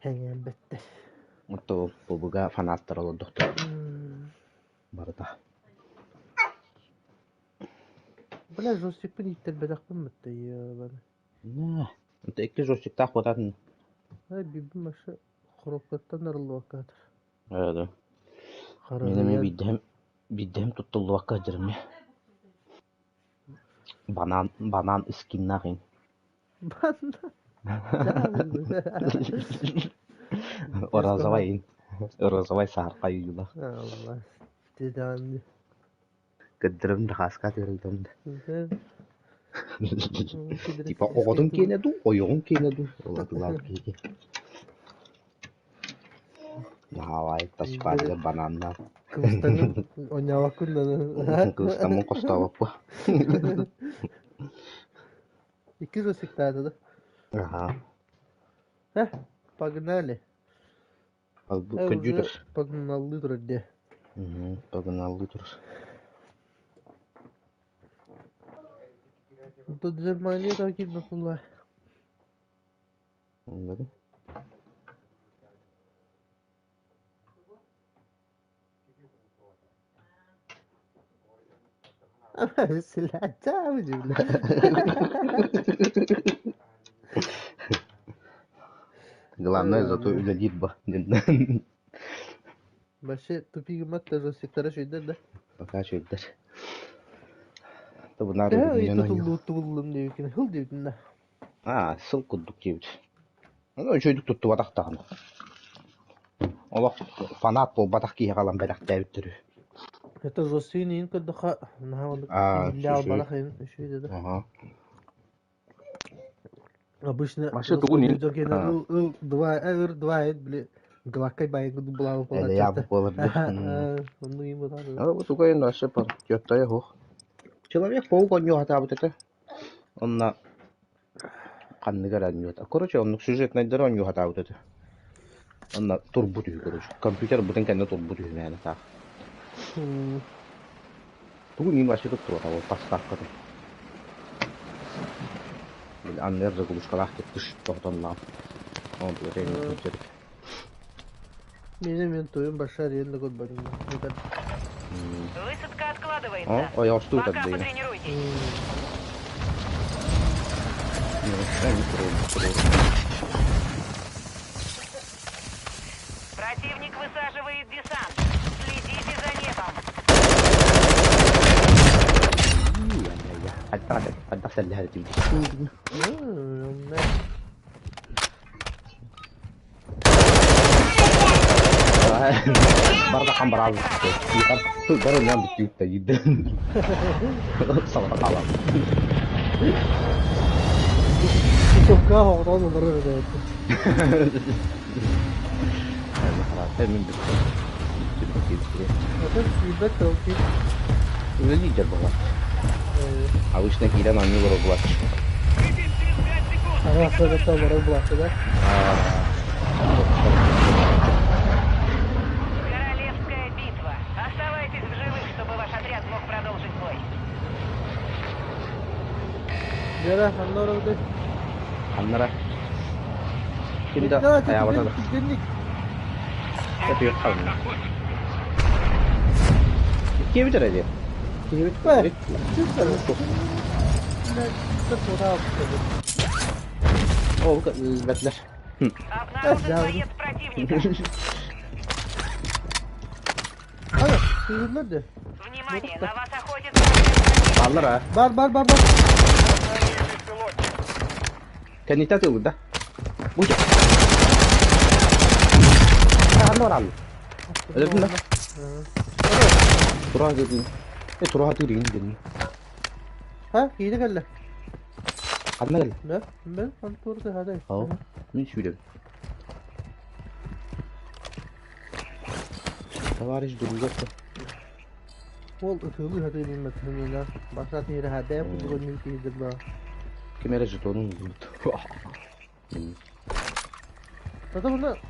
Сэҥээрбэттэр. Оттон ПБГ фанаттара олордохтор барыта. Бля, жостикпын ииттэрбэтэхпин бытта ебаны. Наа, икки жостиктаах буотаатын. Ай, бибим вообще коробкаттан арыллыбакка сытар. Ээ, Мин эмиэ биирдэһим биирдэһим туттуллубакка сылдьарым ээ. Банан банан скиннаах ин. Розовай ин. Розовай саархай уйулах. Алла, тидаанды. Кыддырым да хааска тыырыйтам да. Типа оҕотун киэнэ дуу, ойоҕун киэнэ дуу, ылатылаабыт киһи. Наһаалаай тачпаатыгар бананнаах. Кыбыстаным оонньообоккун да Кыбыстаммын хостообоппу. Икки жостиктаата да. Аха. Э, погнали. Албы Э, компьютер. уже погналлыы турар дии. Погналлыы турар. Тут Германия да киирбэт буолла. Оннугу. Главное зато үлэлиир ба диэн. Вообще тупигымат даже сектора шүйдер да. Пока шүйдер. Тобунаар Төһө ый тутуллуу тубуллум диэбиккин хыл диэбитин да. Аа, сыл курдук диэбит. Аны үчүгэйдик туттубатах даҕаны. Олох фанат буолбатах киһиэхэ ылан бэлэхтээбиттэр үһү. Это жестиин иин көрдөххө наһаа оннук Аа, иһиллээ албарах иин үчүгэй да. Аха. Обычно Вообще тугун иин дьон киэнэ ыл ыл два ыр два эт били глаккай байыгы дублаабы Элэйээх буолар Оннук иин бутаары. А вот тугай вообще тёттая хух. Человек-паук оонньуу этэ. Онно ханныгар эрэ оонньуота. Короче, оннук сюжетнайдары оонньуу сатаабыт этэ. Онно турбут үһү, короче. Компьютер бытын кэннэ турбут үһү мээнэ таах. Тугу иин вообще туттубата ол поставкатын. Били анныгар заглушкалаах тыш тохтонноох. Ол тугу Миэнэ мен тойон большая аренда көрбөтүм. Высадка откладывается. О, ойоҕостуу Пока тардыйна. потренируйтесь. Противник высаживает десант. Следите за небом. Хайдах сэллэһэр этибит. Барда барал. Бары ням бүттүүт да Саҕа хаалан. Тупка оҕотон олорор этэ. Мин бүттүм. Атын киирбэт тыл киир. Үлэлиир буолар. Обычно киирэн оонньуу олорор буолааччы. Аны ахсарбатта олорор буолааччы да. Королевская битва. Оставайтесь в живых, чтобы ваш отряд мог продолжить бой. Вера, ханна олорбутай? Ханнара. Ким да хайаабата да. Түргэнник. Өтүөх хална. Киэбит эрэ диэн. Киэбит. Ол бэтлэр. Обнаружен боец противника. Тыыллар да. Внимание, на вас охотится. Бааллар а. Бар бар бар бар. Кэнниттэн тыылбыт да. Бу Ханна бараллар? Өлөрдүн да. Тураха дедин. Э тураха тыырыгын дедин. Ха, киһи кэллэ. Ханна кэллэ? Да, мен конторда хадай. Ау, мин сүүрөм. Товарищ друга Ол ытыылыы сатыырын матыһынына баса тиһирэ хадэм курдук оннук киһи баа. Ким эрэ жетонун ылбыт. Тата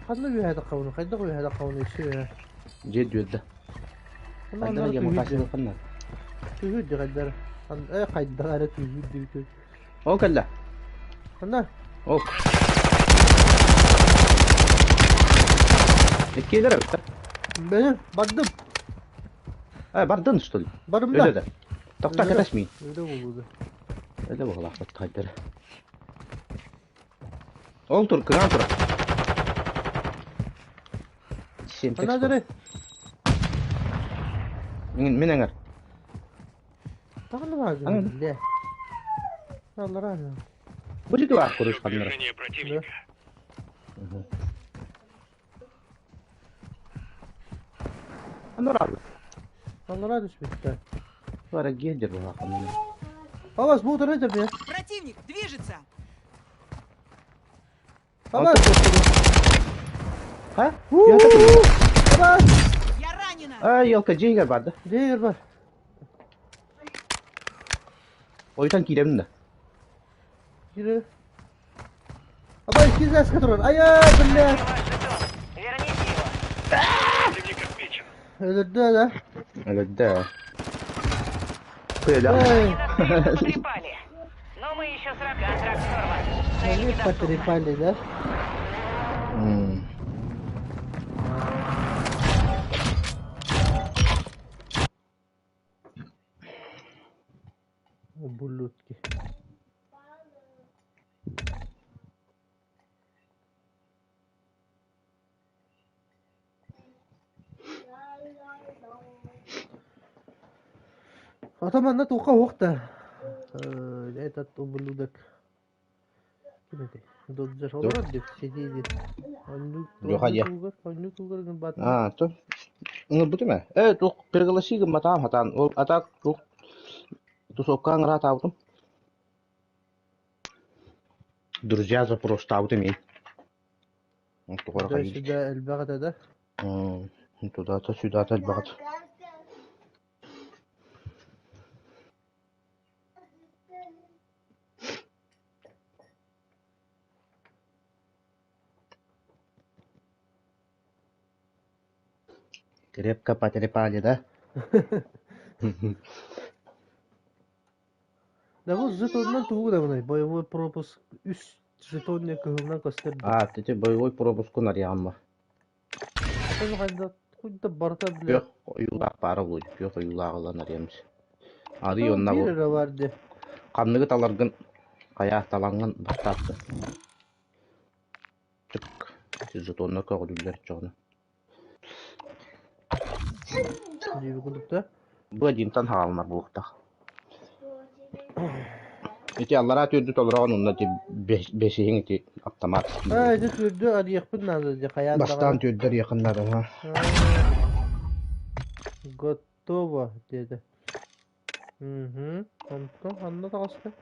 ханна үөһэ таххабыны, хайдах үөһэ таххабыны өссө үөһэ. Дьиэ дүөдэ. Хайдах ямакасины ханна? Түһүр хайдар. Э хайдах эрэ түһүр диэбит. Ол кэллэ. Ханна? Ол. Иккиэлэр эбиттэр. Бэйэ, бардым. Э, бардын, что ли? Барым Өлө да. да. Тохтоо, Өлө. кэтэс миин. Өлө буолууда. Өлө буолаахпыт хайдары. Ол тур, кыраан тура. Семтекс Ана буол. дары. Мин мин эҥэр. Тағаны бар Ана. бile. Аллара. Бу диэки баар курус ханнара. Движение противника. Анара. Аллара түспүттэр. Бара гендер буолаахпын. Абас бу утары деп. Противник движется! Абас. Ха? Абас. Я ранена! А, елка дьиэгэр барды. Дьиэгэр бар. Ойутан киирэбин да. Кире. Абай кизэс турар. Ая, бля. Ваш жетон. Верните его. Противник отмечен. Өлөрдө да. Өлөрдө. Кыайда. Эй, Они нас крепко потрепали. Но мы еще с Контракт сорван. Цель они недоступна. потрепали, да? М. Ублюдки. Ата манна туха уохта. Этот ублюдок. Ким этэй? Доджер олорор дип сидиди. Оннук Леха дьэ. оннук тугар бат. А, то. Ыҥырбыт эмэ. Э, туох пригласи гымматаам хатаан. Ол атаак туох тусовкаҕа ыҥыраатаабытым. Друзья запростаабытым ин. Тугара Да хайыы. сюда элбэх этэ да. Туда-то сюда-то элбэҕит. Крепко потрепали, да? Да бу жетонунан тугу да бунай боевой пропуск үс жетонне кыһылынан көстөр. А, ты боевой пропуску нарьяма. Атын хайда куйда барыта бile. Күөх ойуулаах баара буолуо, күөх ойуулаах ылан арыйамс. Арый онно бу Биир эрэ бар дии. ханныгы таларгын хайаа талаҥҥын баттаатты. Чык, жетоннор көҕүлүүллэр чоҕуна. Диэби курдук да. Бу одинтан хаалынар буолуохтаах. Ити аллараа түөрдү толороҕун онно ити бэсиһиҥ ити автомат. Аа, ити түөрдү арыйахпын наада дии хайаан Бастаан даҕаны. түөрдэр якыннар ha. Готово диэтэ. Мгм. Онтон ханна таҕыста?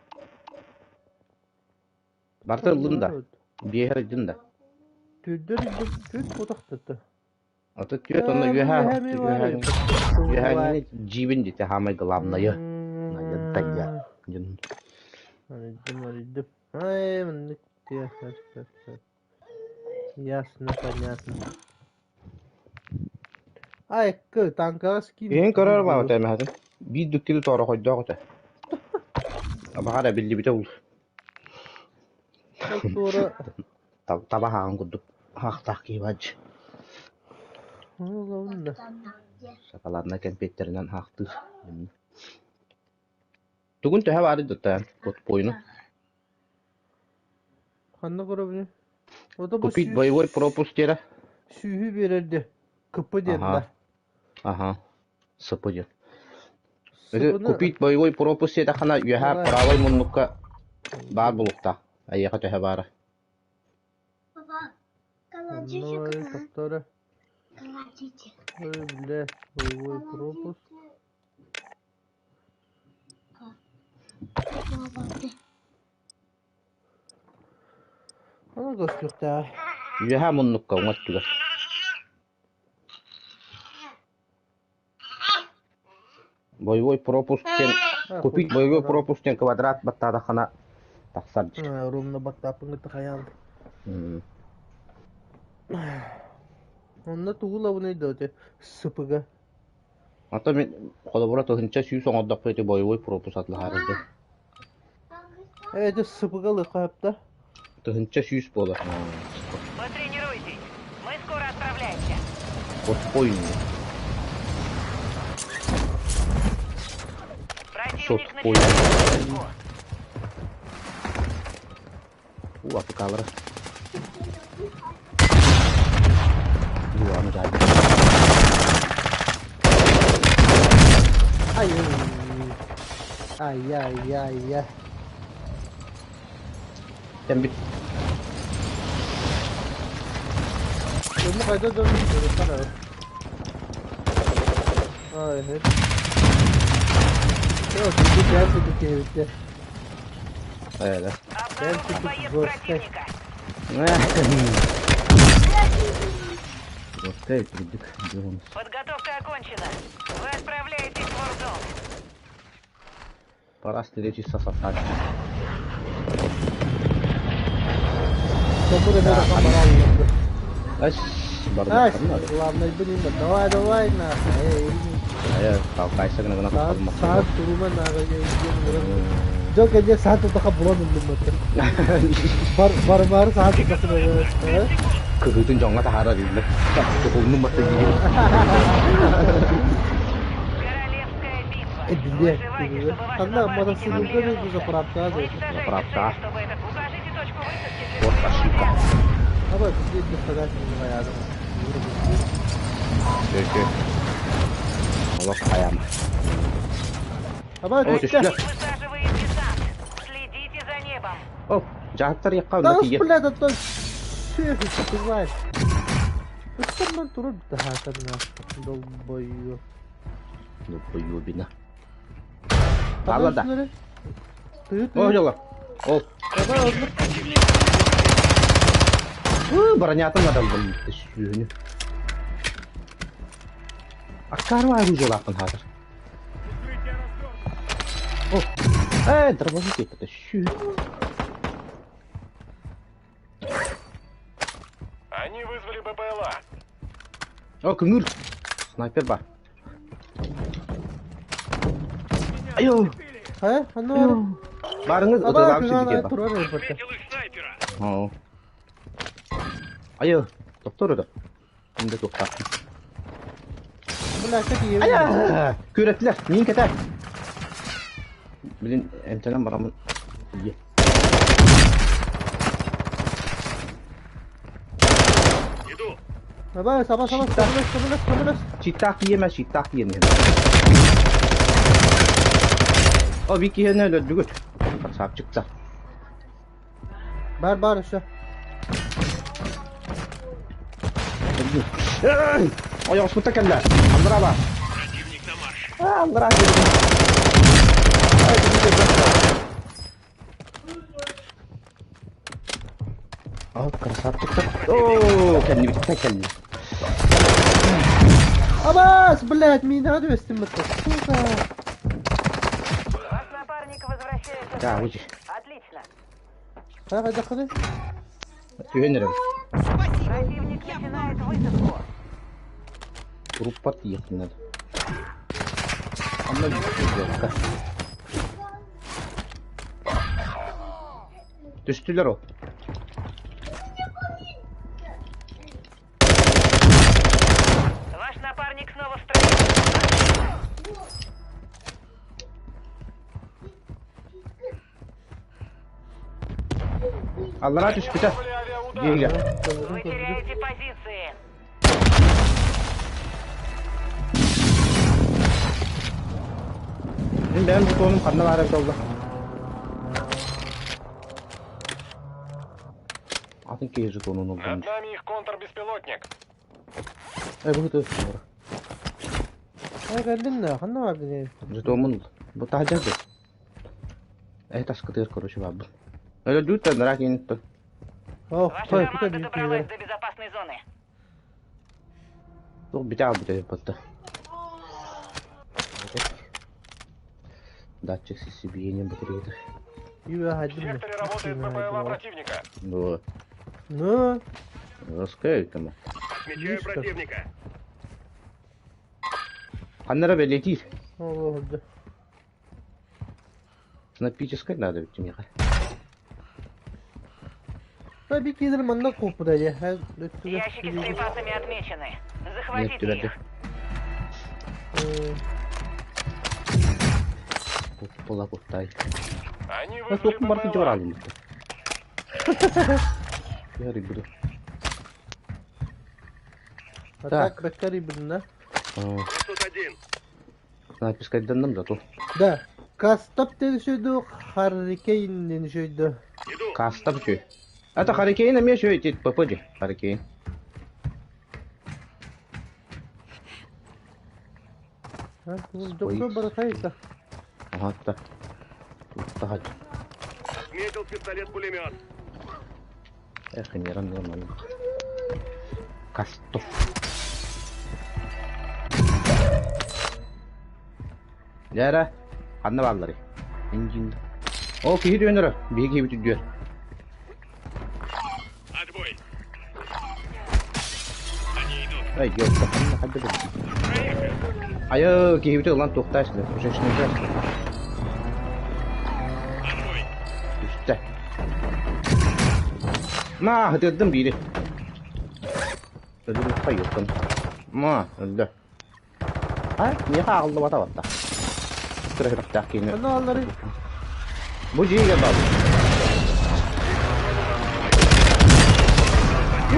Барыта ыллын да. Биэһэр ыйдын да. Түөрдэр ыйдым түөрт кутахтыта. Ата түөрт онно үөһээ үөһээ джибин дите самое главное. Надо Арыйдым, арыйдым. Ай, маннык тиэ, Ясно, понятно. Ай, кы, танкаҕа скин Иһин көрөр баабыта эмэһэтин. Биир дүккүлү тоорохойдоох этэ. Баҕар эбиллибитэ ул. Ол туора Таба хаҕын курдук хаахтаах киһи баадьы. Ол Шоколаднай кэмпиэттэринэн хаахтыыр. Тугун төһө баарый дутта подпойну? Ханна көрөбүнүй? Ото бу Купить сүүс боевой пропуск диэрэ. сүүһү биэрэрди. КП диэн Аха. да. Аха. СП диэн. Ити СПны купить боевой пропуск диэтэххинэ үөһээ Давай. правай муннукка баар буолуохтаах. Эйиэхэ төһө баара. Онно тохтоо Ой, бля, боевой пропуск. Аны көстүөхтээҕэ. Үөһээ муннукка уҥа өттүгэр. Боевой пропуск диэн купить боевой пропуск диэн квадрат баттаатаххына тахсар дии. Ровно баттааппын кытта хайаан. Онно тугу ылабыный да ити СПГ. Ата мин холобура 1100 оҥордохпуна ити боевой пропуск атлаһаар этэ. Э, ити СПГ ылыахха сөп да? 1100 буолар. Потренируйтесь. Мы скоро отправляемся. Отпойни. Противник Сотпой. начинает высадку. Уу, апыкалара. Юаны дайды. Ай ай ай ай ай. Кэмбит. Дьону хайда дьон ырытар Ай, хэ. Всё, ты дальше такие все. Э, Обнаружен боец жёстко. противника. да. Вот это трудик. Делаем. Подготовка окончена. Вы отправляетесь в Warzone. Пора встретиться со Сасаки. Который надо камарал. Ась, Ай, бардак. главное, блин, давай, давай, на. Эй, Э, толкайся гына гына саат, kalmak. саат турума на, Жок, эде саат утака булан үлүм Бар, бар, бар, саат утака. Кыһытын дьоҥҥо таһаарар дииллэр. Туһулнум батта диир. Королевская битва. Эдиле, Выживайте, чтобы ваши Анда напарники мотоцикл могли көрү вернуться. заправка. Уничтожайте Заправка. цели, чтобы этот... Укажите точку высадки для Вот своего ошибка. отряда. Аба, бизге фотография аядым. Чөй-чөй. Олох хайама. Аба, О, түстэ. түстүлэр. Высаживает десант. Следите за небом. О, дьаһаттар якка Да онно уж, тиийэ. блядь, а то ты знаешь. Үстеммен туруп дахатарна. Долбою. Долбоебина. Алла да. Ты О, ты. дьоллор. Ол. Аба, оннук. Бронятын адамдым сүүнү. Аккарва оружиялаахпын хаатар. О, э, дробовик это сүү. Они вызвали БПЛА. О, көҥүр. Снайпер бар. Айо, Э, аны. барыңыз Аба, ытылаап күнә сидике бар. турар эбит. Отметил их снайпера. О. Айо, доктор это. Инде тохта. Бля, как ее. Ая, күрәтләр, мин кәтә. Блин, эмтәнән барамын. Ие. Иду. Аба, саба, саба, саба, саба, саба. Читак иемә, читак иеме. О, бик иене өлдүгүт. Красавчик та. Бар, бар, еще. Эй! Ой, оспута кэллэ. Андра ба. Противник на марше. А, Андра. О, красавчик та. О, кэлли битте кэлли. Абас, блядь, меня надо вести Сука. Ваш напарник возвращается. в Да, строй. уйди. Отлично. Давай, заходи. Түһэнэрем. Спасибо. Противник начинает высадку. Группа тиехтин надо. Анна сделка. Түстүлэр ол. Ваш напарник снова в строю. Аллара түспүтэ. Вызвали авиаудар. Диэгэ. Вы теряете позиции. Мин бэйэм бутуонум ханна баар эбит олла. Атын киһи жетонун Над ыллым. нами их контрбеспилотник. Э, бу ту. Ай, кэллин да, ханна бар дии. Жетомун ыл. Бу таһдьа Э, таскытыр, короче, бабы. Өлө дүт нара кинитті. Ох, Ваша той, команда куда добралась до безопасной зоны. Туох битэ албыта батта. Датчик сердцебиения батареи. Юа, В хадим. секторе работает БПЛА противника. Ну, Ну, раскай кому. Отмечаю Есть как? противника. Ханнара белетир. ол да. Снайпической надо ведь мне. Bir киирэр манна куоппута дии. Өттүгэр Ящики с припасами отмечены. Захватите Нет, их. Була куттай. Они А вызвали суохпун барытын БПЛА. чуораалым Ярый буду. А так бэккари билинэ. Тут один. Напискайданным зато. Да. Кастап диэн үчүгэй Харрикейн диэн үчүгэй Иду. Кастап үчүгэй. Это Харикейн эмиэ үчүгэй ити ПП дии. Харикейн. Дьоҥҥо барахайта. Ага, та. Тахат. Отметил пистолет-пулемет. Эх, неран нормально. Кастов. Дьэ ханна баалларый? Инжин. О, киһи түөнөрө. Биһи киһибит үрдүөр. Отбой. Они идут. Ай, ёпта, ханна хадда бир. Айы, киһибити ылан туохтаа силер. Пушечный Отбой. Түстэ. Ма, хытырдым биири. Өлүрү хайыттым. Ма, өлдө. А, миэхэ аҕыллыбата батта. Кыра сүрэхтээх киһини. Ханна баалларый? Бу дьиэгэ баар.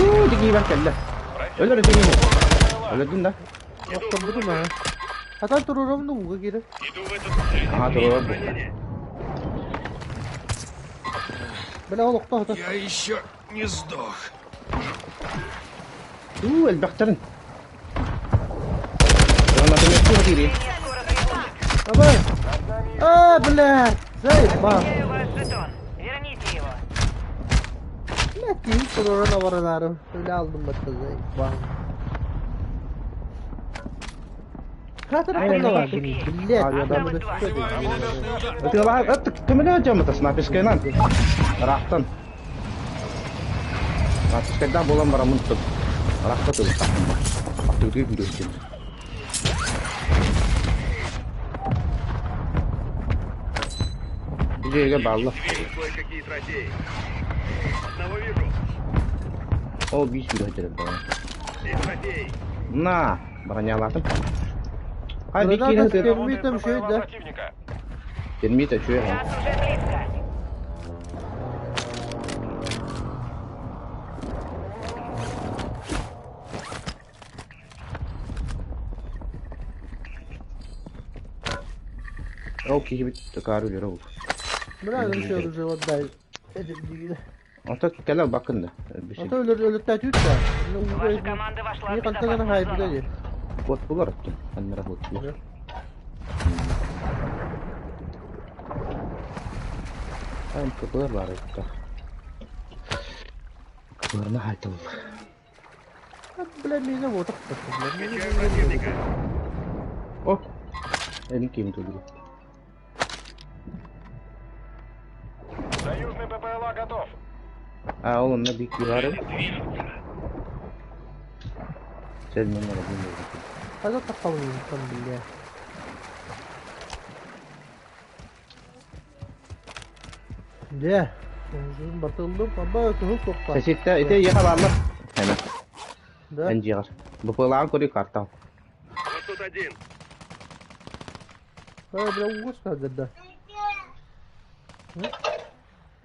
Уу, дигиибэр кэллэ. Өлөр этиҥин. Өлөрдүн да? Охторбутум аа. Хатан туруорабын да ууга киирэр. Иду в этот... Аха, туруорар бу. Бля, ол охто хата. Я еще не сдох. Уу, элбэхтэрин. Гранатометтуу киирии. Скоро прибудет. Абай! А, блядь! Заебал! Отмечаю ваш жетон. Верните его. Блядь, киһи туруоран абаранаары. Өлө алдым батта заебал. Хатыр ханна бар? Блядь, Осталось два. Ытыалаһар ыттык көмөлөһө дьоммута снайперскайынан. Ыраахтан. Снайперскайдаах буолан бараммын туп. Ыраахта тылыттахпын ба. Аттыгытыгар күүрүөхтүн. Дьиэгэ баалла. Вижу кое-какие трофеи. Одного вижу. Ол биир сүүрэ баҕа. Здесь трофей. На, бронялаатым. Хай биир Граната киирэн с тыат. термитом үчүгэй да. противника. Термит үчүгэй. Газ уже близко. Ол киһибит такаары үлэрэ ол. Бля, ну что уже отдай. Этим Онтон кэлэр бакын да. А то өлөр өлөттөөтүүт да. Ваша команда вошла Не в хантагана безопасную хайбыта зону. дии. Вот булар оттон. Аннара буолар. Ай, КПР бар это. КПР на хайтал. Бля, меня вот так. Отмечаю противника. О! Эми ким туду. Союзный БПЛА готов. А, ол онно бик югары. Сен мен ара Хада таққалын там, бля. Дьэ, батыллым, аба кыһыл туохха. Сеситте ите яха бааллар. Эме. Да. Энжигар. БПЛА көрүй карта. Вот тут один. А, бля, угос да.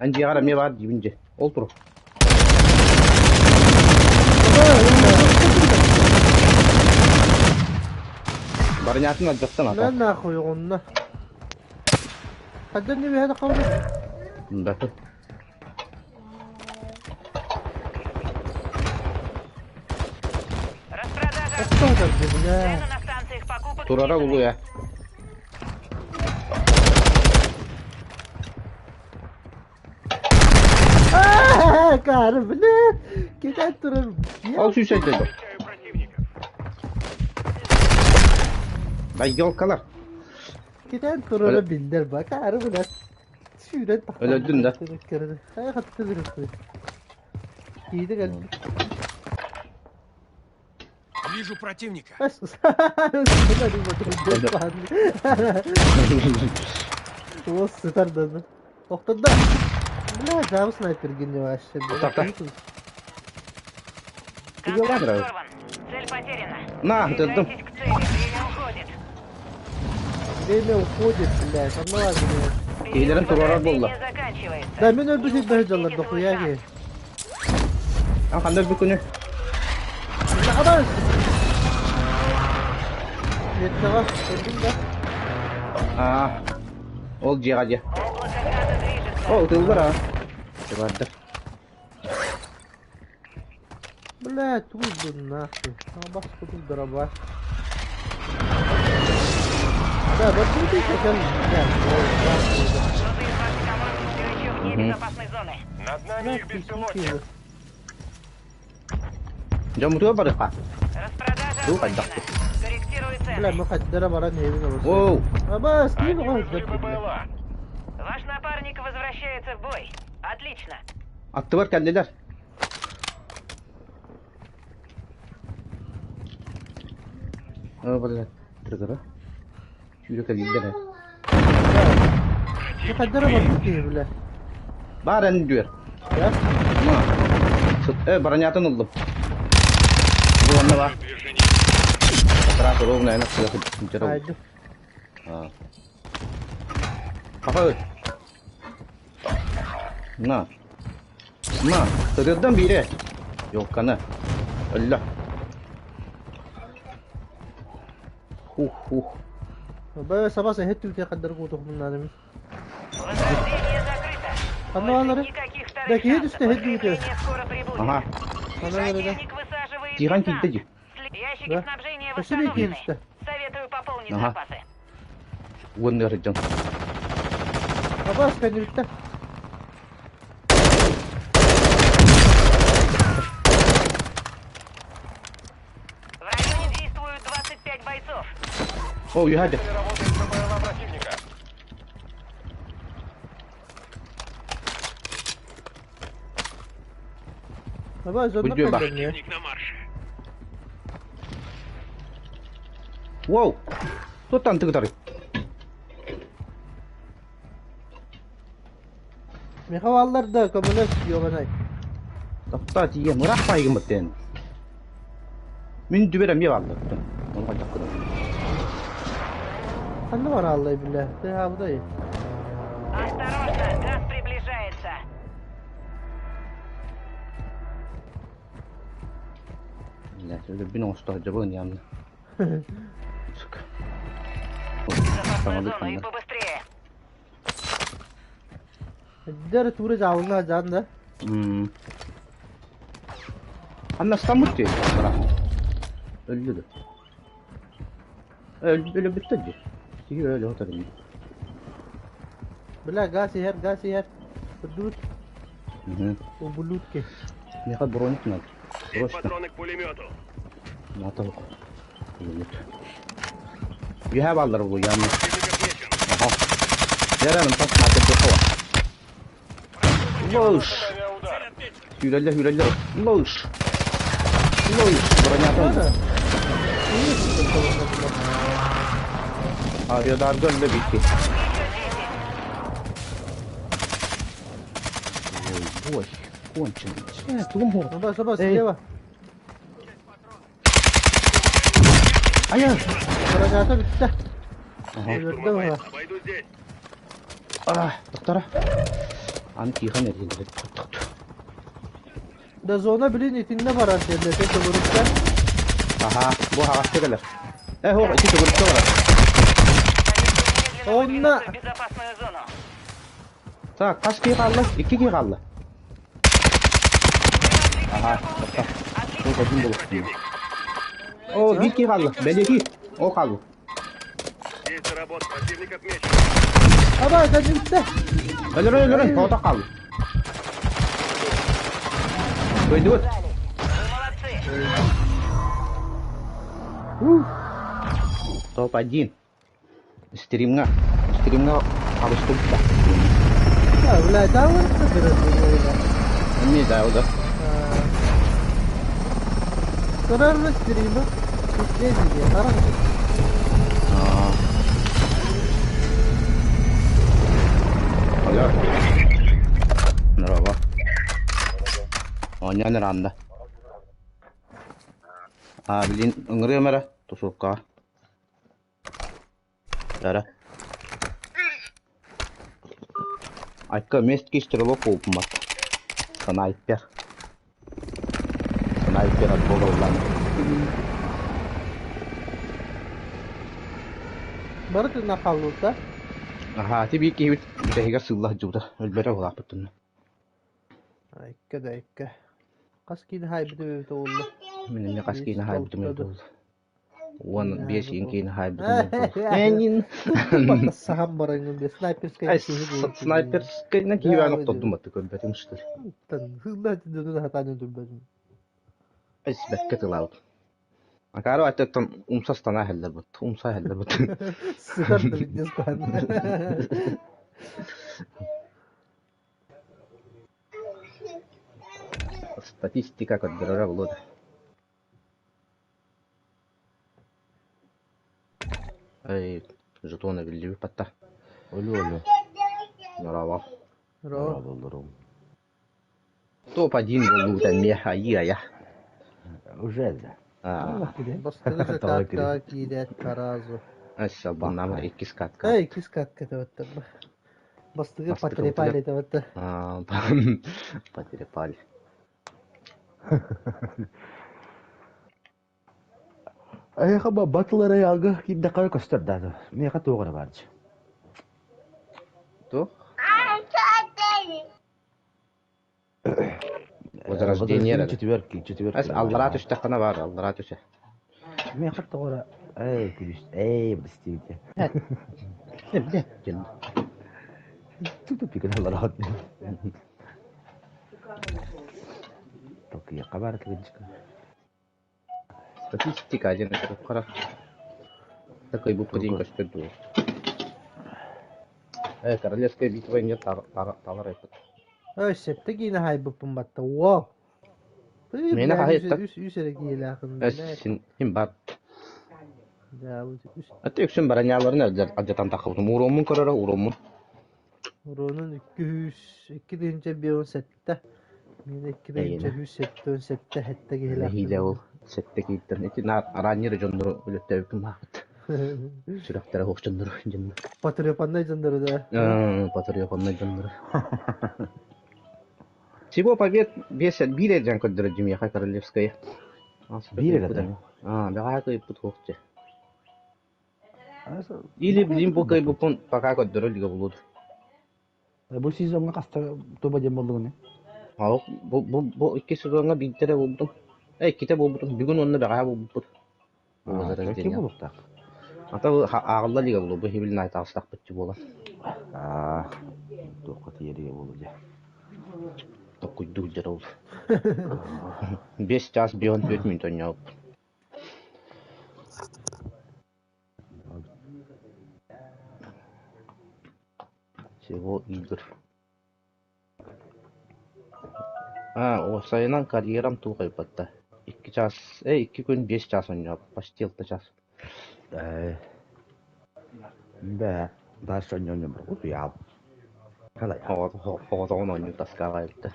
Энжигар эме бар дибинже. Ол тур. Барынятын алжақтан На ата. нахуй онна. Хаддан не бэһэ қабыл. Да. Распродажа. Кто бля. Цены на станциях покупок Турара снижены. улу я. Аа, кары, бля. Кетен турар. Ол сүйсәйді. Отмечаю противников. Бай ёлкалар. Кетен турара билдер ба. Кары, бля. Сүүрэн тахта. Өлөдүн да. Хай хатты бир. Кииди кел. Вижу противника. Уос сытар да. Тоқтонда. Бля, дьаабы снайпергин вообще, бля. Тарта. Контракт нравится. сорван. Цель потеряна. На, тырдым. Двигайтесь к цели. Время уходит. Время уходит, блядь, онно блядь. Киһилэрин Период туруорар буолла. возрождения заканчивается. Да, мин өлбүт Не сирбэһи дьаллар упустите свой дохуя шанс. киһи. Ан ханна өлбүт күнү? Абас! Меткаҕа көрдүм да. Аа, ол дьиэҕэ дьиэ. Облако газа движется. О, ытыллар аа. Барда. Бля, тугуй бу нахуй. Абас кутул дроба. Да, вот тут и хотел, бля, ой, нахуй, да. Кто-то из вашей команды все еще вне Мгм. безопасной зоны. Над нами их Нахуй, беспилотник. Дьоммутугар барыха. Распродажа Ну, окончена. отдохну. Корректируй цены. Бля, мы хоть баран не видно. Оу, Абас, не Они могу. вызвали БПЛА. Ваш напарник возвращается в бой. Отлично. аттыбар кэллилэр. О, бля, тыргыра. Сүүрэ кэллилэр ээ. Мы хоть баран бля. Баар эн дүөр. Да? Ма. Бронятын ыллым. Бу онно бар. Движение. Сразу ровно эн сыла Айды. А. Папа. На. На, тырырдан бире. Ёлканы. Өллө. Хух-хух. Бля, сабас эһет түлке каддар кутух муннаным. Возрождение закрыто. Анна Больше алары. никаких вторых Да, киһи шансов. түсте, һет түлке. Подкрепление скоро прибудет. Ага. Анна алары да. Противник высаживает Тихан десант. киирдэ дии. Ящики Да. снабжения Спасибо, восстановлены. Киевста. Советую пополнить Ага. запасы. Уоннар дьон. Абас кэннибиттэ. В районе действуют 25 бойцов. О, юхады. Работает БПЛА противника. Абас онно Будь ба. кэллэр не. Противник на марше. Воу. Туттан тыгытары. Михаллар да көмөлөс ёбанай. Тапта тиийэ мыраах баайгын баттен. Мин дүбэр эмиэ бааллар. Оны хайдах гынабын. Ханна бар аллай бля. Ты абдай. Осторожно, газ приближается. Бля, өлөрбүн оҥосто дьабыгын ямна. Сука. Безопасную Саҥалыы зону и ханна. побыстрее. Дэр туре жаална жан да. М. Ханна стаммыт дии. Өлдү да. Өлө бүттэ дии. Тиги өлө отар ини. Бля, газ иһэр, газ иһэр. Будут Мгм. ублюдки. Миэхэ броник надо. Есть Срочно. патроны к пулемету. Надо. Пулемет. Үөһэ бааллар бу ямна. Противник отмечен. Аха. Яран тас хата Лыш. Авиаудар. Сүүрэллэр, сүүрэллэр. Лыш. Лыш. Бронятын. Да. Авиадарга өллө битти. Ой, ой, конченый. Э, тугум бу. Абас, абас, Эй. слева. Ая. Бронята бүттэ. Ага. Өлөрдө Штурмовой. баҕа. Обойду здесь. А, доктора. Аны тихан эргин. Да зона билин итинне барар диэн этэ төгүрүккэ. Аха, бу хаҕаска кэлэр. Э, хо, ити төгүрүккэ барар. Советую немедленно Онно. выдвинуться в безопасную зону. Так, хас киһи хаалла? Икки киһи хаалла. Аха, тоқта. Отлично. Ол один болуп. О, биир киһи хаалла. Бэлиэтиир. Ол хаалла. Есть работа. Противник отмечен. Абас, кэннибиттэ. Өлөрөн, өлөрөн, тоҕото хаалла. Көйдүбүт. Вы молодцы. Ух. Топ-1. Стримҥа. Стримҥа хабыстыбыта. Да, бля, да, вот это бля. Эмиэ да, ол да. Көрөр стримы. Здесь харах. Аа. Ая. Здорово. Оонньоон ыраанна. Аа, билин ыҥырыам эрэ тусууккаҕа. Эрэ. Айка местки стрелок буолбуммат. Снайпер. Снайпер от бога ыллаан. Бары тыыннаах хааллыбыт да? Аһаа, ити биир киһибит бүтэһигэр сыылла сылдьыбыта. Өлбөтө улааппыттын. Айка да айка. Хас киинэ хаайбыт эбит буолла? Мин эмиэ хас Биэс киинэ хаайбытым алта эбитэ да. буолла. Уон Киинэ биэс хаайбыт иин буолла. киинэ хаайбытым эбитэ буолла. Эҥин. Саһан бараҥҥын бе снайперскай киһи буолбут Снайперскайынан киһи Да, баан охтордум баттык көрбөтүм что ли. Хылла дьону хатаан турбатым. Эсбэккэ тылаабыт. Акаары аттыттан умса станаа иһэллэр умса иһэллэр Сытар да бүттес куһан. Статистика көрдөрөрө буолуо да. Эй, жетоны биллибит батта. Өлү өлү. Здорово. Здорово. Здорово. Топ-1 буолбут эмиэ айыы-айа. Уже да. Аа, Бастакы каткаҕа киирээт таразу. Өссө баннама иккис катка. Эй, иккис катка тэбэттэр. Бастакы потрепали тэбэттэр. Аа, потрепали. Эйиэхэ батл роялга киирдэххэ көстөр да, миэхэ туох эрэ баар дии. Туох? Возрождение эрэ. Четверки, четверки. Ас аллараа түстэххинэ баар, аллараа түсэ. Миэхэ тоҕо эрэ эй, күлүс, эй, простите. Бile, дьин. Тупик аллараа. Токуйахха баар кырдьык. Статистика диэн хара такой буква диэн көстөр дуо? Э, Королевская битва инде талар айпыт. Ой, сэттэ киинэ хаайбыппын батта. Уол. Миэнэ хаһыйыттар. Үс үс эрэ киһилээхин. Син син бар. Да, үс. Аты үксүн бараньяларын алдьатан таххыбытым. Уруоммун көрөрө, уруоммун. Уруонун 202 2057. Миэнэ 2177 сэттэ киһилээх. Нэһиилэ ол сэттэ кииттэн. Ити араанньыр дьоннору өлөттөөбүтүм аахпыт. Сүрэхтэрэ суох дьоннору дьоннор. Потрепаннай дьоннору да. Потрепаннай дьоннору. Всего побед биэс биир эрдэн көрдөрөр дьимиэхэ Королевская. Биир эрэ да? Аа, бэҕэһээ кыайбыт суох дьэ. Или билим бу кыайбыппын пока көрдөрөр илигэ булуд. Бу сезоҥҥа хаста туба диэн буоллугуна? Ал бу икки сезоҥҥа биирдэ эрэ буолбутум. Э, иккитэ буолбутум. Бүгүн уонна бэҕэһээ буолбуппут. Ким буолуохтаах? Ата ааҕылла илигэ булу бу хибилин айтаҕыстахпытчы буолан. Аа, туохха тиийэргэ буолу дьэ. Токкуйдуур дьэ ол. 5 час 54 мүнүүтэ оонньообуппун. Всего игр. Аа, уопсайынан карьерам туох айбатта. 2 час, 2 күн 5 час оонньообут, почти 6 час. Э, бэ, дальше оонньоон бар. Утуйаал. Халай. Оҕотоҕун оонньуу таскаҕа эбиттэр.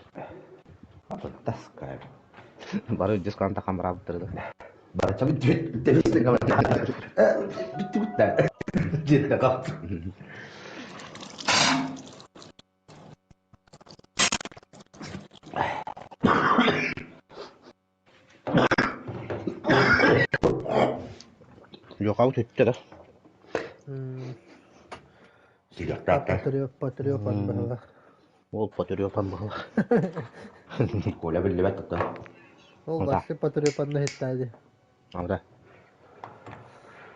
Таскай. Бары дисконта хамраабыттар да. Барача бүттүбүт. Бүттүбүт да. Диэтэ кап. Лёхабыт өттө да. Потрепан быһыла. Ол потрепан быһыла. Коля биллибэт тутта. Ол басты потрепанна хиттади. Анда.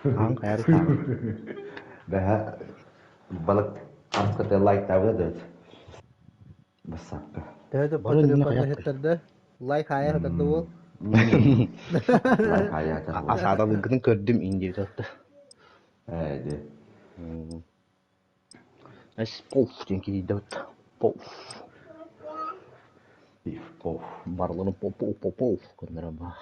Аан хайары Бэһэ балык арската лайктаабыта да. Бассаапка. Төһө да потрепанна хиттарда. Лайк хая хатарда ол. Лайк хая Асаадалыгын көрдүм индиэбит отта. Ээ, де. Эс пуф диэн киирдэ Пуф. Пиф, пуф. Барларын пуф пуф пуф пуф гыннара баа.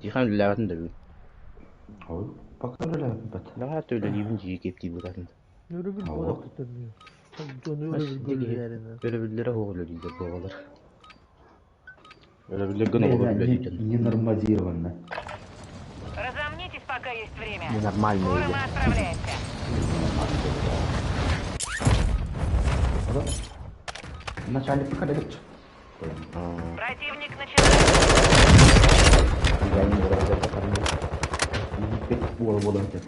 Тихон үлэлээбэтин да бүгүн. Ой, пока үлэлээбэт. Бэҕэһээ үлэлиибин дии кэптии бутатын. Өрөбүл Ого. буолар төннүү. Дьону Бас өрөбүлгэ дьиги үлэлээринэ. өрөбүллэрэ суох үлэлииллэр буолалар. Өрөбүллэргэ оҕолор үлэлииллэр. Ненормативно. Разомнитесь, пока есть время. Ненормальные Скоро люди. мы отправляемся. Начальник пока дает. Противник начинает. Я не Буола буола этэ.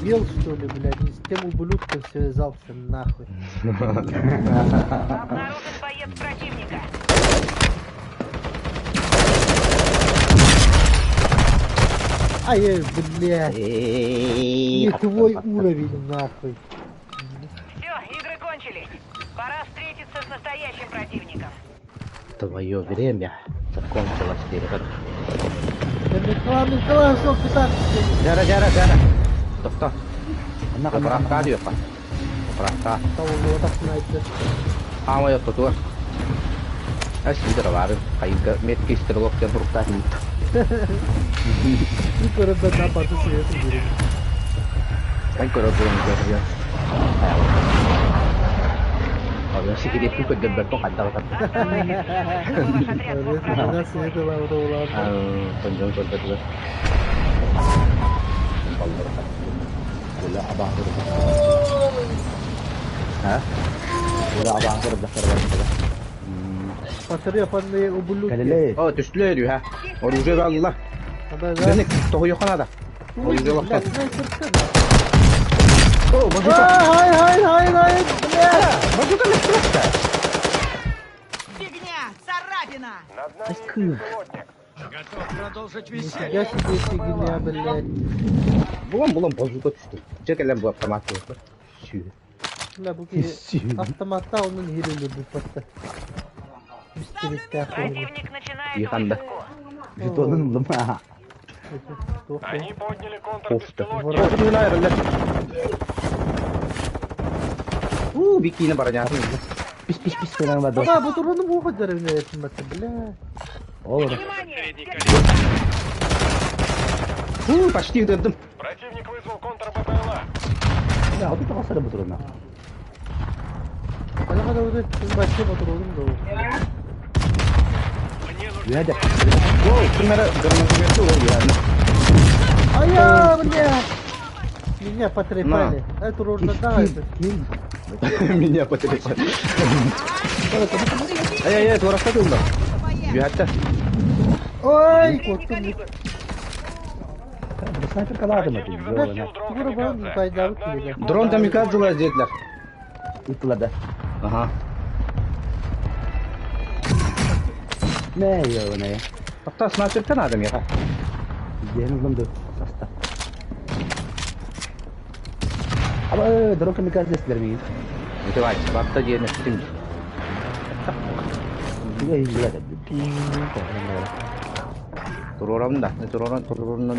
Бел, что ли, блядь, не с тем ублюдком связался, нахуй. Обнаружен боец противника. Ай, эй, блядь, не твой уровень, нахуй. Все, игры кончились. Пора встретиться с настоящим противником. Твое время закончилось, Кирилл. Мен класс, писать. Жара, жара, жара. Тоқта. Анна Заправка диэххэ. Заправка. Того так знаете. Хаамай оттотугар. Ас сидер бары. Хайга меткий стрелок диэн туруктаах И көрөбө на баты свету берем. Эн көрөр буолан көрүө. Ага, сикириэппин көрдөрбөппүн хайдах Оставайтесь в живых, чтобы ваш отряд мог Она продолжить. свету лауда улаата. Конжон көрбөтүгэр. Баллар. Ола абаҕа Ha? Ола абаҕа көрөр Батыры япанные ублюдки. Кэлэлээ. О, түстүлэр үһэ. Оружие баллар. Да, да. Дэнек тоһуйуохха наада. Оружие Блядь, лохтон. снайперка, да. О, базука. А, Хай, хай, хай, хай, блядь. Базука лэхтэ. Фигня! Царапина! Над нами беспилотник. Готов продолжить Нифига себе фигня, блядь. Булан булан базука түстү. Дьэ кэлэн бу автомат буолла. Сүү. Бля, бу киһи автоматта онун хирилі бұл патта. Мистерикте Противник начинает Тихо, да. высадку. Жетонун ыллым. Они подняли Кофта. контрбеспилотник. Кофта айрылар. У, бикини баранясын. Пис пис пис кэлэн барды. Ама бу туруну бу ходжар бля, бля. Ол Внимание! Средний калибр. У, почти ытырдым. Противник вызвал контр-БПЛА. Я отут тахсар бу туруна. Ана да уже бачы батырудum да. Мне нужно... Үһэ О, кимера гранатомет ол яны. Ая, бля. Меня потрепали. Это нужно да, это. Ким? Меня потрепали. Ай-яй-яй, туорахта тылла. Үһәттэ. Ой, Средний кот. калибр. Снайпер калаадым Противник этим. запустил дрон Тура камикадзе. бан пайдалы Над нами киһи. их Дрон камикадзе диэтилэр. Ыттылар да. Ага. Нэ ёнэ. Тоқта снайпертен адам яға. Диэн ыллым ду. Саста. Аба дрон камикадзе эстилер миигин. Давай, батта диэн эттим. Үһэ иһиллэр. Турорам да, турорам, турорам.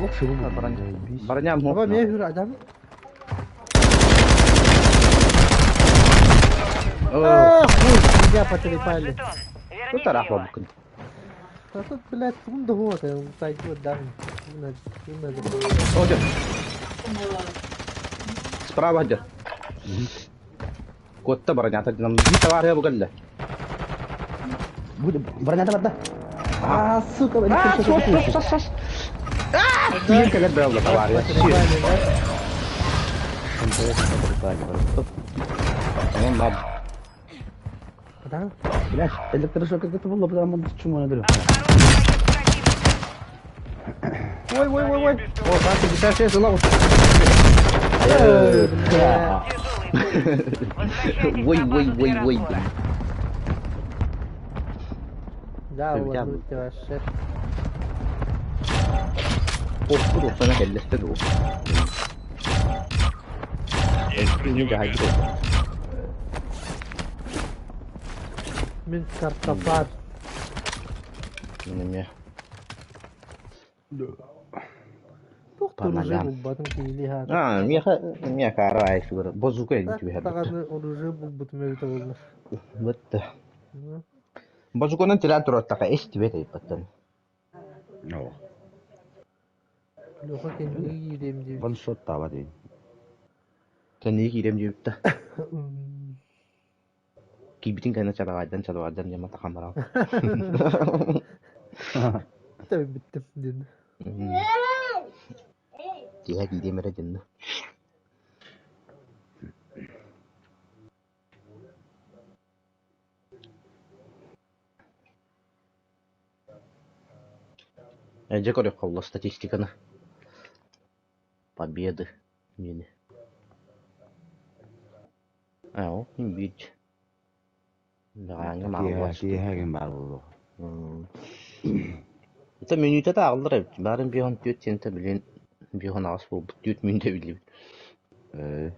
Ох, шыбы Бараням Ама мен хүр адам. О, А, хуй, меня Получили ваш потрепали. жетон. тут Верните тарах его. бабыкын. А тут, блядь, кум да вот, пойдет, да. Надо, надо. О, дед. Справа дед. Котта баранята нам товар я бугалла. Бронята барда. А, сука, А, сос, сос, сос, сос. А, тиен кэлэр бэлла товар я. Потрепали, да? Он нам. Да? Блядь, электрошок это было, потому что чему надо. Обнаружен боец противника. Ой, ой, ой, ой. О, 56 ылау. Эй, бля. Тяжелый бой. Возвращайтесь Ой, на ой, базу ой, для ой. разбора. Да, Ты вот, я- ты вообще. Ох, тур, sana келлесте ду. Есть противогаз. Мин картопар. Неме. Доктор уже Паналям. булбатын киили ха. А, меха, меха арай фигура. Бозука эдин түбэһэр. Таганы оружие булбут мөлтө болмуш. Бытты. Божукунан тирэн туруоттаха истибэт эйпаттан. Оо. Леха кэнниги киириэм диэбит. Ваншот таабат ин. Кэнниги киириэм диэбит да. Киирбитин кэннэ чараҕайдан чараҕайдан диэн матахан бараҕын. Бүттүм диэн. Киэһэ киириэм эрэ дьэннэ. Дьэ көрүөххэ буолла статистиканы. Победы диэни. Оо, биир бэҕээҥҥи мааҕыллар. Киэһэ баар буолуо. Это мүнүүтэ ааҕыллар эбит. Баарын 54 сентэ билин 58 буолбут. 4 мүнүүтэ биллибит. Ээ.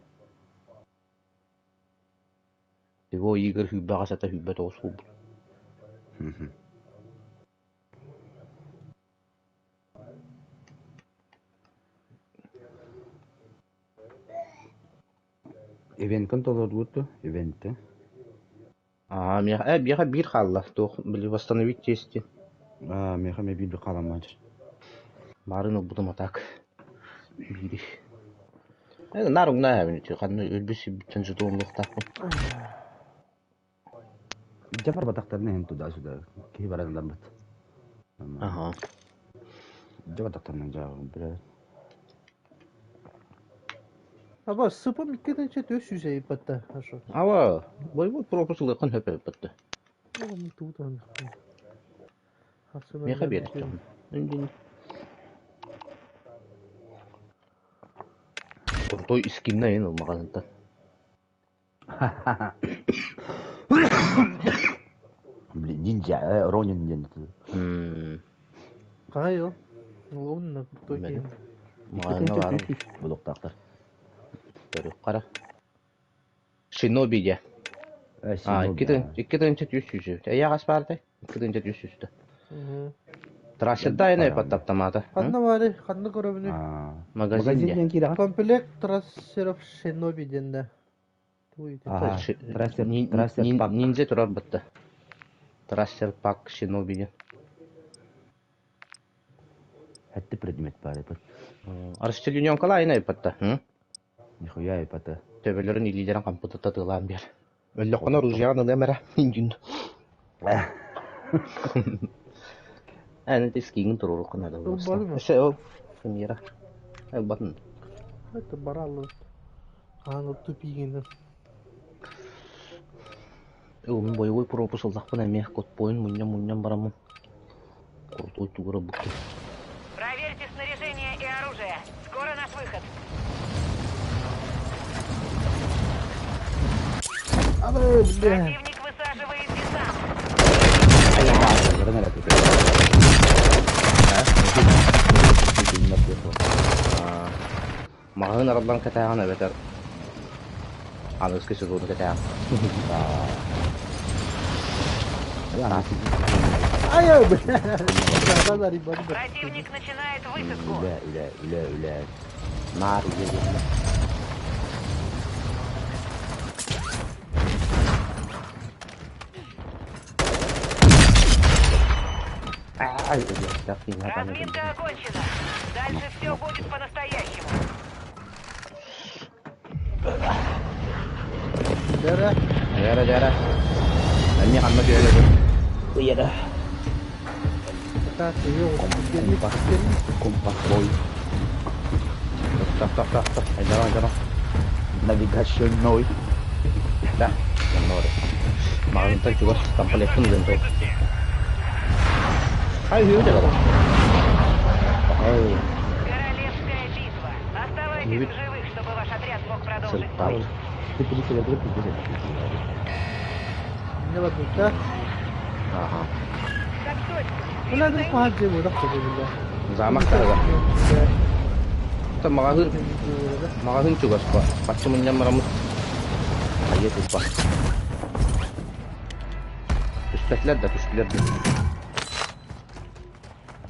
Его Игорь сүүрбэҕэ сата 29 буолбут. Ивенткын толордубут дуо? Ивенты. Аа, миэхэ, миэхэ биир хаалла. Туох, били восстановить чести. Аа, миэхэ эмиэ биир хаалан Баарын ылбытым а так. Биири. Наар уҥна эбин ханна өлбүт сирбиттэн сутуомлуохтаахпын. Дьэ барбатахтарына иһин туда-сюда киһи баран ыларбыт. Аха. Дьэ бардахтарына дьааҕым бля. Аба сыпым икки тыһыынча 400 эйиппатта. Хорошо. Ава, бойбут пропуск ылыаххын сөп эбиппатта. Туутан. Миэхэ биэрдим. Крутой скинна ин ылмаҕаһынтан. Блин, ниндзя, Ронин диэн. Хаһай ол? Онно крутой киһи. Маҕаһыҥҥа баар Булуктаахтар. Көрүөх хара. Шиноби дьэ. А, 2 300. Эйэҕэс баардай? 2 300. Трассерда айна эпаттаптамаата. Ханна баары, ханна көрөбүнүй? Магазин Магазин дьэ. диэн киирэҕин. Комплект трассеров Шиноби диэн да. Туй Аха, трассер, трассер пак. Ниндзя турар бытта. Трассер пак Шиноби диэн. Хэтти предмет баар эбит. Расчлененкала айна эпатта. Нихуя эпата. Төбөлөрүн илиилэрин хампыта татыылаан биэр. Өллөххүнэ оружиеҕын ылыам эрэ. Индюн. Эн ити скиҥин туруорукка наада Ылбатым. Өссө ол премьера. Ылбатын. Это баралы. Ааны тупигинен. Мин боевой пропуск ыллахпына эмиэ кодпоин мунньан-мунньан бараммын. Крутой тугура букки. Проверьте снаряжение и оружие. Скоро наш выход. Абы, бля. Противник высаживает десант. Баран эрэ Маҕаһыын арыллан кэтээҕин эбэтэр аныгыскы сезону кэтээҕин. Ай, бля. Противник начинает высадку. Үлэ, үлэ, үлэ, үлэ. Наар үлэ диэн. Ай, өлүөхтээх киһи Разминка окончена. Дальше все будет по-настоящему. Дара. Дьара, дьара. Эмиэ ханна түһэлэбин? Ыйара. Так, её Компас, компас бой. Так, так, так, так. Айдара, айдара. Навигационный. Да, онноор. Маҕаһыынтан чугас комплекпын ылыам тоҕо. Хай үһү да Ай, Королевская битва. Оставайтесь Киһибит в живых, чтобы ваш отряд мог продолжить бой. сылтаабыт. Не барбыта. Аха. Так точно. Бля, Вижу ну паджи вот так бля. Замок таһыгар. Маҕаһыын, маҕаһыын чугас ба. Бачча мунньан бараммыт. Хайа туппа. Түспэтилэр да түстүлэр да.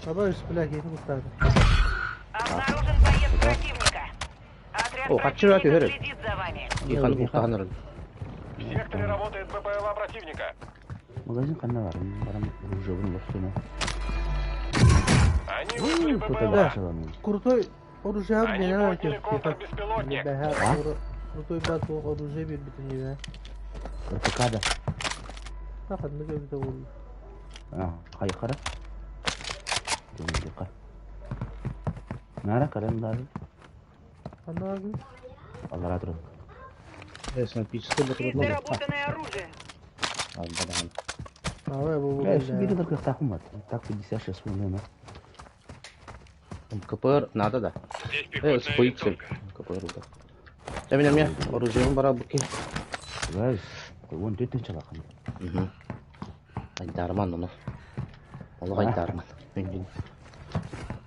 Аба, бля, киһини куттаады. Обнаружен боец противника. Отряд О, хаччы противника түһэр. следит за вами. Ихан куттаһан В секторе работает БПЛА. БПЛА противника. Магазин ханна баар? Баран оружиебын олохсуна. Они вызвали Тут БПЛА. Крутой оружие Они берер подняли экен. контрбеспилотник. А? Крутой бат оружие бербитин дебе. РПК да. Ханнык эбите болду. Хайқара. Нара карам дары. Ханнагы? Аллара турар. Снайперская Есть батарейка. доработанное оружие. Ага, бу Бля, бири бир кыахтаахпын бат. Так 56 миллиона. КПР надо, да. Здесь пехотная Споиксель. винтовка. КПР, да. Я меня, меня, оружие бара буки. Guys, он төтен чалахан. Угу. Айдарман оны. Олық айдарман.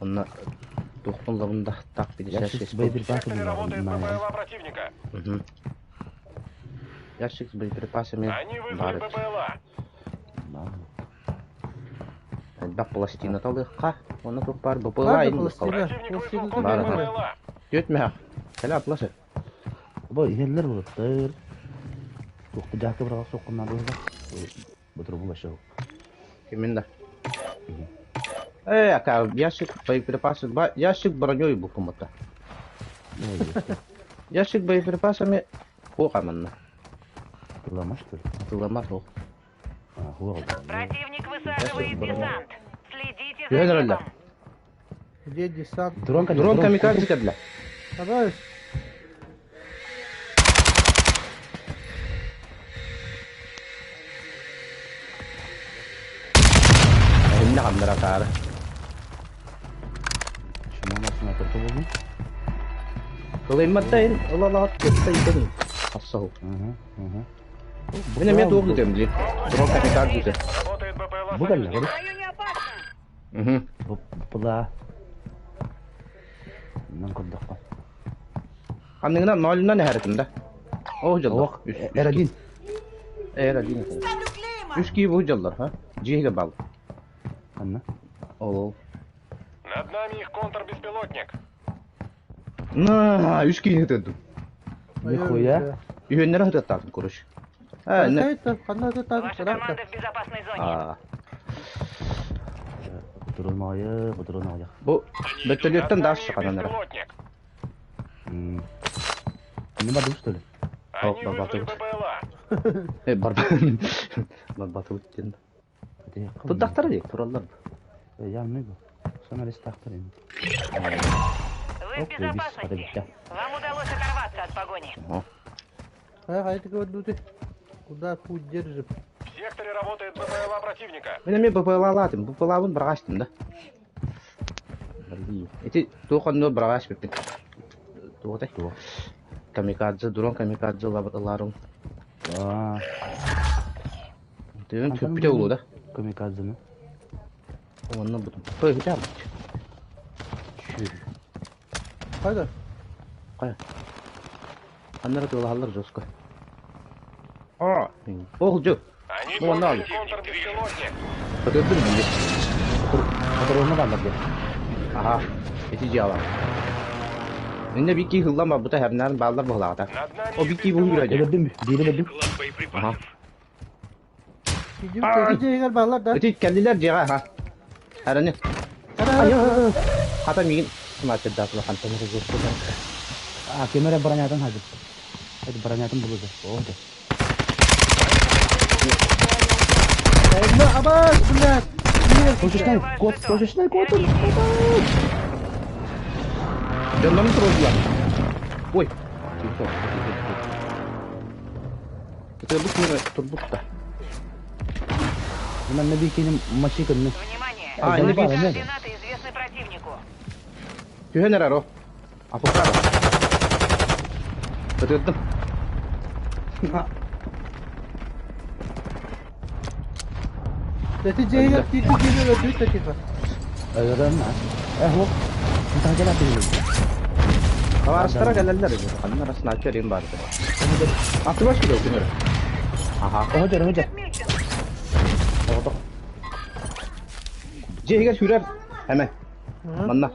Онна тоқтың лабында так Ящик 56 с боеприпасами В секторе работает БПЛА противника. Угу. Ящик с боеприпасами Они вызвали бар. БПЛА. Бак пластина талыqqa. Оны тух бар БПЛА Бар да инде пластина. калды. Противник вызвал Пластина Бар, контр-БПЛА. Төтмә. Кәлә атласы. Бу иһэллэр булуттар. Туохта жаакы быраҕа суоххун наада Бутур бу баша. Кимин да. Э, ака ящик боеприпасы, ящик броней бу кумата. Ящик боеприпасами хуқаманна. Туламаш что ли? Туламар хуқ. А, хуа. Противник высаживает десант. Следите за Юхен небом. роллер. Где десант? Дрон Дрон камикадзе кәдлә. Давай. Инна хамнара кара. Шума снайпер болду. Кылайматтайын, ылалаат көттәйтен. Ассау. Ага, ага. Менә мен тугы көтәм ди. Дрон камикадзе. Работает БПЛА Бу кэллэ, союзника. В районе опасно. Угу. Бу була. Нан көрдөххө. Анныгына нолунан хәрәтем да. О, жыллар. Ох, Эрадин. Эрадин. Ставлю клейма! Үш ки бу жыллар, ха? Жиге бал. Анна. Ол. Над нами их контрбеспилотник. На, үш ки көтөдүм. Нихуя. Үйөннөр хататтан короче. А, не. Ваша команда в безопасной зоне. А. Дрон айы, дрон айы. Бу Над вертолеттан нами даш их чыккан беспилотник. Не барды что ли? Они О, вызвали бабатыбыт. БПЛА. Э, бар. Бар батып Туттахтар ди, тураллар. Я не бу. Сонар истахтар эми. Вы в безопасности. Вам удалось оторваться от погони. Куда путь держим? В секторе работает БПЛА противника. Мен мен БПЛА латым, БПЛА-бын баргаштым да. Эти туоханны баргаш биппин. Туотай. Камикадзе, дрон камикадзе ларым. Аа, Тыгын көппүтэ улуу да. камикадзены. Онны бутум. Той хитам. Кайда? Кая? Аннары тылалар жестко. А, ох, жо. Они Ну, подняли надо. контрбеспилотник. Көтөрдүм били. Патронны баллар де. Ага, эти дела. Инде бики хыллама бута хәрнәрен баллар буглагата. Над нами О их бики бу беспилотник. хүрәҗә. Өлөрдүм, бири өлөрдүм. Склад боеприпасов. Ага. Идем, егер баллар да. Эти кәллиләр җига ха. Хәрәне. Ара, Хата мигин сматыр да хан тәмер жестко. А, кемере бронятын хазыр. Это бронятын булды. О, да. Э, Абас, блядь! Точечный Ваш код, жетон. точечный код. Верните его. Жаннан турдулар. Ой. Тихо, тихо, тихо. Это бу кемере турбутта. Мына мен бикеним машикын. Внимание! А, Ваши не бил. координаты известны противнику. Түһәнер аро. Апукара. Көтөрдүм. Эти егер тихо тихо тихо тихо. Өлөрөм. Э, хо. Мынтан келе атып. Хаварстара кәлләләр. Аннар снайпер им бар. Атыбаш килә кемере. Ага. Ожор, ожор. Отмечен. Жегер сүрәр. Әмә. Манна.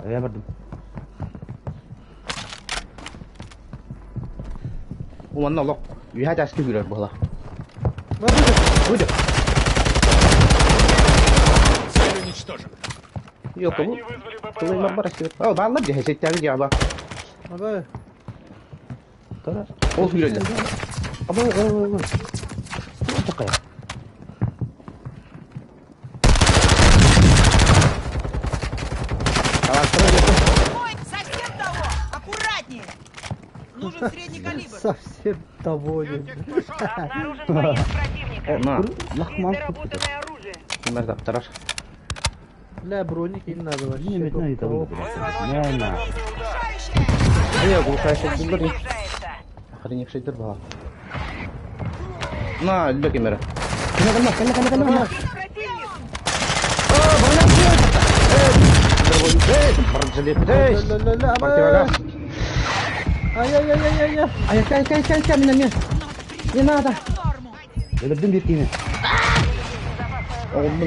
Я бардым. Манна лок. Үһэ таска күүрэр буола. Будет. Цель уничтожена. Yok bu. Они вызвали Тылы БПЛА. бар О, баллар дьэ, сеттэри дьаба. Абай. Ол күүрэллэр. Абай, абай, абай. Такая. Ой, совсем того! Аккуратнее! Нужен средний калибр. Совсем того не. Обнаружен боец противника. На, Лахман. Доработанное оружие. кимэр таптарар. Бля, броник не надо вообще. Не, не, это О, Не, на. Решающая! Ая, глушающий дыллар. Приближается. Охреневший бала. На, өллө кимэрэ. Кэнэ кэнэ кэнэ кэнэ кэнэ. Противник! Бронежилет. Ля, ля, ля, абай. Противогаз. Ай-яй-яй-яй-яй. Ай, кай, кай, кай, кай, меня, меня. Не надо. Норму! Өлөрдүм биир киһини. Оҕум.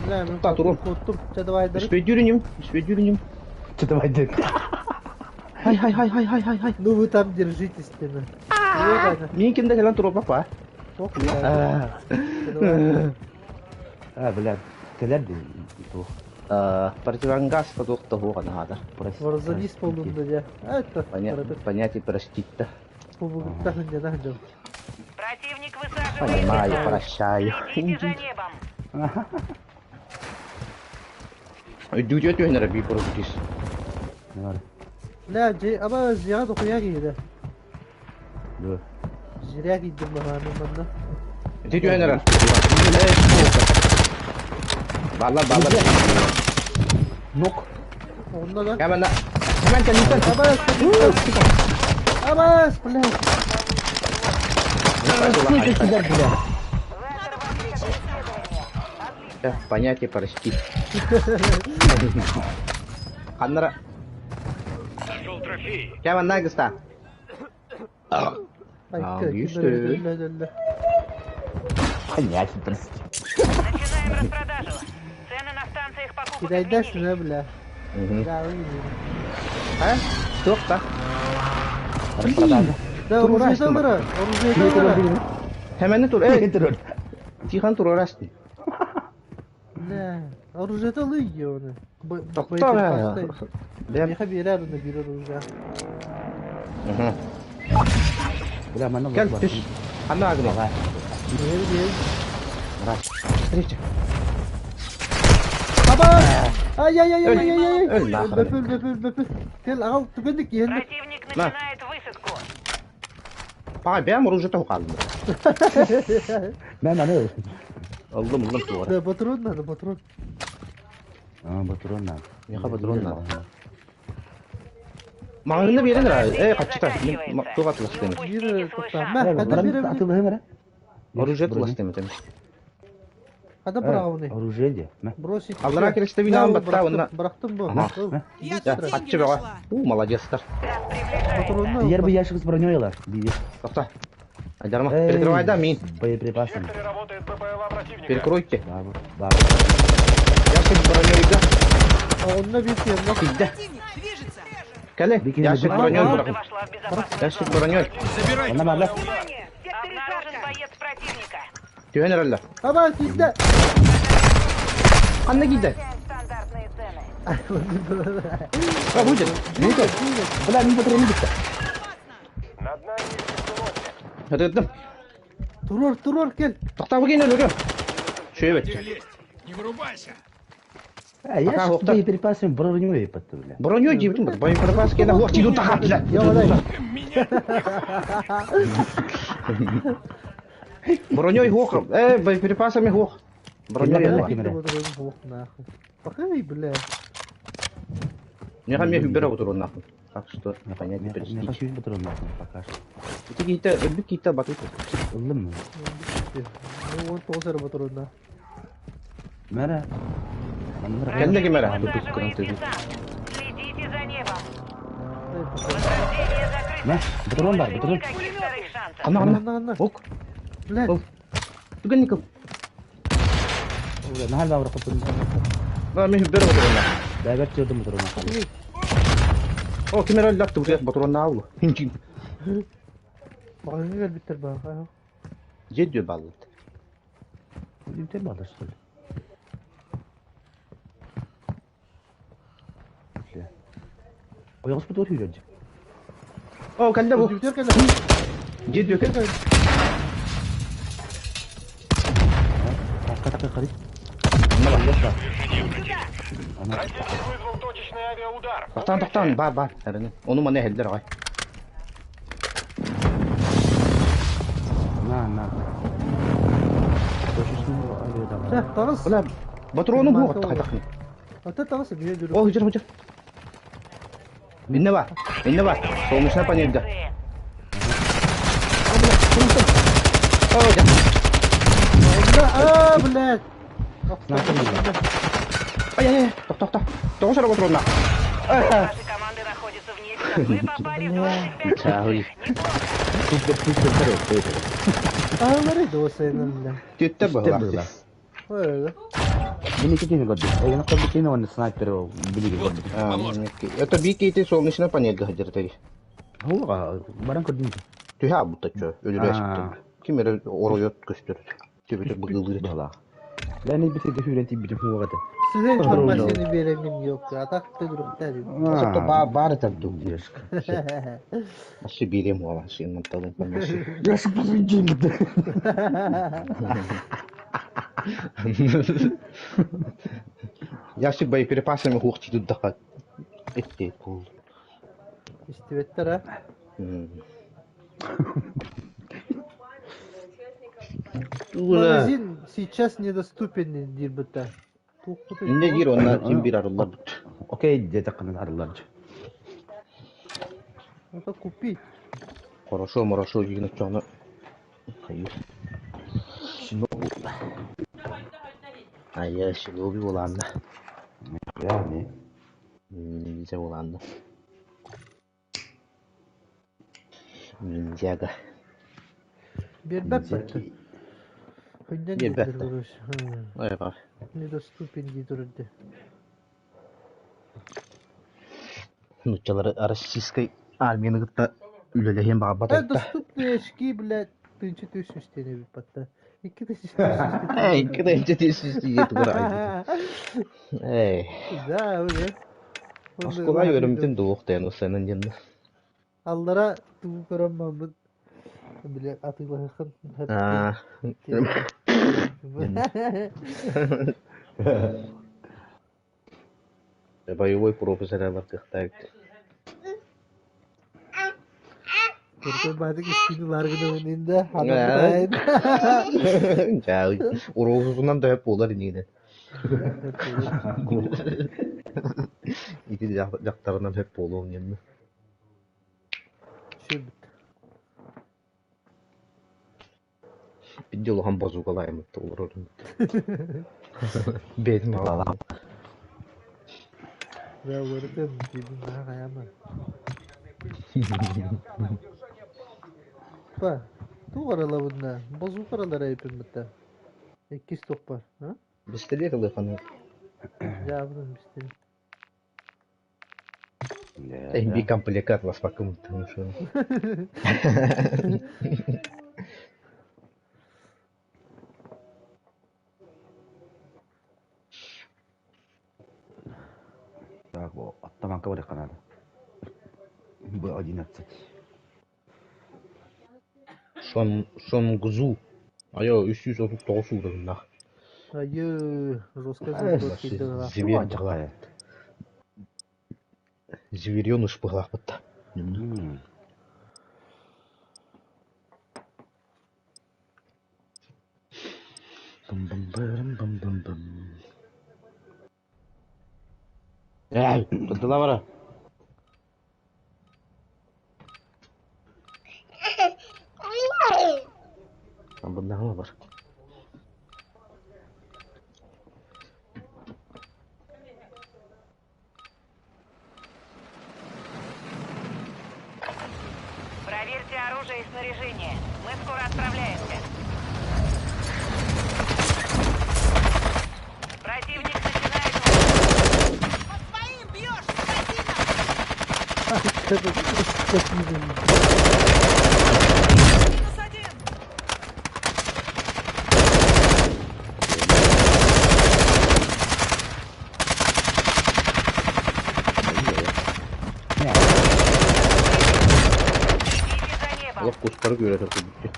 Бля, мен Та, турун. Куттум. Чэ, давай, дары. Үспөйдүүрүнүм, үспөйдүүрүнүм. Что давай дед. Хай, хай, хай, хай, хай, хай, хай. Ну вы там держитесь, ты. Мин кимде кэлэн туруп папа. Ох, бля. Чэ, давай. А, блядь. Кэлэр дии. Туох. Противогаз туох тоһуоҕа наада. Вооруженись полунда, я. А это, Понятие простить-то. Противник высаживает Понимаю, десант. прощаю. Следите за небом. Өйдүүтүө түһэнэрэ бии порудис. Бля, джей, аба зига дохуя киһи Да. Зря кийдим баҕааны манна. Ити түһэнэрэ. Баллар, баллар. Нок. Онно да. Кэмэн, кэмэн кэнниттэн. Абас, Абас, бля. Сколько тебя, бля? Понятие простить. Ханнара. Нашел трофей. Кэмэн нагыста. Айка, Аңгысты. өллө, өллө. Понятие, прости. Начинаем распродажу. Цены на станциях покупок Кидайдасың, изменились. а, бля. Да, выйди. А? Туох та. Распродажа. Да, оружие бара, оружие бара. Хэмэнни тур. Эй, Тихан турарастын. Бля, оружие лый оны. Токтоо. Бэм. Меха берер оны бир оружие. Бля, мана Кэл түс. Ханна агны. Бер, бер. Встреча. Абас! Ай-яй-яй-яй-яй-яй! Өл нахрен. Бөпүл, бөпүл, бөпүл. Кел, ағал, түгендік енді. Противник На. начинает высадку. Паа бэм оружие тоһу хаалды. Мен аны. Аллым, аллым туора. Да, патрон надо, патрон. А, патрон надо. Меха патрон надо. Маңында берен ра. Эй, качта. Мен туга Не туластым. упустите Бир, свой тоқта. шанс. Мә, қада бері, Атылы хемere. Оружие туластым этем. қада бұрағыны. Оружие де. Мә. Бросить. Аллара кереште винан батта онна. Бырақтым бұ. Ага. Я Да, тут деньги катчы бага. нашла. У, молодецтар. Газ приближается. Патронны. Дияр бы ящик с броней лар. Бии. Токта. Айдарма. Перекрывай да мин. Боеприпасами. В секторе работает БПЛА противника. Перекройте. Да, да. Ящик броней да. Онна bir yerine. Кидде. Противник движется! Кэле. Бикини Ящик бикини. броней Команда бырагын. вошла в безопасную Ящик зону. броней. Забирайте. Онна барлар. Обнаружен боец противника. Түһэн эрэллэр. Aman кидде. Ханна кидде. Стандартные цены. А, будет. Будет. Бля, мен патроны битти. Над нами их беспилотник. Өтөттüm. Турор, турор кел. Токтоо кийин өлөрөм. Шөйбөт. Где лезть? Не вырубайся. А, ящик с Пока, боеприпасами броней патты, бля. Броню жибитим бар. Боеприпас кеде хуак чиду таха бля. Я вадай. Меня Броней хуак. Э, боеприпасами хуак. Броней Кимере, хуак. кимере. Нахуй. Пахай, бля. Не хам я хүбер отурун нахуй. Так что понятно Мен перестить. хочу патрон нахуй пока что. Ити кийте, өбүк кийте батыт. Ыллым. Ну, он тоғыз әрі патронна. Мәре. Маннар. Кэлле кимере. Высаживает десант. Следите за небом. Возрождение закрыто. Мә, патрон бар, Больше патрон. никаких вторых шансов. Ана Анна, ана. анна. Ок. Бля. Ол. Түгэн никол. Нахал бабыр кыпын. Ба мен хүбер отурун. Дәбәр чырдым патрон. О, кимере лакты бу патрон наалу. Маҕаһыыҥҥа кэлбиттэр баар. Дьиэ баллыт. Үтэн баллар что ли? Ойоҕоспут ор үүрэр. О, кэллэ бу. Үтэр кэллэ. Дьиэ кэллэ. Така така қарай. Противник вызвал точечный авиаудар. Тохтоон, тохтоон, бар, бар. Эрэнэ. Ону маны эһэллэр аҕай. На, на. Точечный авиаудар. Чэ, таҕыс. Бля, патрону бу хайдах. Ата таҕыс эмиэ дүрүк. О, хыдьыр, хыдьыр. Инне бар, инне бар. Солнечная панельга. О, дьэ. А, блядь. Ай-яй-яй, тох, тох, тох. Тоҕус эрэ патронна. Ваши команды находятся вне игры. Вы попали в 25 Чаый. лучших. Неплохо. Супер, супер, супер. Аалары дуосайнан. Түттэ быһылаах. Ой, Мин икки киһини көрдүм. Эйгини көрбүт киһини уонна снайпер билиги көрбүт. Это бикейти солнечная панельга хадьыртари. Хуга, баран көрдүм. Түһэ абыттаччы, өлүрэ Ким эрэ оройот көстөр. Төбөтө быгылыр. Быһылаах. Ләни битирге хүрен тибитим хугата. Сизе информацияны беремин yok. Атак тедруктар. Сотто ба бар этер ду. Ашы берем уала, шин мантал информация. Яшы бузун Яшы боеприпасами хух тидут дахат. Этте пул. Истибеттер а. Магазин сейчас недоступен диир бытта. Инде дир онна ким бир арыллар бут. Окей, дете канан арыллар. Это купить. Хорошо, хорошо, дигин чону. Хайыр. Айя, шиноби буланна. Яни. Ниндзя буланна. Ниндзяга. Бербэт бытта. Хүнден Бербэт. диир короче. Ой, бар. Недоступен диир өрдө. Нучалары российской армияны кытта үлелеһин баҕарбат Э, этэ. доступные очки, блядь, тынчы түсүстене бит батта. Икки тысяча Эй, кыдайча тиэсис тугара Эй, Да, уже. оскула өрөмтүн дуох тэн усанан дьэннэ. Аллара туу көрөн баммыт. Бile атыылаһыхын. Аа. Боевой пропуск эрэ кыахтаабыт. Көркөн баадык искини ларгына инде. Ханан Жаа, уруусунан да буолар инигинэ. Ити жактарынан хөп буолуом дьэннэ. Шүбүт. Бидде улахан базукалааймыт олорор. Бэйдин аҕалаах. Да, өртөн дибин хаяма. Па, туу аралабынна. Базука аралар айпын битта. Иккис топпар, а? Бистелиэ кылыханы. Жабын бистер. Би комплекат ласпакым тымшын. Так, бу аттаманка бар канада. Бу 11. Шон Шонгзу. Айо 339 уровеннах. Айы, жестко Зверь дела. Звереныш быһылаах бытта. Бым-бым-бым-бым-бым-бым. Эй, дыла бара. Быннаҕа бар. Проверьте оружие и снаряжение. Мы скоро отправляемся. Противник начинает... По своим бьешь, скотина! Скотина. Кустары күөрэтэр курдук дии.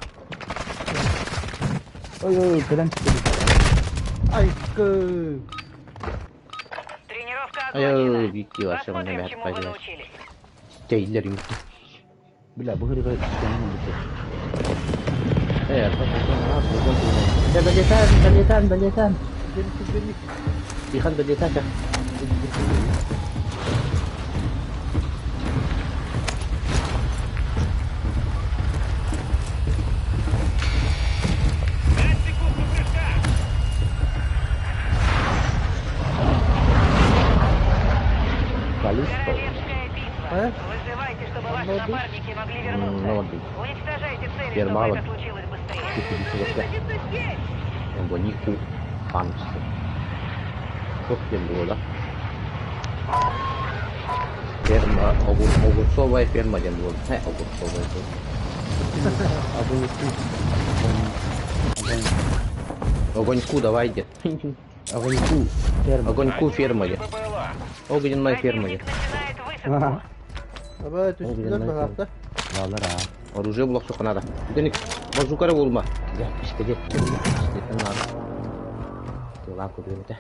Ой, ой, кэлэн Айкы! Тренировка Ай, окончена. Вики вообще Посмотрим, мне чему вы научились. Тейлер им. Бля, бу хырыга кэннин бутэ. Долетаем, долетаем, долетаем. Түргэнник. Тихон, долетать. Пять секунд до прыжка! Калисто. Королевская битва. А? Вызывайте, чтобы ваши Молодец. напарники могли вернуться. Молодец. Уничтожайте цели, Теперь чтобы мало. это случилось быстрее. Здесь! Огоньку памсы. Что было, да? Ферма, огурцовая ферма диэн буолла. Э, огурцовая. Огоньку. Огоньку давай, дед. Огоньку. Ферма. Огоньку ферма дед. БПЛА. Огненная ферма дед. Противник начинает высадку. Ага. Аба, түстүлэр баҕаахта. Балар а. Оружие булуохха надо. Деник, базука булма. Я, пистолет. Пистолет надо. Тыла курбута.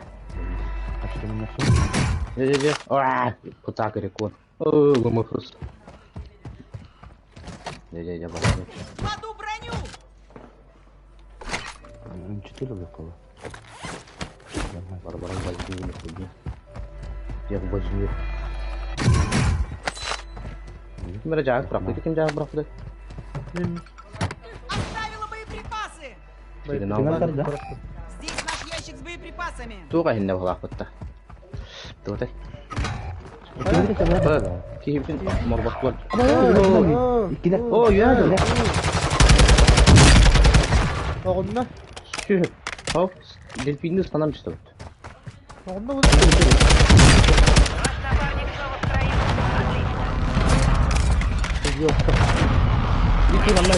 А что у меня все? Не, не, не. А, пытак рекон. О, ломафус. Не, не, не, не. Кладу броню! Четыре выкола. Барбарам возьми, нахуй. Я возьму. Ким эрэ дьаак бырахпыт, ким дьаак бырахпыт? Мин Оставила боеприпасы! Сигнал. да? Здесь наш ящик с боеприпасами! Туга хинне булаахпытта. Туотай. Киһибитин морбахтуар. Иккилер. О, юады. Оҕунна. Сү. Хоп, дельфинни станам чистабыт. Оҕунна бу. Ваш напарник снова в строю. Отлично. Вики манна.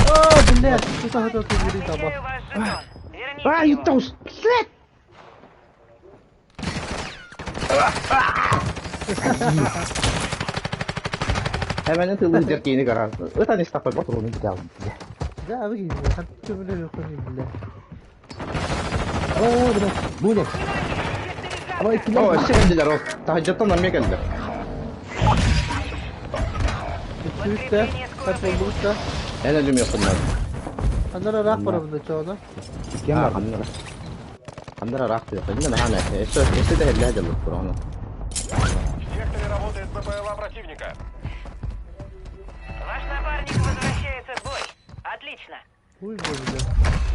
О, блядь, что это ты говорит, аба. Отмечаю ваш жетон. Верните А, его. юттаус. Блядь. Hemen тылы деркейни каран. Это не стапай патроны взял. Да, вы хатты биле хуни бля. О, бля. Будет. Aba иккилер. О, сенделер о. Тахаджаттан намек келди. Түстүбүт да, хат болдубут да. Эн өлүм якыннар. Анара рах барабында чоона. Кем бар? Аннара. Аннара рах туяк. Инна нахана. Эсө эсө да хелле дел кураны. В секторе работает БПЛА противника. Ваш напарник возвращается в бой. Отлично. Уй бля.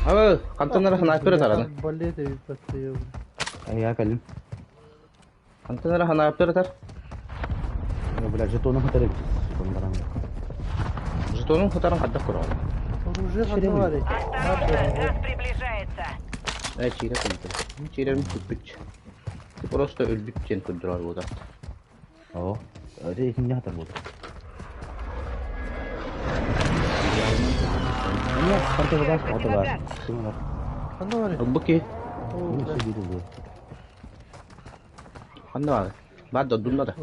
Aba, кантанара ханапер тараны. Балет эбит батты. Я кэлим. Кантанара ханапер тар. Бля, жетону хатарып. Жетонун хатарын каддак кураны. Оружие хатывары. Осторожно, газ приближается. Э, чире кылды. Чирем күппүт. Просто өлбүт тен көддүрөр бууда. О, рейтинг хатар болды. Нет, противогаз, противогаз. Симулар. Ханна бар. Бу ки. О, Ну, бля. все видел. Ханна бар. Бар да дунна да.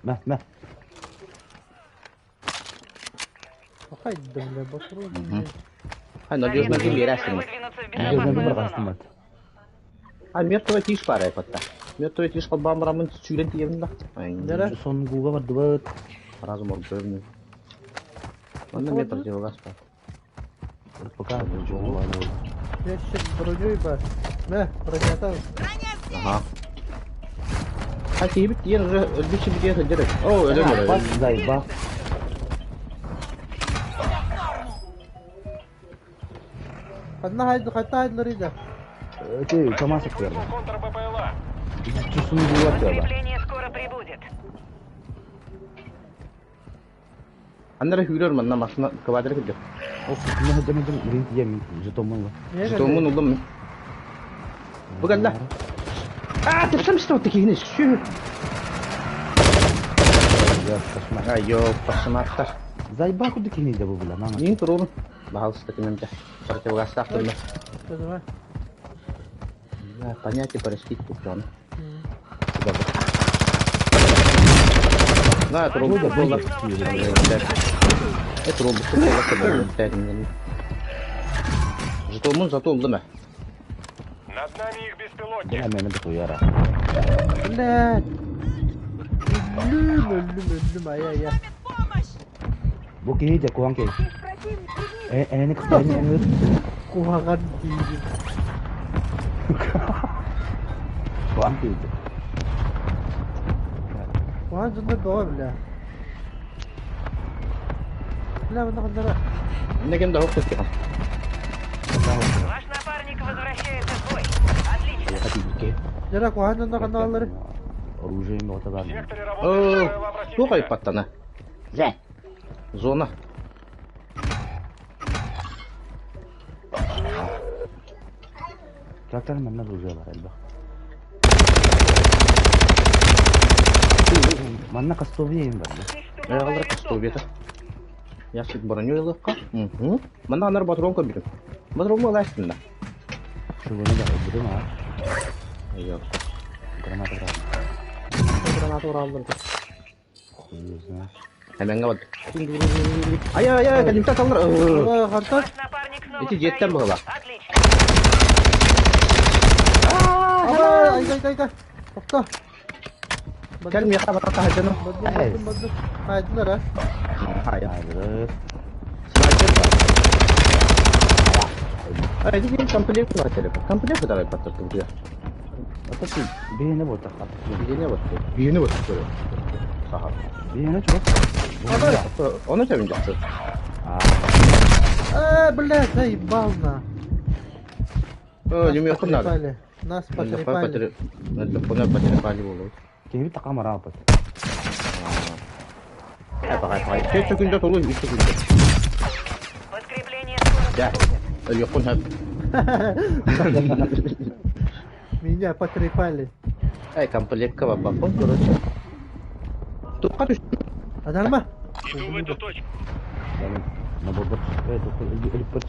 Мә, мә. Хайда, бля, патрон. Хай, надежно ким Советую бересиң. выдвинуться в Надежно безопасную выбор зону. астымат. А мертвая тиш пара патта. Мертвая тиш калбам рамын сүрен тиемин да. Нere? Сон гуга бар дыбыт. Разум орбөмү. Онда мен противогаз бар. Пока. Ящик броней бар. Мә, бронята. Броня здесь! Ага. А тиебит тиен уже өлбүчү битен хыдыры. О, өлөм Бас, өлөм. зайба. Ханна хайды, хатта хайдылар иде. Ты, камасык Противник бер. вызвал контр БПЛА. Чусын гуга бер. Подкрепление скоро прибудет. Аннара хүрөр манна машина квадрат кидер. О, не хадым хадым, ринг ем, жетон мын. Жетонмун улым. Буганда. А, ты сам что такие не шү. Я кошмар. Айо, пашматтар. Зайба куды кини да бу бля, мама. Нин турун. Баалыста кимемте. Противогаз тактым. Давай. Да, понятие простить тут он. На, Ваш турун напарник була. снова в строю. Это робот буолла Жетомун зато ыллым ээ. Над нами их беспилотник. Бля, мені бутуяра. Блядь. Өллүм, өллүм, өллүм, ай-ай-ай. Помощь! Бу киһи дьэ куһаҕан киһи. Э, энэни кытта эни Куһаҕан диигин. Куһаҕан киһи дьэ. Куһаҕан дьоннор бөҕө бля. Бля, манна ханнара. Инне ким да хоп кэскихан. Ваш напарник возвращается в бой. Отлично. Дьара куһаҕан дьоннор ханна Оружие бөҕөтө В баар. секторе работает БПЛА Туох противника. айпаттана? Зона. Трактор манна оружие бар элбэх. Манна кастовия им бар. Айгалар кастовията. Ящик броню ылыахха. Угу. Манна анар патрон көрбүтүм. Патрону ылаастын да. Шугуну да ылбытым аа. Айа. Граната граната. Граната ураллар. Хуй знает. Эмэҥҥэ бат. Ай ай ай, кэлимтэ саллар. Ой, хантан. Ваш напарник снова Эти в дьиэттэн строю. быһыла. Отлично. Ай, ай, ай, ай. Тохто. Кэл миэхэ бата таһырдьаны. Бардым, бардым, бардым. Хайдылар, а? Хайа. Айдыр. Снайпер бар. Ай, ити комплект бар телефон. Комплект бар паттыр туя. Ата ти биһине буолтах. Биһине бат. Биһине бат. Саха. Биһине чугас. Оны тэбин жақсы. Аа. Э, блядь, заебал на. Нас Нюмекун надо. потрепали. Нас потрепали. Лөххөнө потрепали болот. Киһи такамара апат. Э, пока, пока. Төрт секунда толу, үч секунда. Подкрепление скоро Да. прибудет. Лөххөн хөп. Меня потрепали. Эй, комплектка бабаппын, короче. Туққа түш. Адарма. Иду в эту точку. На бобот. Э, өлүп бер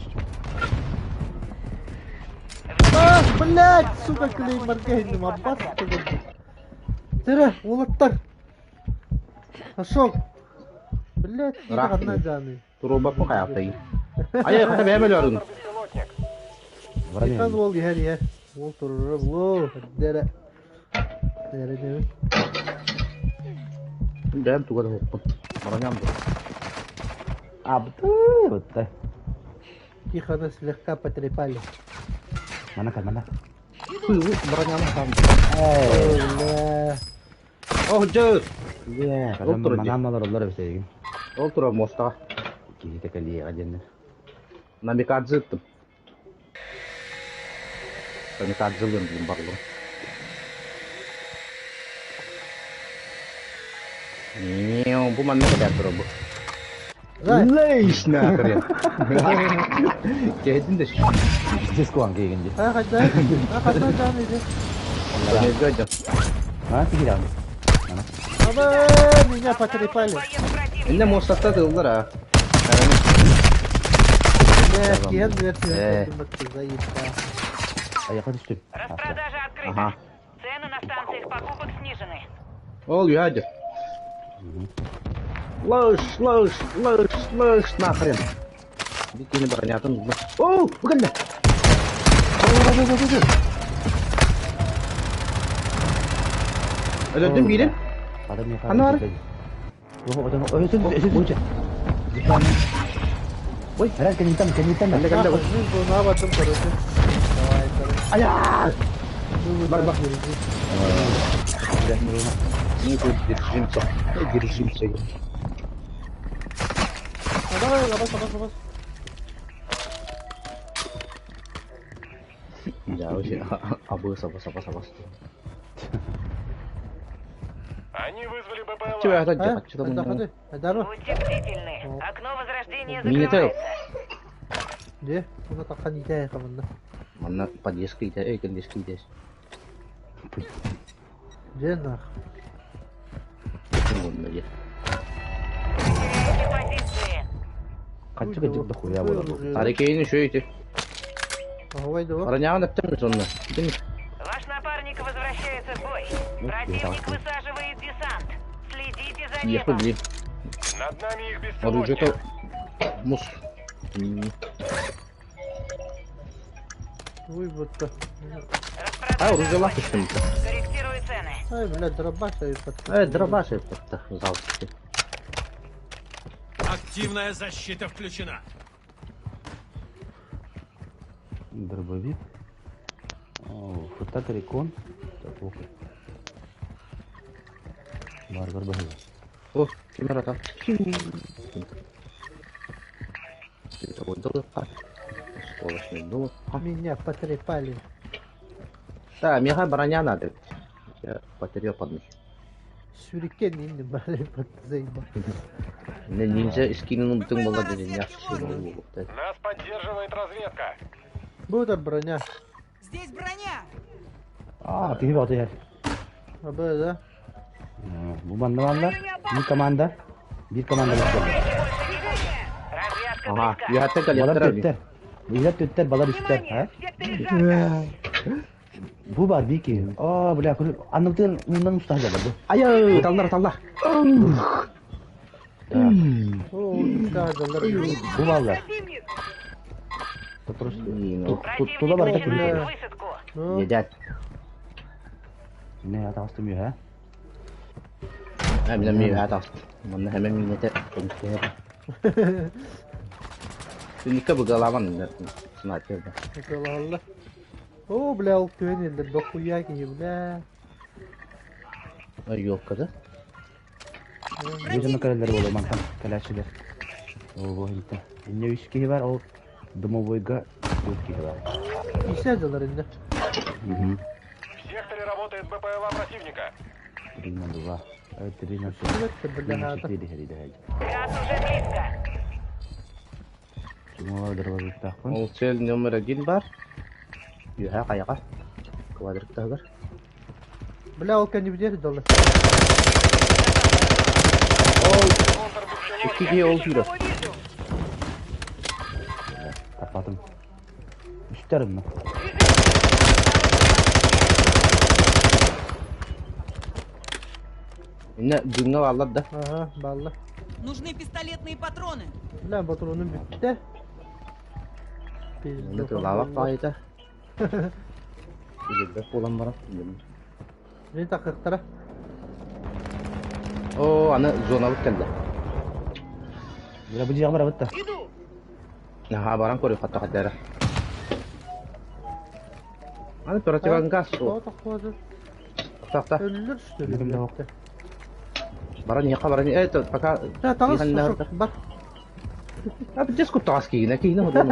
А, блядь, сука, клеймор гейним, аббас Тире, уолаттар. Пошел. Блядь, Рах одна жаны. Туруубаппын хайааптай. Ай, хата бэйэм өлөрүн. Беспилотник. Тихан уол иһэр иһэр. Уол турара булу. Дере. Дере дере. Бэйэм туга да хоппун. Мараням бу. Абды, бытта. Тихона слегка потрепали. Мана кал, мана. Мараням там. Эй. Бля. Ох, жы. Бля, Ол турар дии. манан малар олар бисегин. Ол турар мостаға. Киһи текелиэҕэ диэннэр. Намикадзе ыттым. Камикадзе диэн барлар. Нео, бу манна кэтэр турар бу. Зай. Лейш нахрен. Кэһэтин да Пиздец куһаҕан киһигин дии. А, хайда. А, хайда жаны иди. Тоннельга А, киһи даҕаны. Аба, меня потрепали. Боец противника. Инне мостатта тыллар а. Бля, киэн Э. версия. Заебал. Айака түстүм. Распродажа открыта. Ага. Цены на станциях покупок снижены. Ол юхадыр. Лыш, лыш, лыш, лыш, нахрен. Бикини бронятын. О, бүгін. Өлөдүм биирин. Адам я Ана бар. Ой, раз кенитам, кенитам. Кэллэ, кэллэ. Нахуй, жизнь был на этом, короче. Давай, короче. Ая! Ну, Бар, бар. так, держи. Ну, тут держимся. Держимся. А, давай, лабас, лабас, лабас. Я вообще абыс, абыс, абыс, абыс. Они вызвали БПЛА. Чего я А? хотел? Что Айда, там? ходи. Айдару. Будьте бдительны. Окно возрождения Минител. закрывается. Где? Уна тахан идея хамында. Манна подъездка иде, эй, подъездка иде. Где нах? Теряете Теряете позиции. Канча кыжык да хуя болар бу. Тарикейни şu ити. Ой, да. Араняғын әптем сонна. Ваш напарник возвращается в бой. Противник высаживает десант. Следите за Ехал небом. бли. Над нами их Оружие беспилотник. Мус. Ой, вот А, оружие түстүм. Корректирую цены. Ай, бля, дробаш айыппат. Э, дробаш айыппатта, зал. Активная защита включена. Дробовик. О, фотокрикон. Так, окей. Бар бар баһыга. О, ким эрэ Меня потрепали. Да, меха броня надо. Я потрепанный. Сюрикен инде бары заебал. Не ниндзя скинул ты молодец, я скинул. Нас поддерживает разведка. Будет броня. Здесь броня! А, киһи баҕата иһэр. Абы, да? Бу манна бааллар. Биир команда. Биир команда бар. Развязка Ага, близка. я так Балар электро. түттэр. Илэр түттэр, балар үстэр. А? Бу бар бии киһи. Аа, бля, анныбытын уунан устаһа дьаллар бу. Ай, таллар, таллар. Так, О, да, жаллар. бу бааллар. Противник Тула барда начинает күлү. высадку. Ну, Едят. Не, атаҕастым үһэ. А, меня ми атас. Манна хәмә минете. Түнікке бұғаламан, снайпер да. это алла. О, бля, ол көнелдер, дохуя киһи, бля. Ай, ёлка, да? Бу кэлэллэр буолуо мантан кэлээччилэр. Ол бу иһиттэн. Инньэ үс киһи бар, ол домовойга төрт киһи бар. Исә жаллар инде. Мгм. В секторе работает БПЛА противника. Три на два. Три на шесть. Это, Три бля, на это. четыре, иһэр Газ уже близко. Чумала дробовиктаахпын. Ол цель номер один бар. Юха қаяға. Квадриктағыр. Бля, ол кәне бідер жаллар. Икки ол сүйрі. Кого вижу? Таппатым. Үстэр мына. Инне дүңге алар да. Ага, балла. Нужны пистолетные патроны. Бля, патроным бітті. Инне тылава қайта. Үлібек болан бара. Мен тақықтыра. О, аны зона келді. Бля, бу дьиэҕэ барабыт да. Аха, баран көрі қатта қаттары. Аны противогаз. О, таққуады. Тақта. Өлілер что ли? Білім де жоқ. Баран яқа баран. Это пока Да, тағыс, Иһэн шошок, бар. А бис куттаас киинэ киинэ hodon.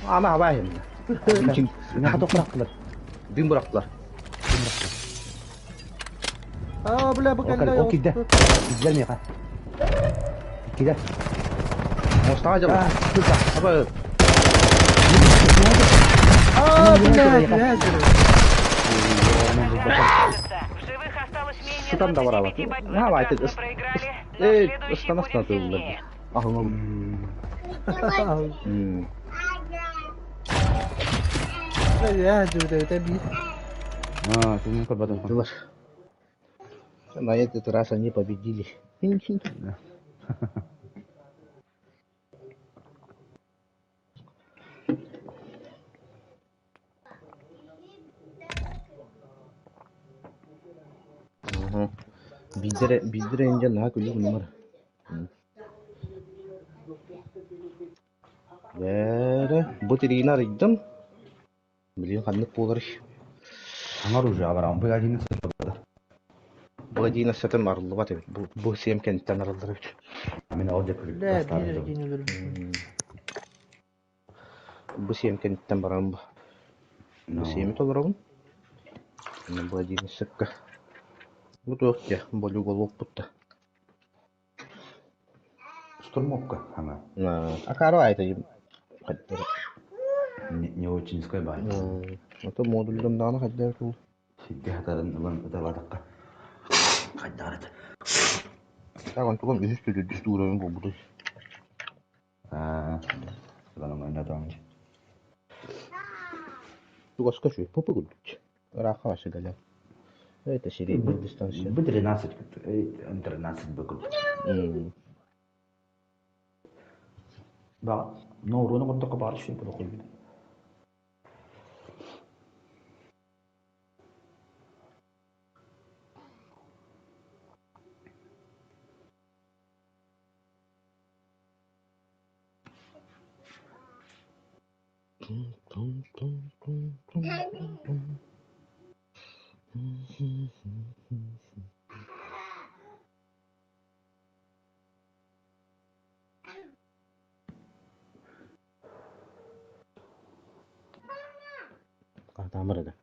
Ана абайым. Миэхэ тохторохтулар. Дым бырақтылар. А, бля, бу Ол кәллә. ол киирдэ. Киирдилэр миэхэ. Киирдэ. Мостаға жабы. Аба, А, бля, бля, Кажется, в живых осталось менее Что там давало? 25 бойцов. На, В давай, этот ты- раз мы проиграли, но э, следующий остановись будет на ты, сильнее. М, Бля, бля, бля, бля. Аа, сен көрбөтүм. дылар. На этот раз они победили. Ага. Биздер биздер инде на күлүк номер. Бәрі, бу тиригин арыйдым. Билин ханнык болар. Аңар уже абарам. Бу один Бу дина сатым арылып бит. Бу бу сем кенттен арылдыр бит. Мен ол деп Бля, бир кин өлөр. Бу сем кенттен барам бу. Бу семи толорогун. Бу дина сыкка. Бу туох болю голук бутта. Штурмовка ана. Акаро айта хаттер. Не не очень ской бай. Ото модулдун дааны хаттер тул. Сидде хатарын ылан ыталатакка. Кайдарат. Тагын туган үһүс түрдү дүс уровень болбуду. Аа. Ылан ойнадың. Тугаска шу попы гудуч. Раха ваша галя. Это средняя дистанция. Бу 13, 13 бу. Ба, норуону оҥордоххо баҕар үчүгэй буолуох курдук. Тамыр это.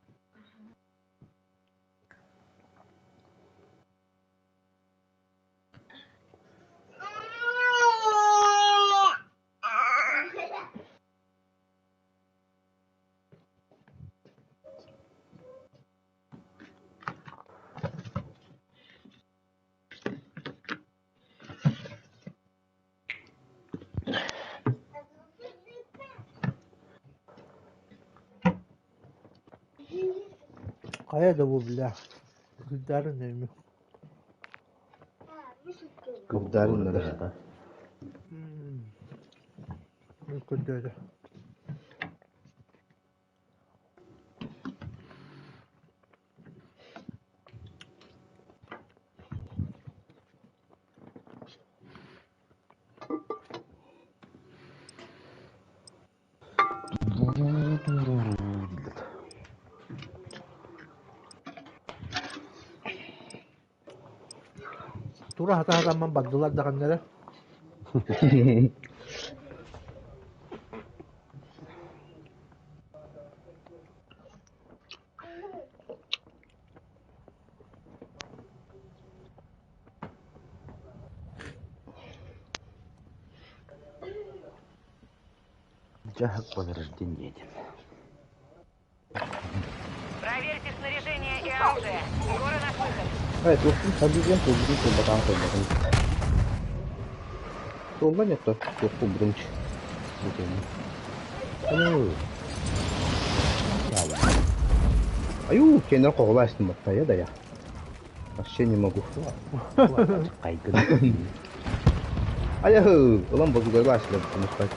Хайа да бу бля. Кырдарын эми. Кырдарын да. Көрдөөдө. Тура хата-хатамман бардылар даҕаннара. Дьаһык буолар диэн диэтим. Проверьте снаряжение и оружие. Скоро наш выход. Ай, туохпун сабыгын туолбутун туолбатаҕын туолбатым. Туолла нет то, туохпун бутумч. Бутум. Алло. Чао. Аю, кенер коҕулаастым баттая да я. Вообще не могу. Кайгын. Аяхы, улам бозугайлаастым бутумуспай.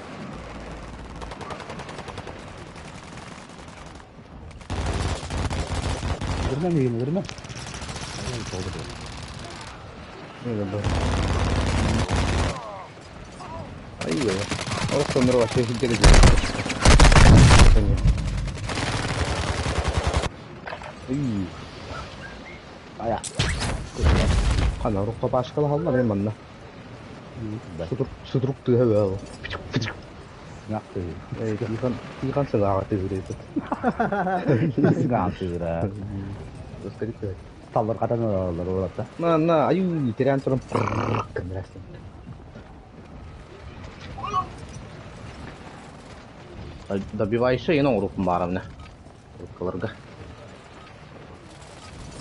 Өлөрмө миигин, өлөрмө. Ай, Орохтоннор вообще хилдеге Үй. Ая. Хана рукка башкала халла мен манна. Сутурук сутурук тыha бэл. Сыҥаахтыы. Эй, тихан тихан сыҥааҕа тыһырыйбыт. Сыҥаахтыыра. Өскөрүк. Таллырҕатан ылаллар уолатта. На на аю терян туран кынырастым. Добивайся ен оҥоруккун баарабына. Руккаларга.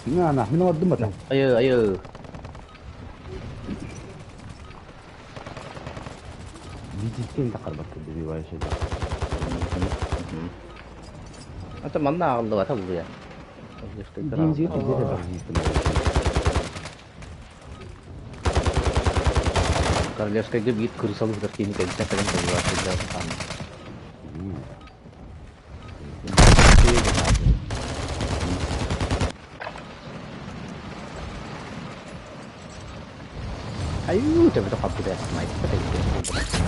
На, мин оҥордум бата. Айы, айы. Видиттен тақарбакка добивайся. Ата манна ағылдыбата бұл я. Бензин где-то бар Королевскайга биир кырсалы бутар кини кэлсэ кэлэн добивайся Аю, төбөтө хаппыта майта.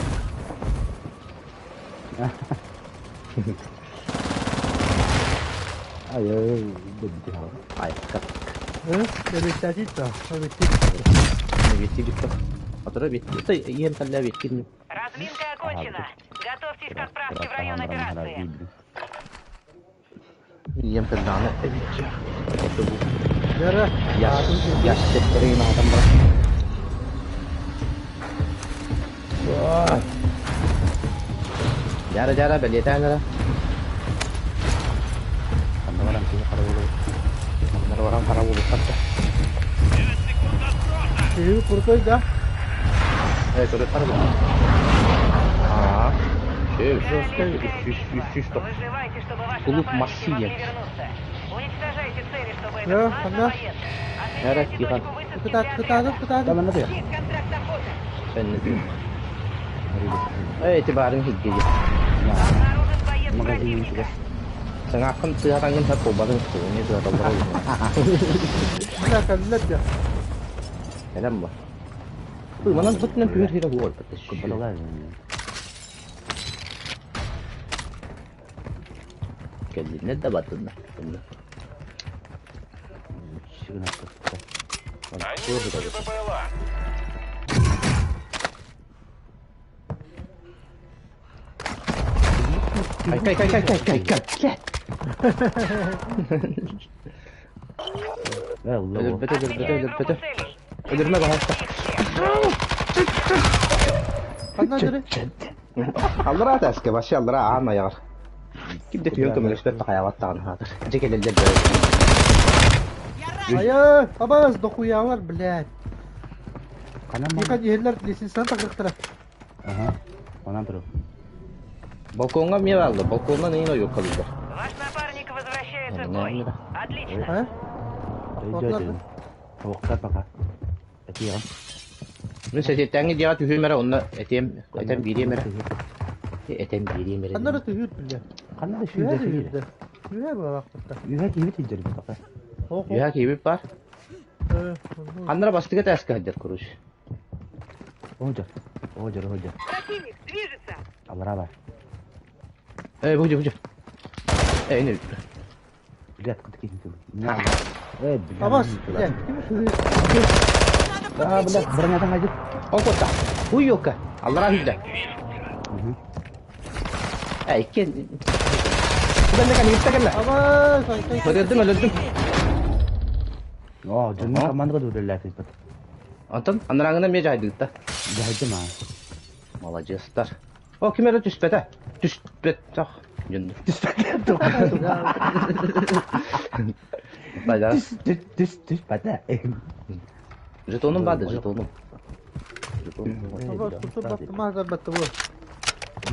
Ай, ай, дөбүтэ. Ай, кап. Эбиттэтит да, эбиттит. Бетти битти. Атыра бетти. Ты ем талля бетти. Разминка окончена. Готовьтесь к отправке в район операции. Ем талляны бетти. Яра. Яш, яш сеттерин адам бар. Жара жара белетәнәре. Ханна баран киһи хара буолуо. Маннар баран хара булып хатта. Киһи крутой да. Э, көрө хара бу. Аа. Шү, Королевская шү, шү, шү, битва. стоп. Выживайте, чтобы ваши Клуб напарники Массия. могли вернуться. Уничтожайте цели, чтобы этот Да, класс она. боец. Яра, Отмечайте тихо. точку высадки Кытаат, для кытаатып, отряда. кытаатып. Тамана тыа. Есть контракт охоты. Сен. Эй, ити баарын хиггиги. Обнаружен боец Магазин противника. чугас. Саҥааххын тыаһатаҥҥын сап буолбатын эмиэ тыаталлара Бля, кэллэр дьэ. Кэлэн ба. Ой, манан бытынан түһэр сирэ буол. Кубалалар. Кэллиннэр да бардыннар. Они вызвали БПЛА. Кай, кай, кай, кай, кай, кай, кай. Өлөрбөтө, өлөрбөтө, Отмечаю группу өлөрбөтө. целей. Өлөрмө баҕаста. Их всех. Ханна дыры? Аллара таска, вообще аллара аан аяҕар. Ким да түһэн көмөлөспөт тахайабат даҕаны хаатыр. Дьэ кэлэллэр бөрө. Я ранен! Айа, абаас, дохуялар, блядь. Ханан Тихо диһэллэр, лестницаны тахыахтара. Ага. Онан туру. Балкоҥҥа эмиэ бааллар, балконнан иин ойуоккалыыллар. Ваш напарник возвращается в бой. Отлично. А? Өйдөөтүн. Оохтар пока. Этиэҕим. Мин сэтиэттээҥҥи дьиэҕэ түһүөм эрэ, онно этиэм, этэн биэриэм эрэ. Этэн биэриэм эрэ. Ханна эрэ түһүүр, блядь. Ханна да Үһэ сүүрдэ сүүрдэ. түһүүрдэ. Үһэ буолаахпытта. Үһэ киһи тиийдэр пока. Ох, ох. Үһэ киһибит баар. Э, онно. Ханна эрэ бастакы этээскэ сылдьар, короче. Оһдьор. Оһдьор, оһдьор. Противник движется. Аллара бар. Э, бу бу. Э, ини. Блядь, кыт киһи тыл. Э, блядь. Абаас, блядь. Ким түһүүр? Надо А, блядь, подлечиться! бронятан хайдыт. Ол куотта. Хуй ёлка. Аллара сүүрдэ. Э, икки. Кэллэ, кэллэ, кэллэ, кэллэ. Абаас, ай, ай. Өлөрдүм, өлөрдүм. Оо, дьоннор командага дуреллээтиппит. Онтон анарааҥҥынан эмиэ дьаһайдыытта. Дьаһайдым аа. Маладьыастар. О, ким эрэ түспэтэ. Түспэтэх. Дьон. Түспэтэ. Байда. Түс, түс, түс, түспэтэ. Жетонум барды, жетонум. Жетонум. Абаас, куту батты, мазар батты бу.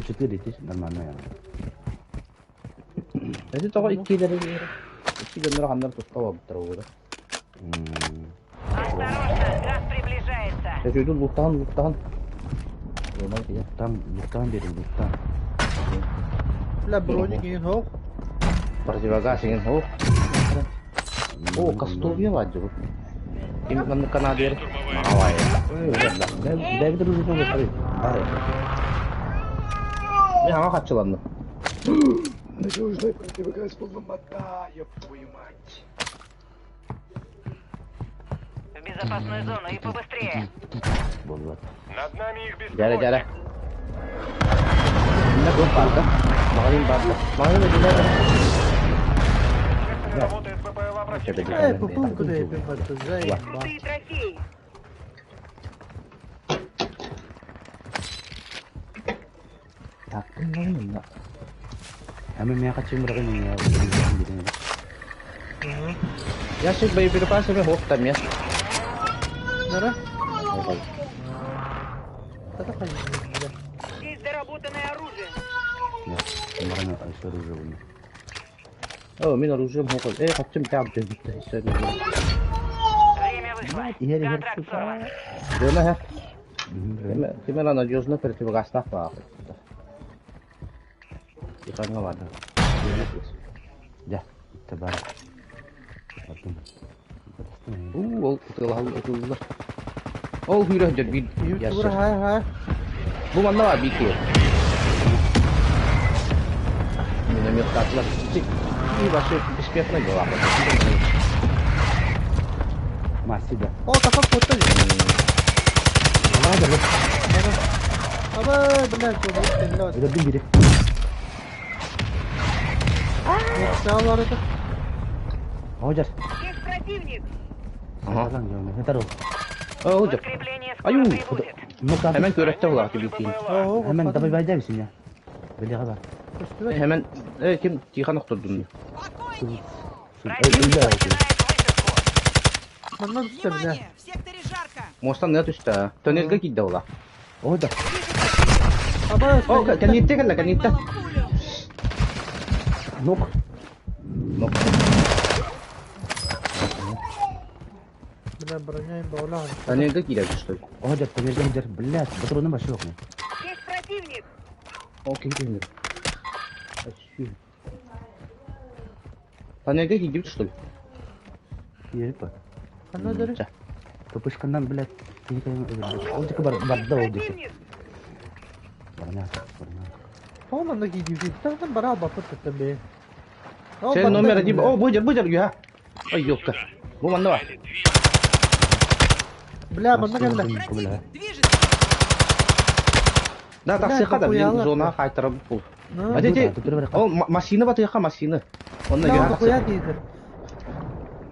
Четыре тысячи, нормально. Эти тоҕо иккилэри икки дьонноро ханнар туста буолбуттар угура. Осторожно, газ приближается. Чөчүүдүн луктаһан луктаһан. Там, луктаан берин, луктаан. Бля, броник иһин хоох. Противогаз иҥин хоох. О, Кастовия баар дьэ бу. Ким маннык Канадыар? Маҕалай. Бэйбит оружиетын көрсөбүй. Бары. Мен хаҥа хаччыланным. Надежный противогаз был мота, ёб твою мать. В безопасную зону и побыстрее. Болбат. Над нами их Дьэрэ беспилотник. дьэрэ. Инна туох баарда? Маҕаһыын баарда. Маҕаһыын өтүлэр. В секторе работает БПЛА противника. Э, пупун куда я батты, заебал. Крутые трофеи. Так, инна. Ами мэ хачым бырагын я. Ящик боеприпасами хоох там я. Нара? Тата хайы, бля. Здесь доработанное оружие. Маны оружие буну. О, мин оружием хоох. Э, хаччым таап дьэ. Время вышло. Иһэр иһэр. Контракт сорван. Дьоно һэ. Ким эрэ надежно противогазтаах баар. Икаҥҥа баар. Дьэ, табар. Уу, ол ытыалаһал ытыллар. Ол күүрэ сылдьар биир Түһүүр ящик. тугура хай хай. Бу манна баар биир киһи. Минометтаатылар. И вообще беспечный была. Масида. О, таха куотта дии. Абаа, блядь, ол кэллэ. Өлөрдүм бири. Саалар это. Оһдьор. Есть противник. Ага. Хэтэр ол. Ол дьэ. Подкрепление скоро Аю. прибудет. Hemen көрөттө булааты биир киһи. Оо, Hemen дабай байда бисин я. Билиҕэ бар. Hemen э ким Тихон охтордун. Покойник! Противник начинает высадку. Манна түстэ, бля. Внимание! В секторе жарко! Мостан не түстэ. Тоннельга киирдэ була. Оһдьор. Вижу противника! Абаас, О, кэнниттэ кэллэ, кэнниттэ. Поймала пулю! Нок. Нок. Бля, броня им баулаан. Тоннельга киирэ что ли? Оһдьор, тоннельгэ сылдьар. Блядь, патроны башы yok. Есть Ол киһи түһүнэр. Панельга киирдибит что ли? Киирбит ба. Ханна дөрү? Ча. Тупышканнан, блядь, киһи кэлэн өлөрдө. Ол диэки бар барда ол диэки. Барана, барана. Тоҕо манна киирдибит? Тахсан бара албаппыт туттан бэйэ. Ол Цель барда номер один. бля. О, быдьар, быдьар, юха. Ой, ёлка. Бу манна бар. Бля, манна кэллэ. Противник движется. Да, Бля, тахсыха да, блин, дохуялар. зона хайтара бу. Ну, А дети, Тут бер ол машина батыха машина. Онна бля, юха дохуя тахсыха. киирдим.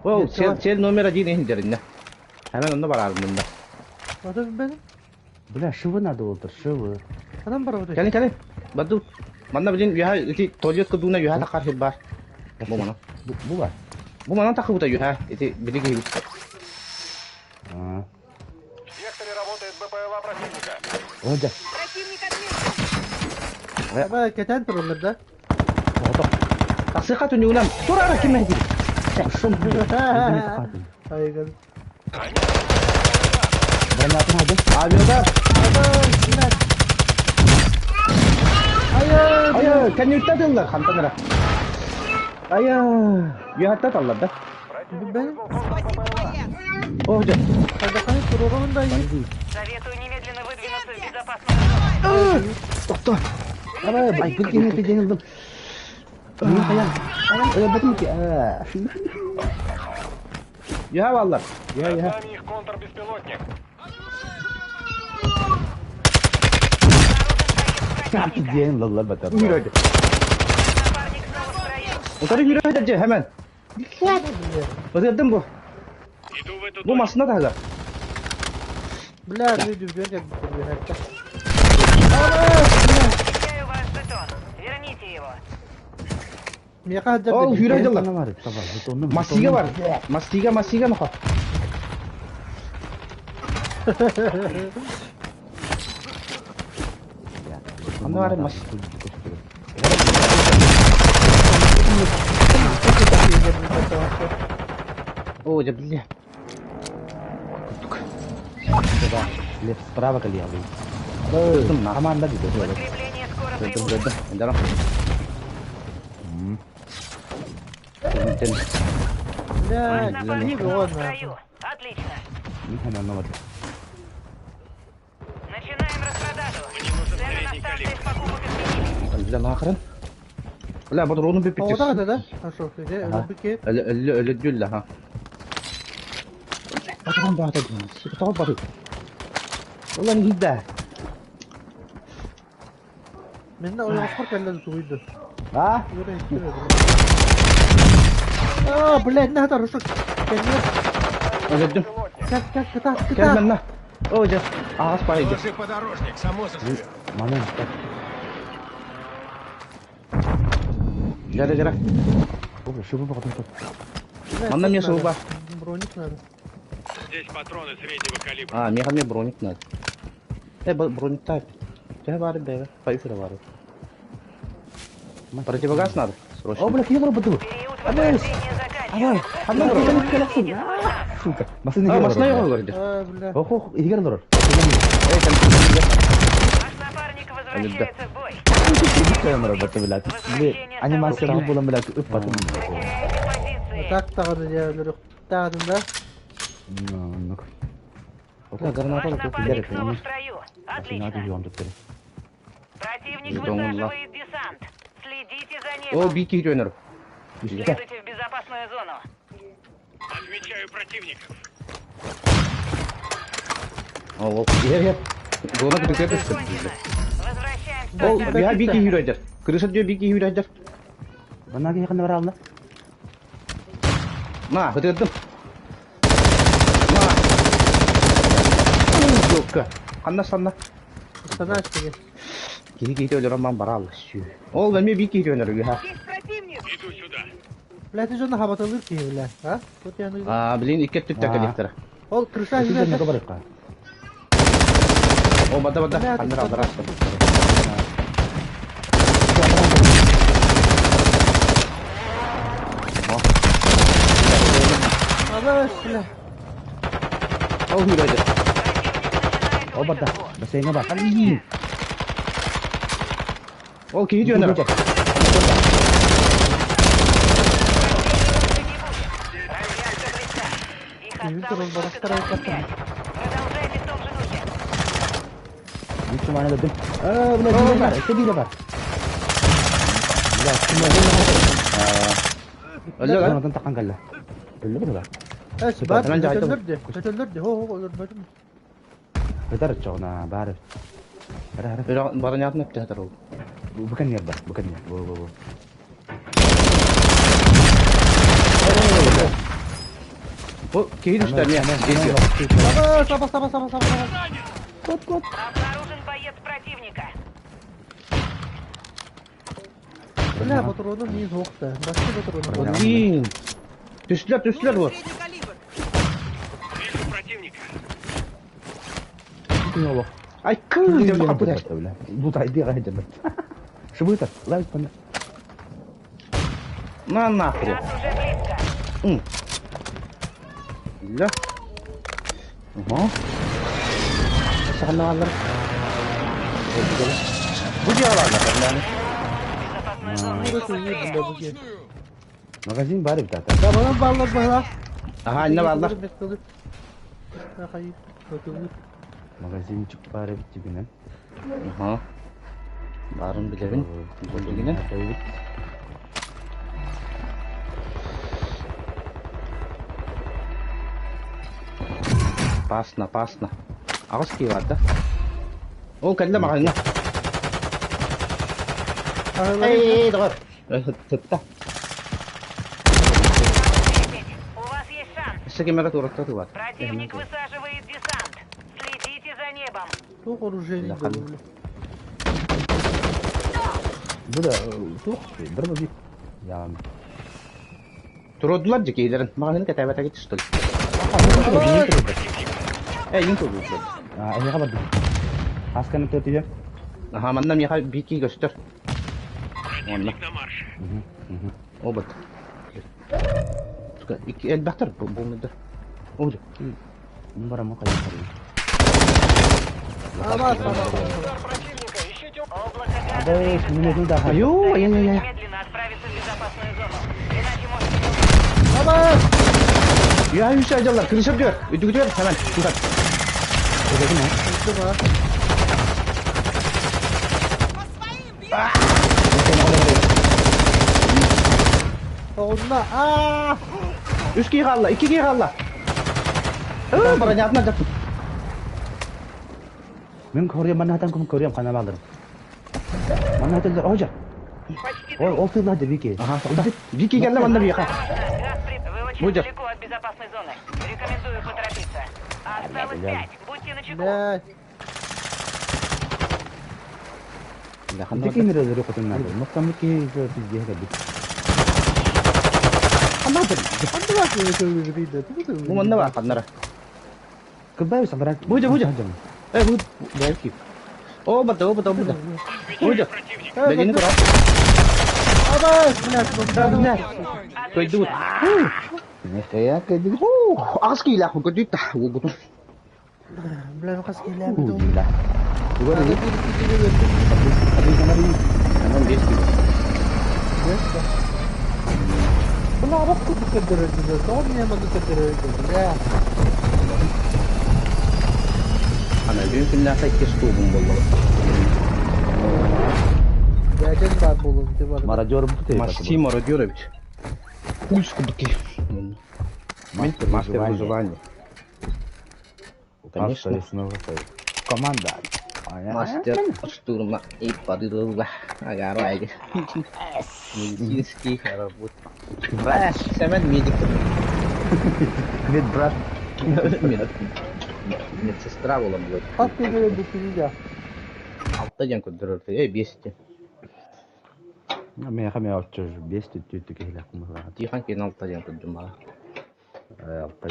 Ол, Нет, цель, цель номер один иһин деринне. Hemen онно барарым мында. Ото билбэтим. Бля, шивы надо болтыр, шивы. Ханан барабыт. Кэлин, кэлин. Баду. Манна блин, юха, ити туалет кудуна юха тахар хир бар. Бу мана. Бу бу бар. Бу манан тахыбыта юха. Ити били киһи. А. В секторе работает БПЛА противника. О, да. Противник отмечен. Аба кэтэн тураллар да. Тахсыха түнүгүнэн. Турара ким мәһди. Шум. Айгын. Гранатын алды. Авиода. Аба, бля. Айы! Ая, кәнүттә тыллар, хантанара. Ая, юхатта таллар да. Билбэтим. Спасибо, боец. О, дьэ. Хайдахханы туруорабын да иһин. Советую немедленно выдвинуться в безопасную зону. Тохто. Ай, бу киһи пиден ылдым. Мин хаян. Ой, бэтим ки. А. Юха баллар. Юха, Над юха. нами их контрбеспилотник. Пиден лалла батар. Yürüdü. Напарник снова в строю. Утары yürüdü дьэ, hemen. Быдырдым бу. Иду в эту Бу машина тахыга. Бля, ну дүрбүөн кэлбиттэр үөһэттэ. Получаю ваш жетон. Верните его. Миэхэ сылдьар Ол да yürüdü билбэт. лар. Бар, таба. Жетонну. Масига бар. Масига, масига нохо. Анда бар мас. О, дьэ, бля. Лев справа калиялы. Кырдым на. Команда диде. Подкрепление скоро Кырдым, прибудет. кырдым. Эндара. Кырдым. Бля, Ваш напарник киһи снова в бөҕө строю. Отлично. Мин ханан бар. Начинаем распродажу. Цены на станциях покупок изменились. Бля, нахрен. Бля, патрону Оҕото биппит. хата да? Хорошо, иди, өлөрбүт Өлө өлө өлө дүллэ ха. Патрон баата. Тоҕо бары. Улан хидда. Минне ойоҕоспор кэллэ тугуйду. А? Юра иттим А, блядь, на хорошо. Кэннэ Өлөдүм. как как кытаат Кэл кытаат. манна. О, дьэ. Аас бай дьэ. Положи подорожник, само заживет. Манан. Дьэ, дьэ. О, шивы багатын. Манна мне суба. Броник надо. Здесь патроны среднего калибра. А, меха мне броник надо. Броник тайп. Тебя бары бэгэ. Паюфера бары. Противогаз надо. О, Срочно. бля, киһи бар буту. Период высвобождения Давай. заканчивается. Ханна бар. Верните свой шанс. Сука. Машина А, игер машина олорор. его говорит. А, бля. Ох, ох, игер олорор. Эй, там. Ваш напарник возвращается в бой. Блядь. Бля, анимация була, блядь, ыппатын. Вы теряете позиции. Так тағаны я өлөрүк тағын да. Ну, Бля, граната Ваш тут напарник Игер, снова в строю. Надо Отлично. йом тут. Противник Жетон ла. высаживает десант. Следите за О, небом. бики тренер. Следуйте в безопасную зону. Отмечаю противников. О, о, ер, ер. Зона Работа күтүкө закончена. Возвращаемся Ол, на я бики хүрәдер. Крыша дө бики хүрәдер. Бана киһи ханна бар алла. На, көтөрдүм. На. Жокка. Ханна санна. Санаачтыгы. Киһи киһи өлөрөн ман барал. Ол мен бики тренер үһә. Есть противник! Иду сюда. Бля, ты жона хабаталыр киһи, бля. А? Вот я ну. А, блин, икки түттә А. калектер. Ол крыша Сиден жүрөт. нага барыкка. О, бада бада. Бля, Ханнар ты алдырар. Абаш, бля. Ол хүрәдер. Противник начинает О, барда. высадку. Бассейнге бар. Движение! Ол киһи түөнөр. Разрядка близка. Их Киһи осталось туран только барахтар 25. Продолжайте в том же духе. Үч мана дедим. Аа, бля, бире бар, өссө бире бар. Бля, ким Өллө lan. Онтон таққан кэллэ. Өллө бу да. Эс бар Hemen cahittim. өтөллөр Өтөллөр де. Хо хо өлөрбөтүм. Бетер чоҕуна баар. Ара ара. Баранятын өптө хатар ол. Бу кэн бар, бу кэн Бу бу бу. Бу киһи түстэр мия. Саба саба саба саба саба. Кот кот. Обнаружен боец противника. Бля, патрону не зохта. Башка патрону. Блин. Түстүлэр, түстүлэр бу. Нужен средний калибр. Вижу противника. Ай кыы деп капы. Бу тайды гайдым. Шыбыта, лайк пана. На нахрен. Газ уже близко. Ля. Ага. Сахаллар. Бу диалар yani. Безопасную зону и побыстрее. Магазин бар бит ата. Табанан баллар бала. Aha ne varlar? Магазин чык бар бит дигенен. Aha. Барын билебин. Билгине. Пасна, пасна. Агыс ки бар да. Ол кәлле магазинга. Эй, догор. Тытта. 10. У вас есть шанс. Өссө кемере туратта тубат. Противник высаживает десант. Следите за небом. Туох оружие Лахан. Бу да тух, бир бу. Я. Туродулар жекейлерин. Магазин кәтәбәтә кит что ли? Эй, иң турду. А, эне кабар. Асканы төтү. Аха, манна миха бики көстөр. Онна. Противник на марше. Обат. Сука, ики элбәхтер бу бу Оды. Бара мо кайда. Саба саба. Облако газа Абай, мине да. Аю, ай ай ай. немедленно отправиться в безопасную зону. Иначе можете не успеть. Саба. Я үш ажалlar kırışıp diyor. Үтүгү diyor hemen. Tutar. По своим бьют. Онна. Аа. Үч ки қалла, iki ки қалла. Ыы, баранятына жаттым. Мен көрөм, манатан кым көрөм кана балдыр. Манатылар ожа. Ол ол тылла да бики. Аха, тоқта. Бики келді манна бияқа. Осторожно, газ при... Вы очень Будет. далеко от безопасной зоны. Рекомендую поторопиться. Осталось Бля. 5. Будьте начеку. Блядь. Инде кемере рөхөтүн надо. Мактамы ки бизге бит. Анда бар өтөллөр Бу манна бар каннара. Кыбай сабрак. Будет, будет. Эй, бу бәлки. О, бата, о, бата, бу. Будет. Противник. Бәлини тура. Саба. Блядь. Блядь. Көйдү. Нехая кеди. Агыс кийлах, көйдү та. Бу. Бля, кас килә. Да. Тугары. Tamam, 5 кило. Бля, бак күп көдөрөдү. Тоғыз не маны көдөрөдү. Бля. Ана бүгүн күннәсә ике стулым булды. Бәден бар булып дип бар. Мародер бу те. Максим Мародерович. Пульс кубки. Мастер Мастер выживания. Конечно. Команда. Мастер штурма и подрыва. Ага, Медицинский работ. Врач, Семен медик. Медбрат. Мед. Медсестра була будет. Хас көдөрөдү килә. Алты ден көдөрөр. Эй, бесте. Мен хаме отчож бес түт түт кехле кумла. Тихан кен алты ден көдүм бала. Алты.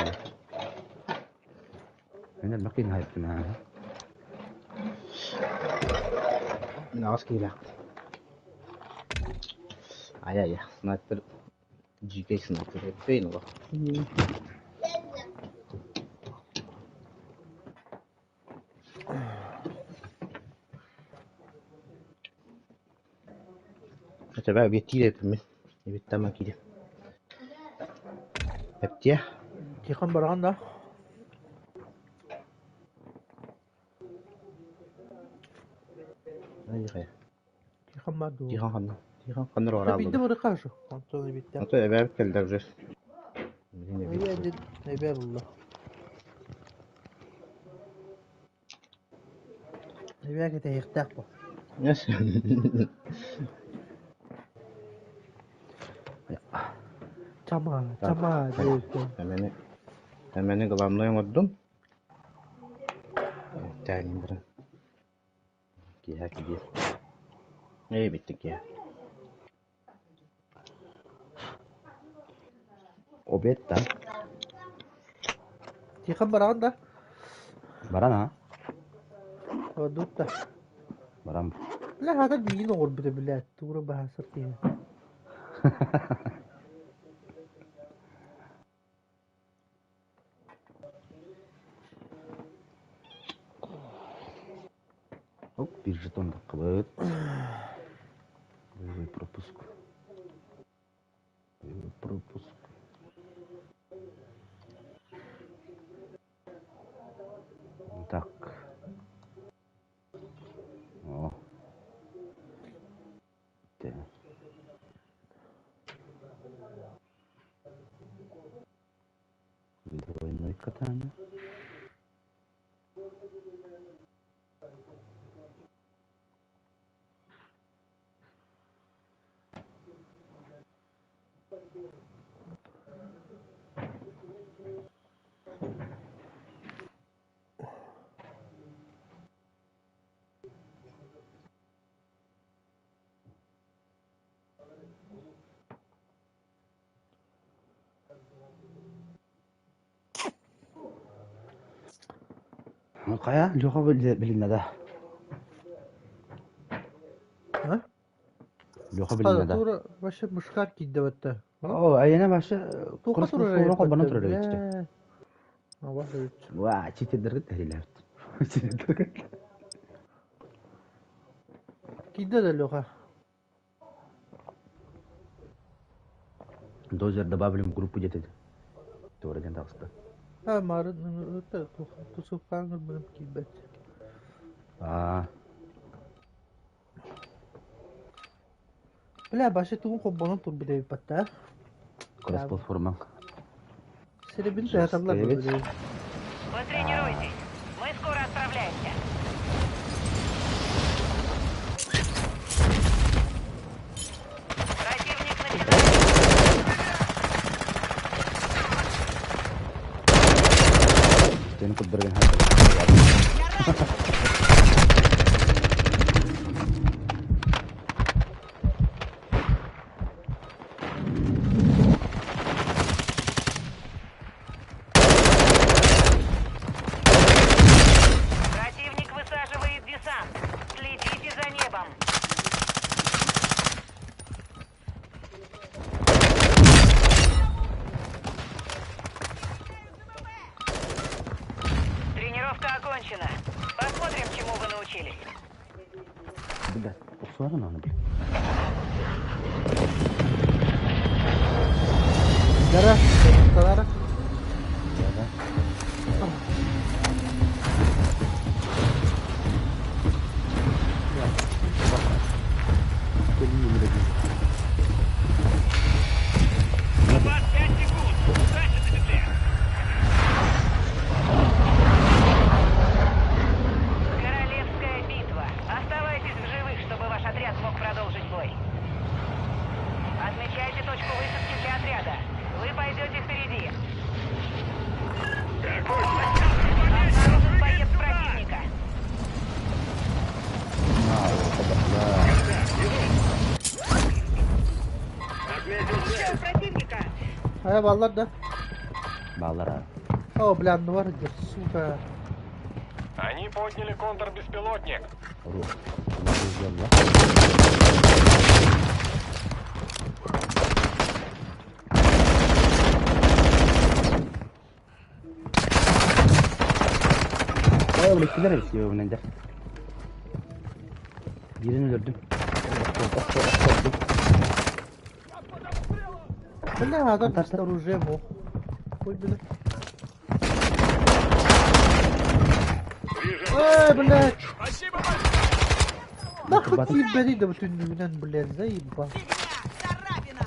Мен бакин хайптым ха. Нагас килә. Ай ай, снайпер. GK снайпер. Фейн ла. Эбээ эбиэттиир эбиппин мин. Эбиэттэн киириэм. Эптиэ. Тихон бараҕын да? Тихон баар дуо? Тихон ханна? Тихон ханна Да биирдэ эрэ барыахха хорошо. Онтон эбиэттэн. Ото эбээбит кэллэ уже. Эбээ диэн эбээ булла. Эбээ кэтэһиэхтээх бо. Чама, чама диэбиттэн. Эмэни, эмэни главное оҥордум. Тээнин баран. Киэһэ киириэ. Ээ, бүттэ киэһэ. Обед да? Тихон бараҕын да? Баран а? Ордук да. Баран. Бля, хата миигин оҥорбута, блядь, туура баһаасар киһи. Оп, биир жетон таххыбыт. Боевой пропуск. Боевой пропуск. Так. О. Двойное катание. Хайа, Леха билиннэ да? А? Леха билиннэ да? Тура вообще мушкар киирдэ батта. О, айана вообще Туохха кросс турар платформа холбонон эбит турар эбит. бля. Ава эбит. Ва, читердерге тәриләбит. Читердерге. Киирдэ да Леха. Дозер добавлен в группу где-то. Туора диэн таҕыста. А, марын тусуктаан ылбытым киирбэт. Аа, Бля, башы тугун холбонон турбут эбит батта. кросс платформа. Сиребин тыһаталлар Эбит. били. Потренируйтесь. Мы скоро отправляемся. Противник начинает. Сені курдырган Я ранен! Противник высаживает десант. Следите за небом. Тренировка окончена. Посмотрим, чему вы научились. Бля, охсуара надо, бля. Дара, Дара. Да, да. Запас 5 секунд. Удачи на земле. Королевская битва. Оставайтесь в живых, чтобы ваш отряд смог продолжить бой. Отмечайте точку высадки для отряда. Вы пойдете впереди. Обнаружен боец противника. Отметил цель. Противника! Хайа баллар да. Баллар а. О, бля, ну бар, сука. Они подняли контрбеспилотник. Ру. Оружие, Ой, бля, килер эбит Birini öldürdüm. Бля, адам оружие мог. Ой, бля. Эй, блядь! Спасибо Нахуй тебе да түннүгүнэн, блядь, заебал. Царапина!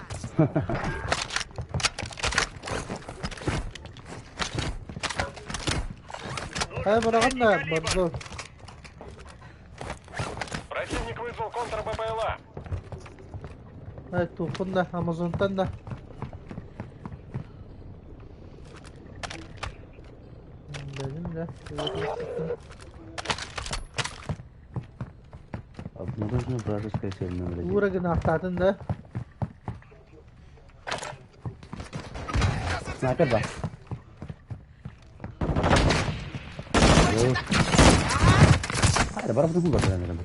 Хай бараганна, бордо. Противник вызвал контр-БПЛА. Ай, тухун да, Амазонтан да. Benim de. Обнаружена вражеская цель номер один. Ура гынахтатын да. Снайпер бар. Хайда, барабы да бар наверное.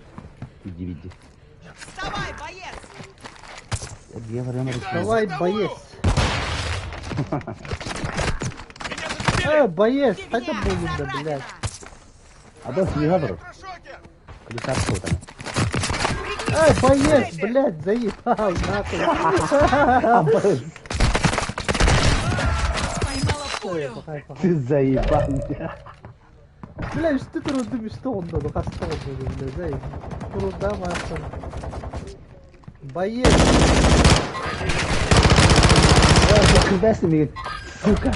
Иди, иди. Вставай, боец! Я вариант Давай, боец. Боец, это буду, да, блядь. А да, не говорю. Колесар там. Эй, боец, блядь, заебал, нахуй. Поймала пулю! Ты заебал меня. Бля, что ты трудно что он надо, хаста он надо, бля, заебал. Труда масса. Боец. Кыбесни ми, сука.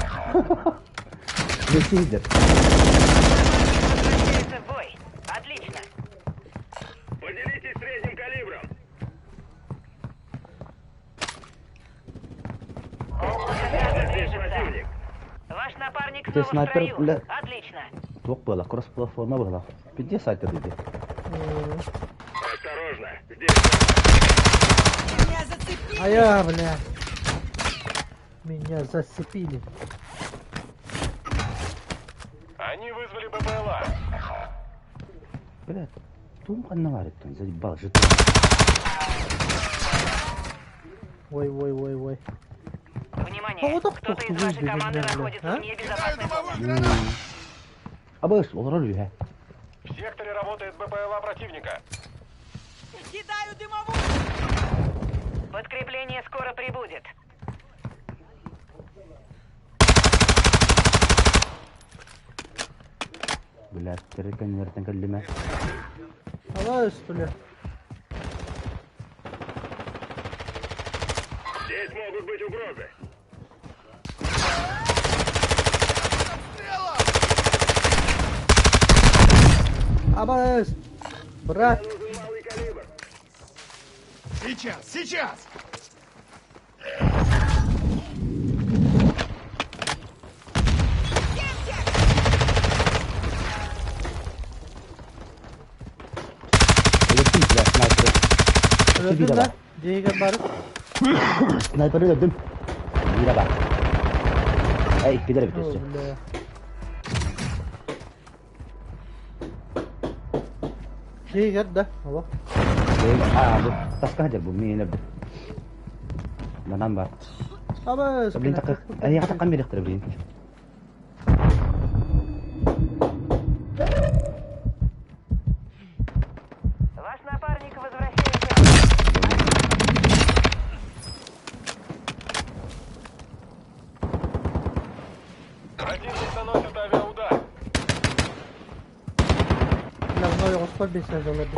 Не сидят. Возвращается в бой. Отлично. Поделитесь средним калибром. Облако газа Здесь движется. противник. Ваш напарник Ты снова в снайпер, строю. бля. Отлично. Туох была, кросс-платформа была. Пиздец сайт иди. Осторожно. Здесь Меня зацепили! А я, бля. Меня зацепили. Они вызвали БПЛА. Бля, тум наварит там, заебал же. Ой, ой, ой, ой. Внимание! А вот так Кто-то из похуй вашей выглядит, команды бля, находится а? вне безопасной зоны. Абыш, ол роль бе. В секторе работает БПЛА противника. Кидаю дымовую! Подкрепление скоро прибудет. Бля, теркен каллиме. Давай, что ли? Здесь могут быть угрозы. Абас! Брат! Нужен малый калибр. Сейчас, сейчас! Өлдüm бля, снайпер. Öldün Bir de да? var. Деген барып. Снайпер öldüm. Bir de var. Ey, gider О, bitesi. бля. Деген да? Алло. А, бу таска хадер бу мен öldüm. Манан бар. Абас! Блин, так, я так камера блин. Ваш напарник возвращается. Противник наносит авиаудар. Бля, мынау оспан бес ажалады.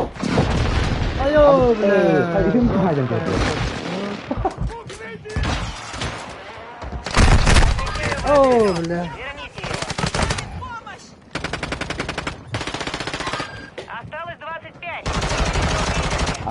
Айо, бля. Эй, хайден О, бля. Верните его. Помощь! Осталось 25. А,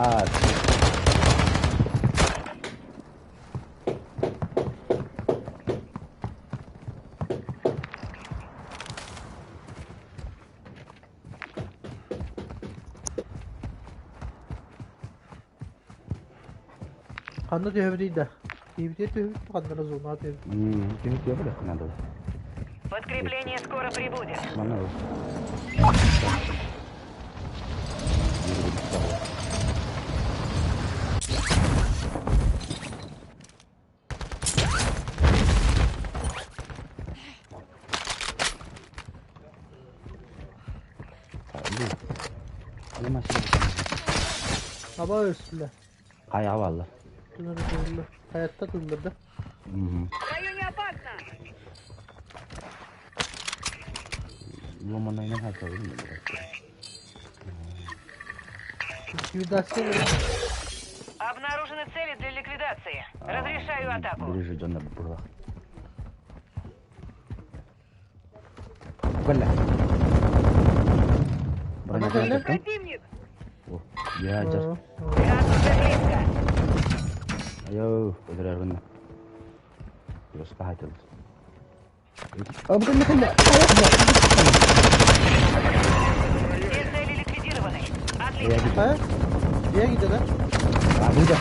Қанды түйіп дейді. Түйіп түйіп қандыра зона түйіп. Ты не бля, надо. Подкрепление скоро прибудет. Манна. Аба өс, бля. Kaya valla. Tünür tünür. Hayatta tündürdü. В районе опасно! Ломанайынан хатабын. Ликвидация. Обнаружены цели для ликвидации. Разрешаю атаку. Ближе дьоннор була. Кэллэ. Броня кэллэ? Противник! О, я жар. Газ уже близко. Айо, öldürер Просто хотел. А, блин, кэллэ. Все цели ликвидированы. Отлично. Хайа? Дьиэ gidiyor А, бу да.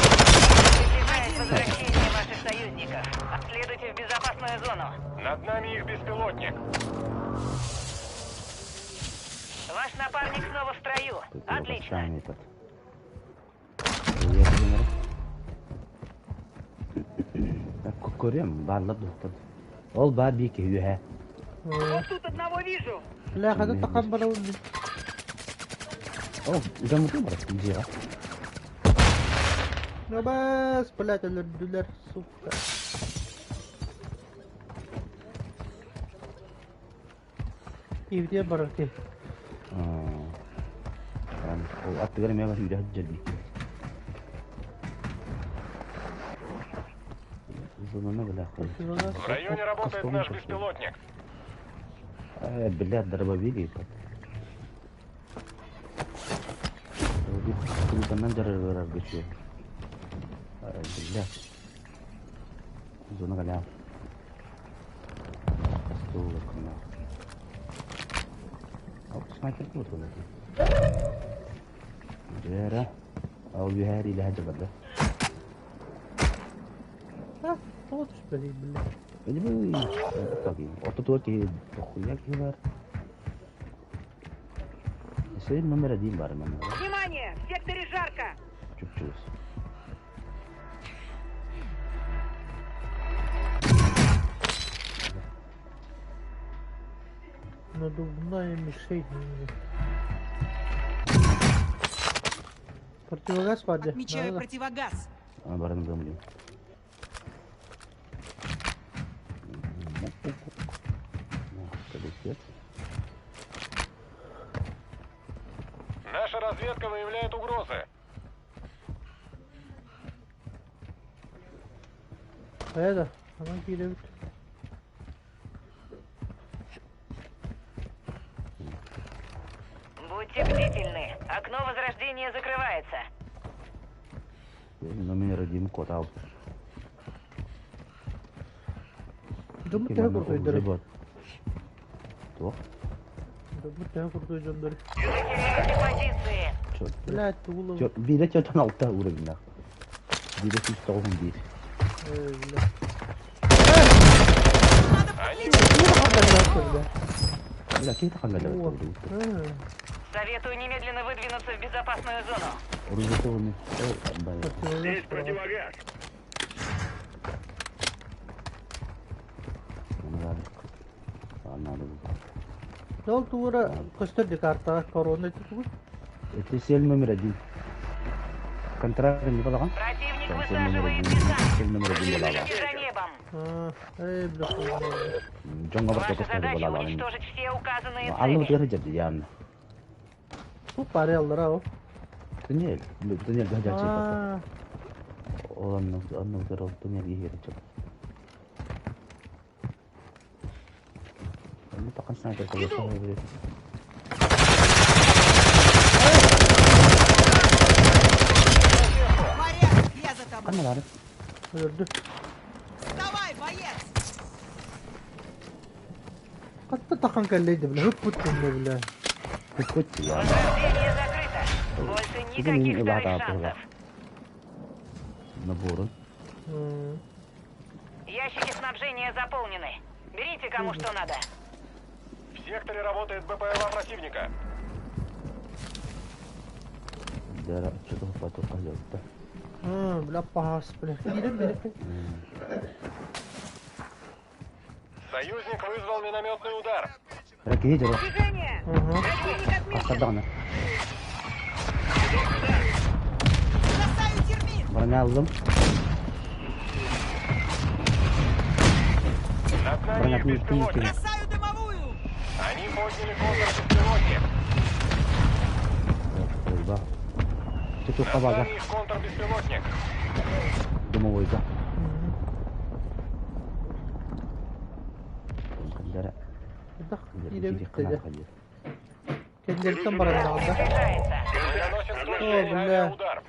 Приближается возвращение ваших союзников. Следуйте в безопасную зону. Над нами их беспилотник. Ваш напарник снова в строю. Отлично. Көрөм, барлар доктор. Ол бар бии киһи Вот тут одного вижу. Бля, хата такан барабын. О, жамытын бар, дьиэҕэ. Набас, блядь, өлөрдүлэр, сука. Ивде барар ки. Ол аттыгар эмиэ бар үйрэ сылдьар бии. Зонаны бля. В районе работает наш беспилотник. Э, бля, дробовик ебать. Дробовик кулутаннан жарарар көчүө. Бля. Зона галя. Стол кына. Оп, снайпер тут вот. Жера. Ал үһәр илэ хажабада. А, вот уж, блядь, бля. Эми таки. Ото туар ки дохуя ки бар. Цель номер один бар мен. Внимание! В секторе жарко! Чуп-чус. Надувная мишень. Противогаз паде. Отмечаю противогаз. А барын гамли. Наша разведка выявляет угрозы. Это, она кидает. Будьте бдительны. Окно возрождения закрывается. Номер один код аут. Думаю, ты крутой дорог. Туох? Думаю, ты крутой дорог. Вы теряете позиции. Блядь, тулов. Бире чөтөн алта уровень. Бире сүз тоғыз бир. Эй, бля. Они Бля, ким таханга О, жабат. Советую немедленно выдвинуться в безопасную зону. Оружие оны. Здесь противогаз. Дол тура көстөр карта корона тугу. Это цель номер один. Контракт не балаган? Противник Цель номер высаживает один. десант. Цель номер один балага. Следите за небом. Эй, бля. Жоңга бар Ваша көстөр задача балага. уничтожить все указанные Аллы цели. бутыр жады яны. Бу пареллар ау. Туннель, туннель жады жады. А, Ол анны анны бутыр ол туннель егер жады. Аны таққан снайпер колоса. Порядок, я за тобой. Кана бар? өлөрдү. Вставай, боец! Катта тахан кэллейди бля, хөп бүттүн бля. Көт я. Возрождение закрыто. Больше Бүгін никаких мен вторых улата шансов. Наборын. Ящики снабжения заполнены. Берите кому что надо. В секторе работает БПЛА противника. Дара что-то потока жабыта. А, бля, пас, бля. Кирен бери. Союзник вызвал минометный удар. Ракети жара. Движение! Ага. Противник отмечен! Астардагына. Бросаю термит! Броня ыллым. Над нами их Броня беспилотник. Бросаю дымовую! Они подняли контрбеспилотник. Ойба. Тут Над база. нами их контрбеспилотник. Дымовойга. Кандара. Дах киирэбит да. Кэннэриттэн баран да. Приближается. Мы наносим О, точечный бля. авиаудар.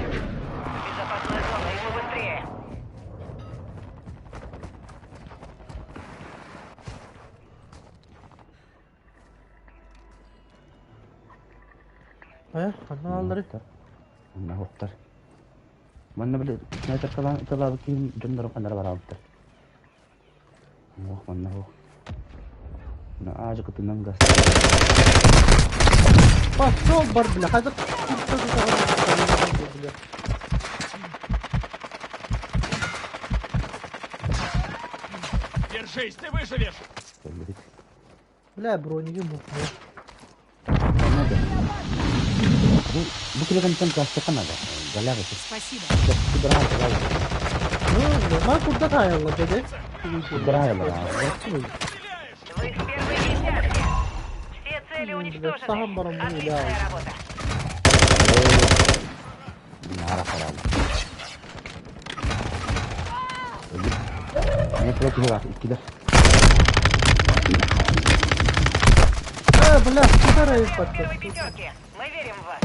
Безопасная зона, и мы быстрее. Э, ханна аллары. Манна хоқтар. Манна били снайпер талаабы киим дьоннору ханнара бараабыттар. Ох, манна ох. На аажы кытынан газ. Пошел бар, бля, хазыр. Бля. Держись, ты выживешь! Бля, бронигин бу. Бу бу килограммтан газ надо. Галяга. Спасибо. Ну, ма курда каялла деді. Кудра Вы в первой десятке. Все цели уничтожены. сам барам, ну, Отличная да. работа. Нара харал. Не против вас, иккилер. Э, бля, куда В первой пятерке. Мы верим в вас.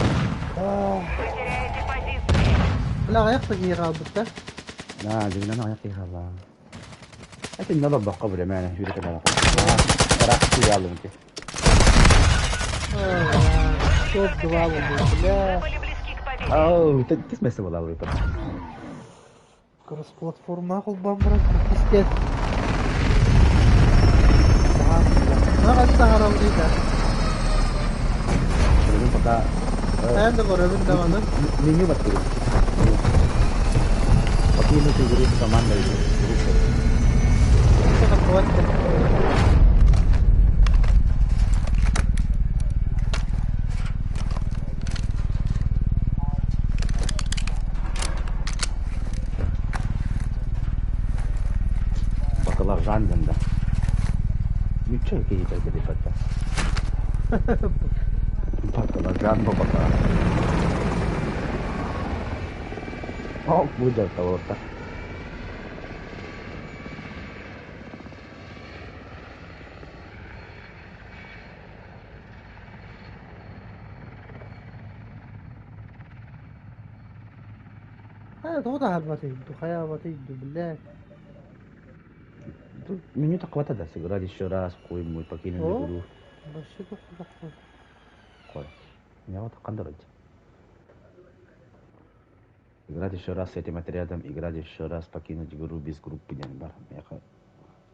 Вы теряете позиции. Бля, аяқта киир да. لا جبنا ما يعطيها الله. أنت النظر قبل ما أنا شو لك أنا. راح يلا أنت. Топ-2 бля. Вы были близки к победе. أوه تسمع سوى الله Кросс платформа холбан брат, пиздец. Мага сахарам дейді. Пока Мен де көрөмүн даҕаны. меню баттыр. Покинуть игру команда группа. Бакалавжан да. Ничего киһи кэлбит бата. Бакалавжан бу бака. О, бу дьарта Хайа тоҕо таһарбатый хайаабатый бля. Меню такого да, сыграть еще раз, хуй мой, покинуть О. игру. Вообще тоҕо Кой. Я вот кандырыть. Играть еще раз с этим отрядом, играть еще раз, покинуть игру без группы, не бар.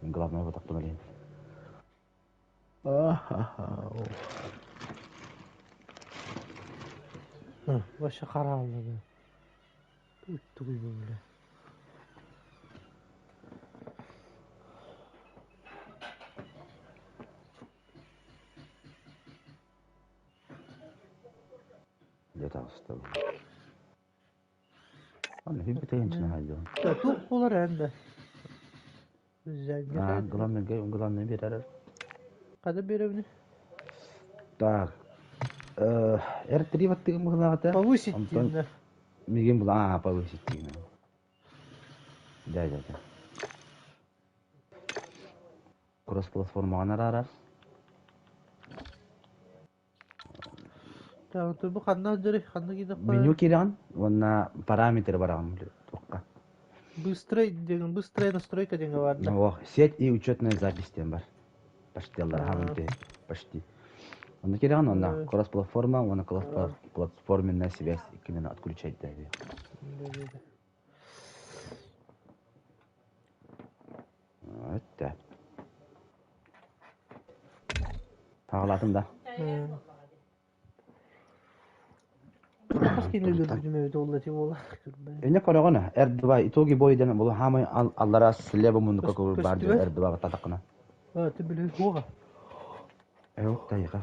Главное вот так поналей. Вообще харааллады. Туй бля. Где-то осталось. Ладно, фибритейн начинает. Тух болар энде. А, главное, главное, берер. Када беребини? Так. R3 вот ты могла Повысить деймин. Мигин была, а, повысить деймин. Да, да, да. Кросс-платформа арар. Так, бу ханна дөрү, ханна киде Меню киран, онна параметр барам. Тоққа. Быстрый деген, быстрая настройка деген бар да. О, сеть и учетная запись тем бар. Почти алдар, почти. Онна киран, онна кросс-платформа, онна кросс-платформенная связь, именно отключать да. Это. Тағалатым да. Эне корогона R2 итоги бой ден бу хамай аллара слева мунду как бар R2 татакына. А, ты биле хога. Эһок тайҕа.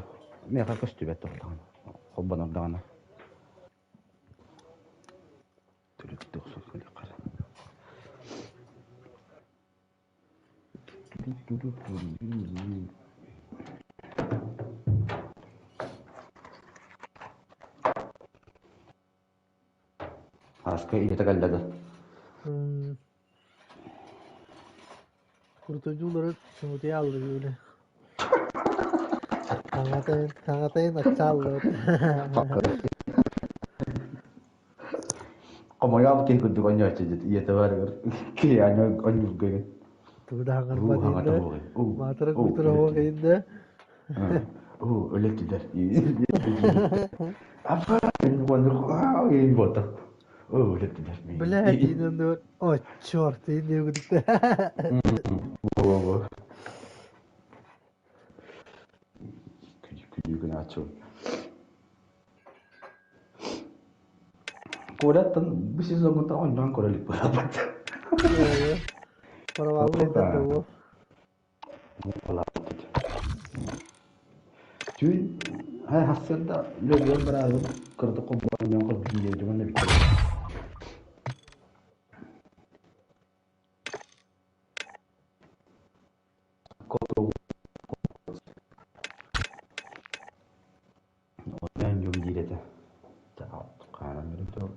Миэхэ көстүбэт туохтаҕына. Холбонор даҕаны. Түлүктүү охсон кэлиэххэ. Ааска ийэтэ кэллэ да? Курутуйдуулары сымытыйа алларыы Хаҥатайын, хаҥатайын аччааллыбыт. Хомойоох киһи курдук онньооччу дьит ийэтэ барыгар киһи онньуурга игин. Тугу да хаҥарбат иһиннэ, маатыра куутура оһох иһиннэ. Оо, өлөттүлэр. Апа, буота. Оо, өлөттүлэр. Бля, диин о, черт, иин диэбитэ. Во-во. Күлүү гынааччы. Коляттан бу сезоҥҥа оонньоон көрө илик быраабыт. Проваллы да Түүн сарсыарда лүөбүөр бараары кыратык холбоон дьон көрбүтүм диэбитим уонна бүттэ. Оонньоон дьон диир этэ. Хаанан көрүм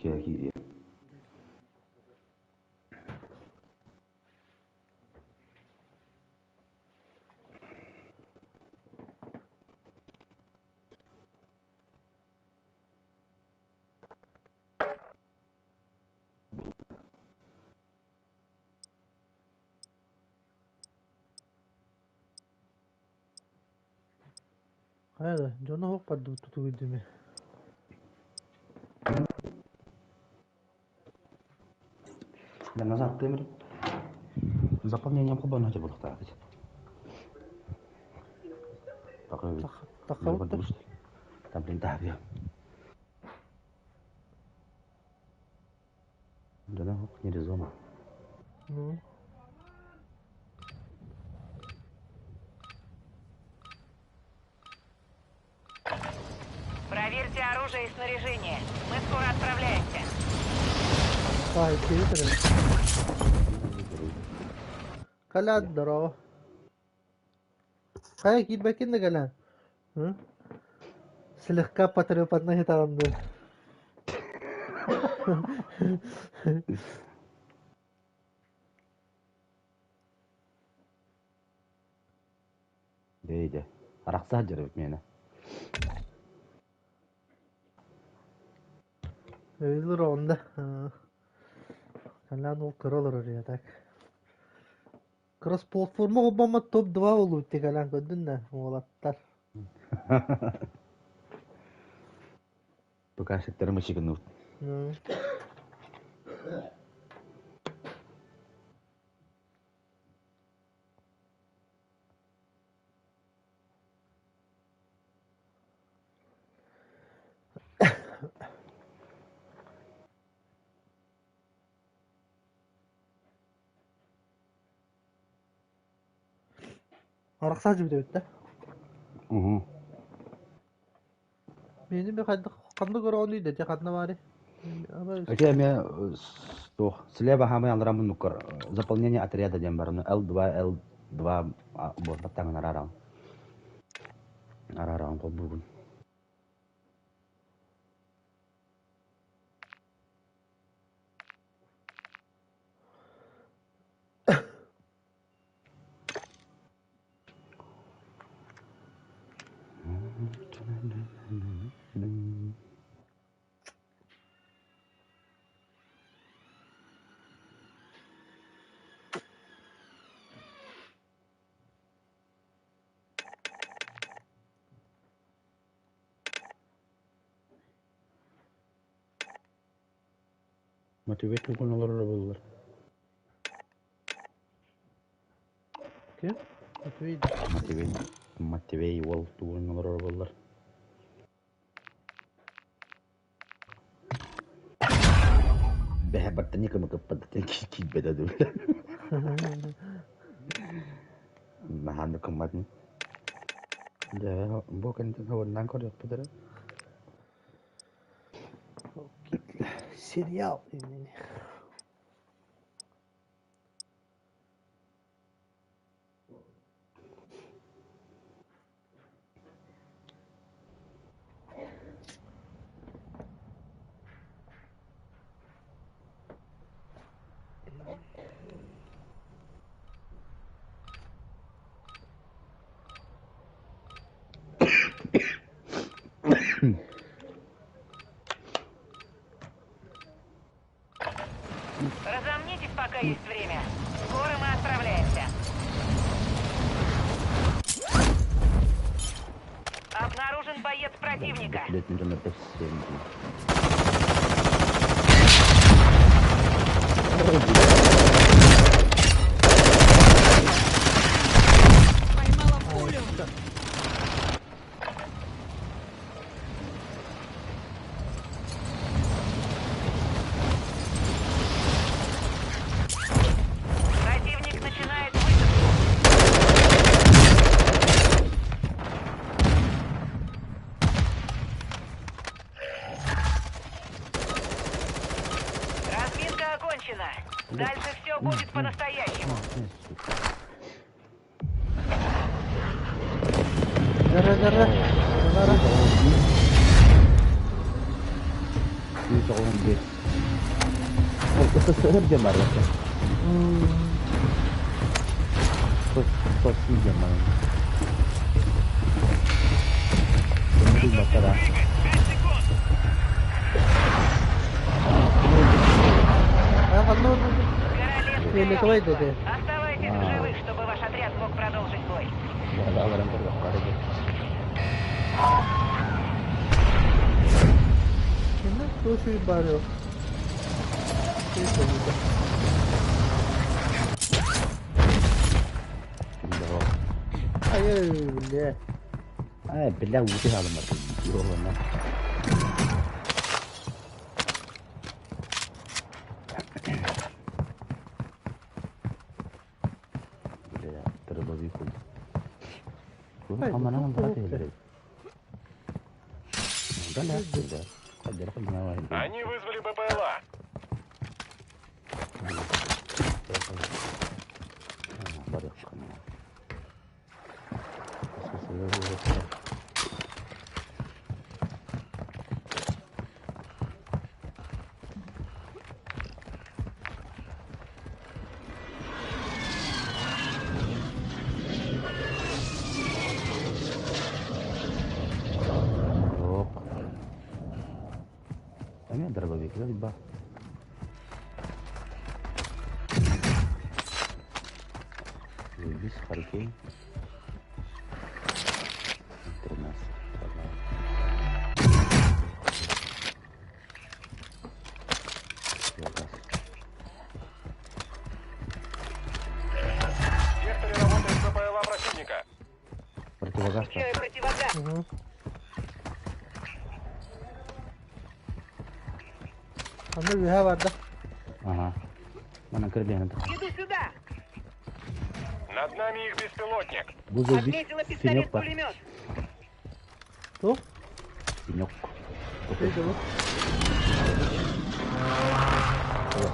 Дьэ киириэ. Хайа да, дьоно оһох бардыбыт тутугуйдуме. Да назад тымыр. Заполнением холбоно буолуохтаах эбит. Таххабыт Там блин таһырыа. Да не резона. Ну. Проверьте оружие и снаряжение. Мы скоро отправляемся. Ай, киһи Кэлэн здорово. Хайа киирбэккин да кэлэн. Слегка потрепанный таҕынды. Бэйдэ, арахсаат дьарыбыт миэнэ. Өйүлүр онда. Кэлэн ол кыра олорор я так. Кросс-платформа холбоммот топ-2 буолуут кэлэн көрдүн да уолаттар. Пока мычыгынут. Арахсаа дьүбүтэбит да? Уһу. Миэнин би хайдах ханна көрөҕүнүй да ханна баарый? Ити эмиэ туох слева хаамай аллара муннуккар заполнение отряда диэн баран L2 L2 буолбат таҥын араараҕын. Араараҕын холбуугун. Мотивет тугун олорор буоллар. Ким? Матвей. Матвей, Матвей уол тугун олорор буоллар. Бэһэ бартан кымыкыппат киирбэтэ дуу. Наһаа да кымматын. Дьэ, бу кэнниттэн уоннаан көрүөхпүт эрэ. Сериал имени. Разомнитесь, пока есть время. Скоро мы отправляемся. Обнаружен боец противника. Поймала пулю! Противник начинает высадку. Разминка окончена. Дальше все будет по-настоящему. Дара дара. Дара. 191. СССР диэн баар вообще. Соцсеть диэн баар. Баттара. А, ханна Королевская Фиолетовый дede. Оставайтесь в живых, чтобы ваш отряд мог продолжить бой. Да, баран көрүөх Кимме туох баар Ай, бля. Ай, бля, ууту хаалыммат. Йоҕуна. Бля, дробовик хуй. Ай, Хаманан ну, барат эллэр. Да, да, да. Они вызвали БПЛА. Эмиэ дробовик ба. Заебись, Харикейн. 13. Пожалуйста. В секторе работает БПЛА противника. Противогаз. Включаю противогаз. Угу. Ханна үһэ барда. Ага. Манан кырдыан. Иду сюда. Над нами их беспилотник. Бу заебись. Отметила Синек бар. пистолет-пулемет. Туох? Синек. Өйдө бу.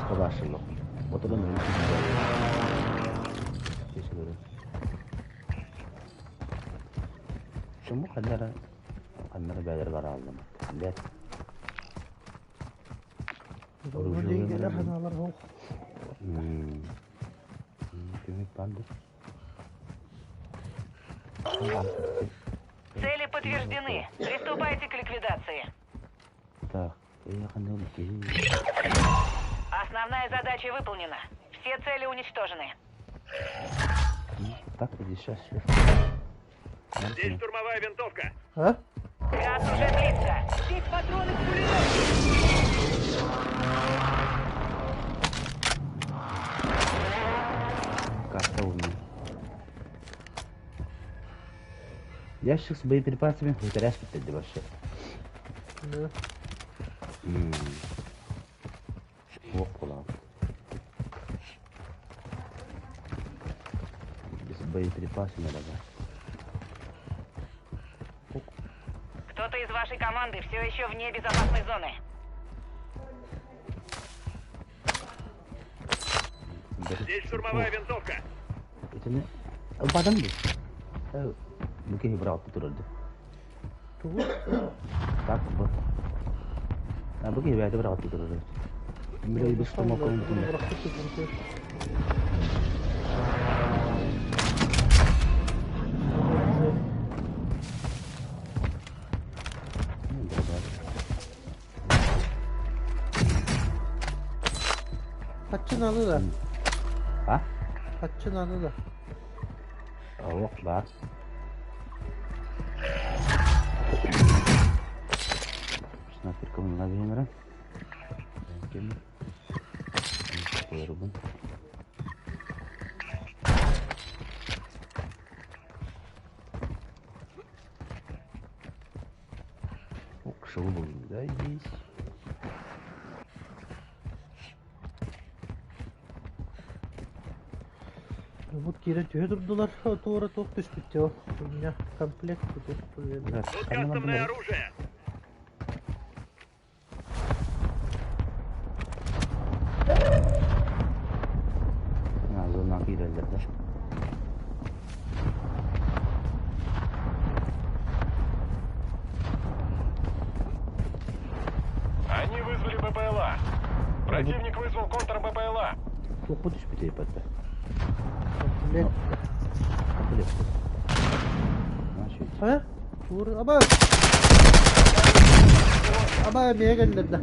Кабашылык. Отодан Чому ханнара ханнара бәлер бара алдым. Билет. Оружие ханалар хоох. Көмөк банды. Цели подтверждены. Приступайте к ликвидации. Так, я ханнал Основная задача выполнена. Все цели уничтожены. Так, иди сейчас. Здесь штурмовая винтовка. А? Газ уже близко. Здесь патроны к пулемету! Карта у меня. Ящик с боеприпасами хуторяш битти вообще. Да. Ох. Боеприпасы надо брать. Кто-то из вашей команды все еще вне безопасной зоны. Здесь штурмовая винтовка. Это не... Бадан бу. Бу киһи быраҕыппыт турарды. Тугу? Так, бу. А бу киһи бэйэтэ быраҕыппыт турар. Били бу штурмовканы бүтүннэр. Бырахпыт Хаччын алы да. А? Хаччын алы да. Ох, бар. Снайперка мына беймірі. Кем? Қойырбын. Ок, шоу был, да, здесь. Вот кире төһө турдулар, туора туох түспүттэ ол. У меня комплект тут. Тут кастомное оружие. Зона киирэллэр да. Они вызвали БПЛА. Противник вызвал контр-БПЛА. Туохпут түспүтэ ипатта. Комплект. Комплект. Значит, А? Тур, аба. Аба мега да.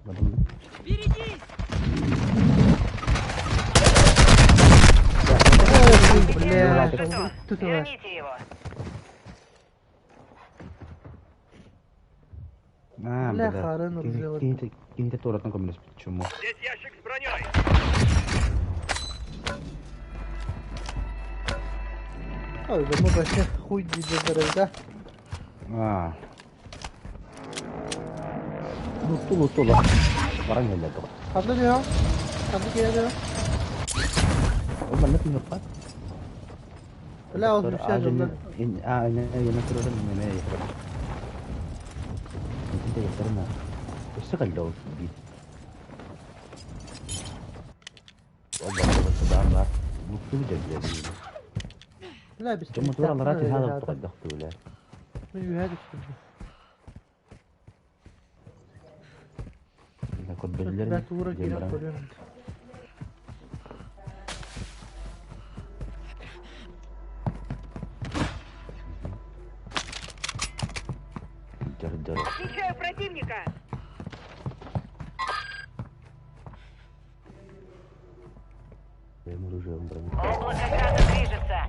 бадым. Берегись! Бля, Жетон. тут Верните его. А, Бля, бля. харын оружие. Киһи киһи туораттан көмөлөспүт чуму. Здесь ящик с броней. Ой, да мы вообще хуй не да? А. Лутту лутту ла. Баран келді. Ханна diyor? Ханна келе Ол манна түнөк Бля, ол bir şey жолдан. А, не, не турарын неме. Инте яттарына. Өссө калды ол бит. Ол бар бар. Лутту жабия. Бля, biz Жомы тура ларати хада туқаддахтуулаа. Мен үйе түштүм. Ина кодбеллер. Бля, тура кире көрөм. Жар жар. Отмечаю противника. Эм оружие броню. Облако газа движется.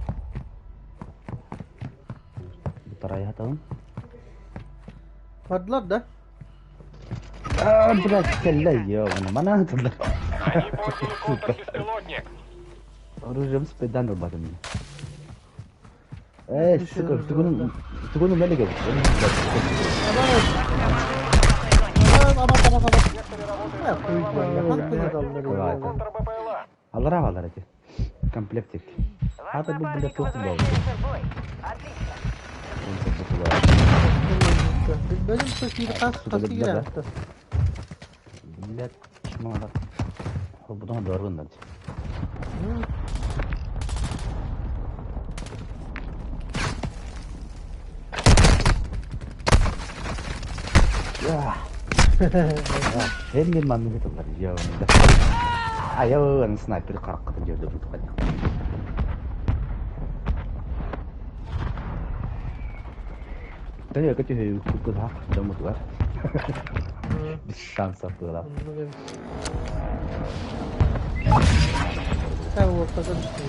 Тарай хаталым. Бардылар да. А, блядь, келле ё, мана тулар. Они подняли контр-беспилотник. Оружием спедан албатым. Э, сука, тугун тугун мелеге. Аба, аба, аба, аба. В секторе работает Бля, хуй БПЛА. знает, хантыны даллар. Контр-БПЛА. Аллара аллара эти. Комплектик. Ваш Хата бу бля напарник тух был. возвращается в бой. Отлично. Benim sokili kas kas кире. Блядь, чмала. Хобудон доргундан. Я. Энни манны тулар я. Айо, ан снайпер караккатын жерде бутуп калды. Тәне көтө күкү хак жомутуар. Без шанса было. Sen ortada düştün.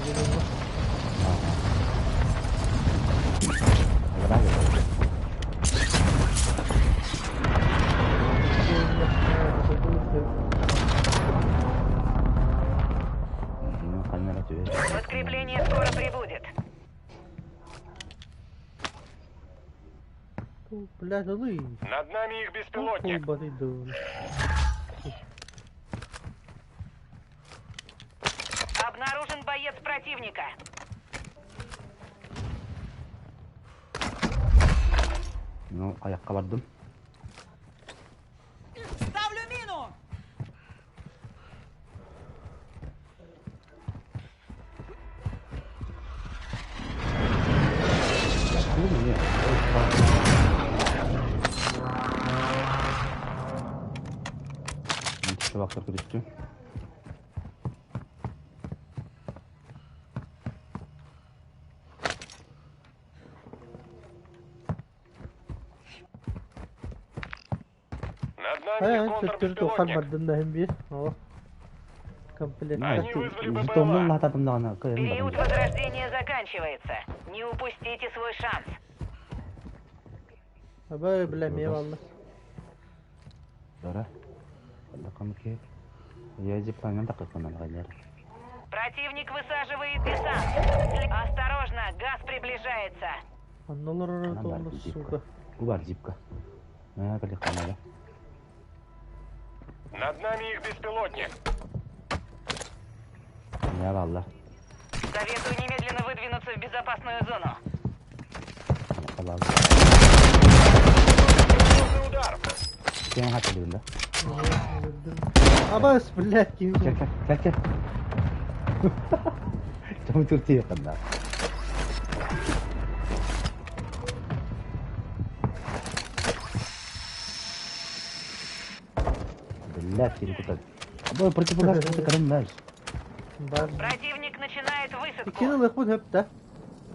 Подкрепление скоро прибудет. Блядь, ну и... Над нами их беспилотник. Обнаружен боец боец противника. Ну, айакка бардым. Ставлю мину! Чувактар күрүстүм. Над нами Ай, төттөрү туоххар контрбеспилотник. бардым да иһин биир. О. Комплект. Они вызвали Жетомнун БПЛА. лаататым даҕаны кыайан Период баран. возрождения заканчивается. Не упустите свой шанс. Абай, бля, эмиэ буолла. Дара. Лакам ки. Я зиплайнан такыкканан галер. Противник высаживает десант. Осторожно, газ приближается. Онно олорор Анан бар туолла, зипка. сука. Бу бар зипка. Мэ били канала. Над нами их беспилотник. Не балла. Советую немедленно выдвинуться в безопасную зону. Балла. Серьезный удар. Сен хатылыгын да. Абас, блядь, киһи Кел кел кел кел. Там туртия канда. Блядь, кири кутат. Бой противогаз кута карандаш. бар. Противник начинает высадку. Иккини ылыахпын сөп да.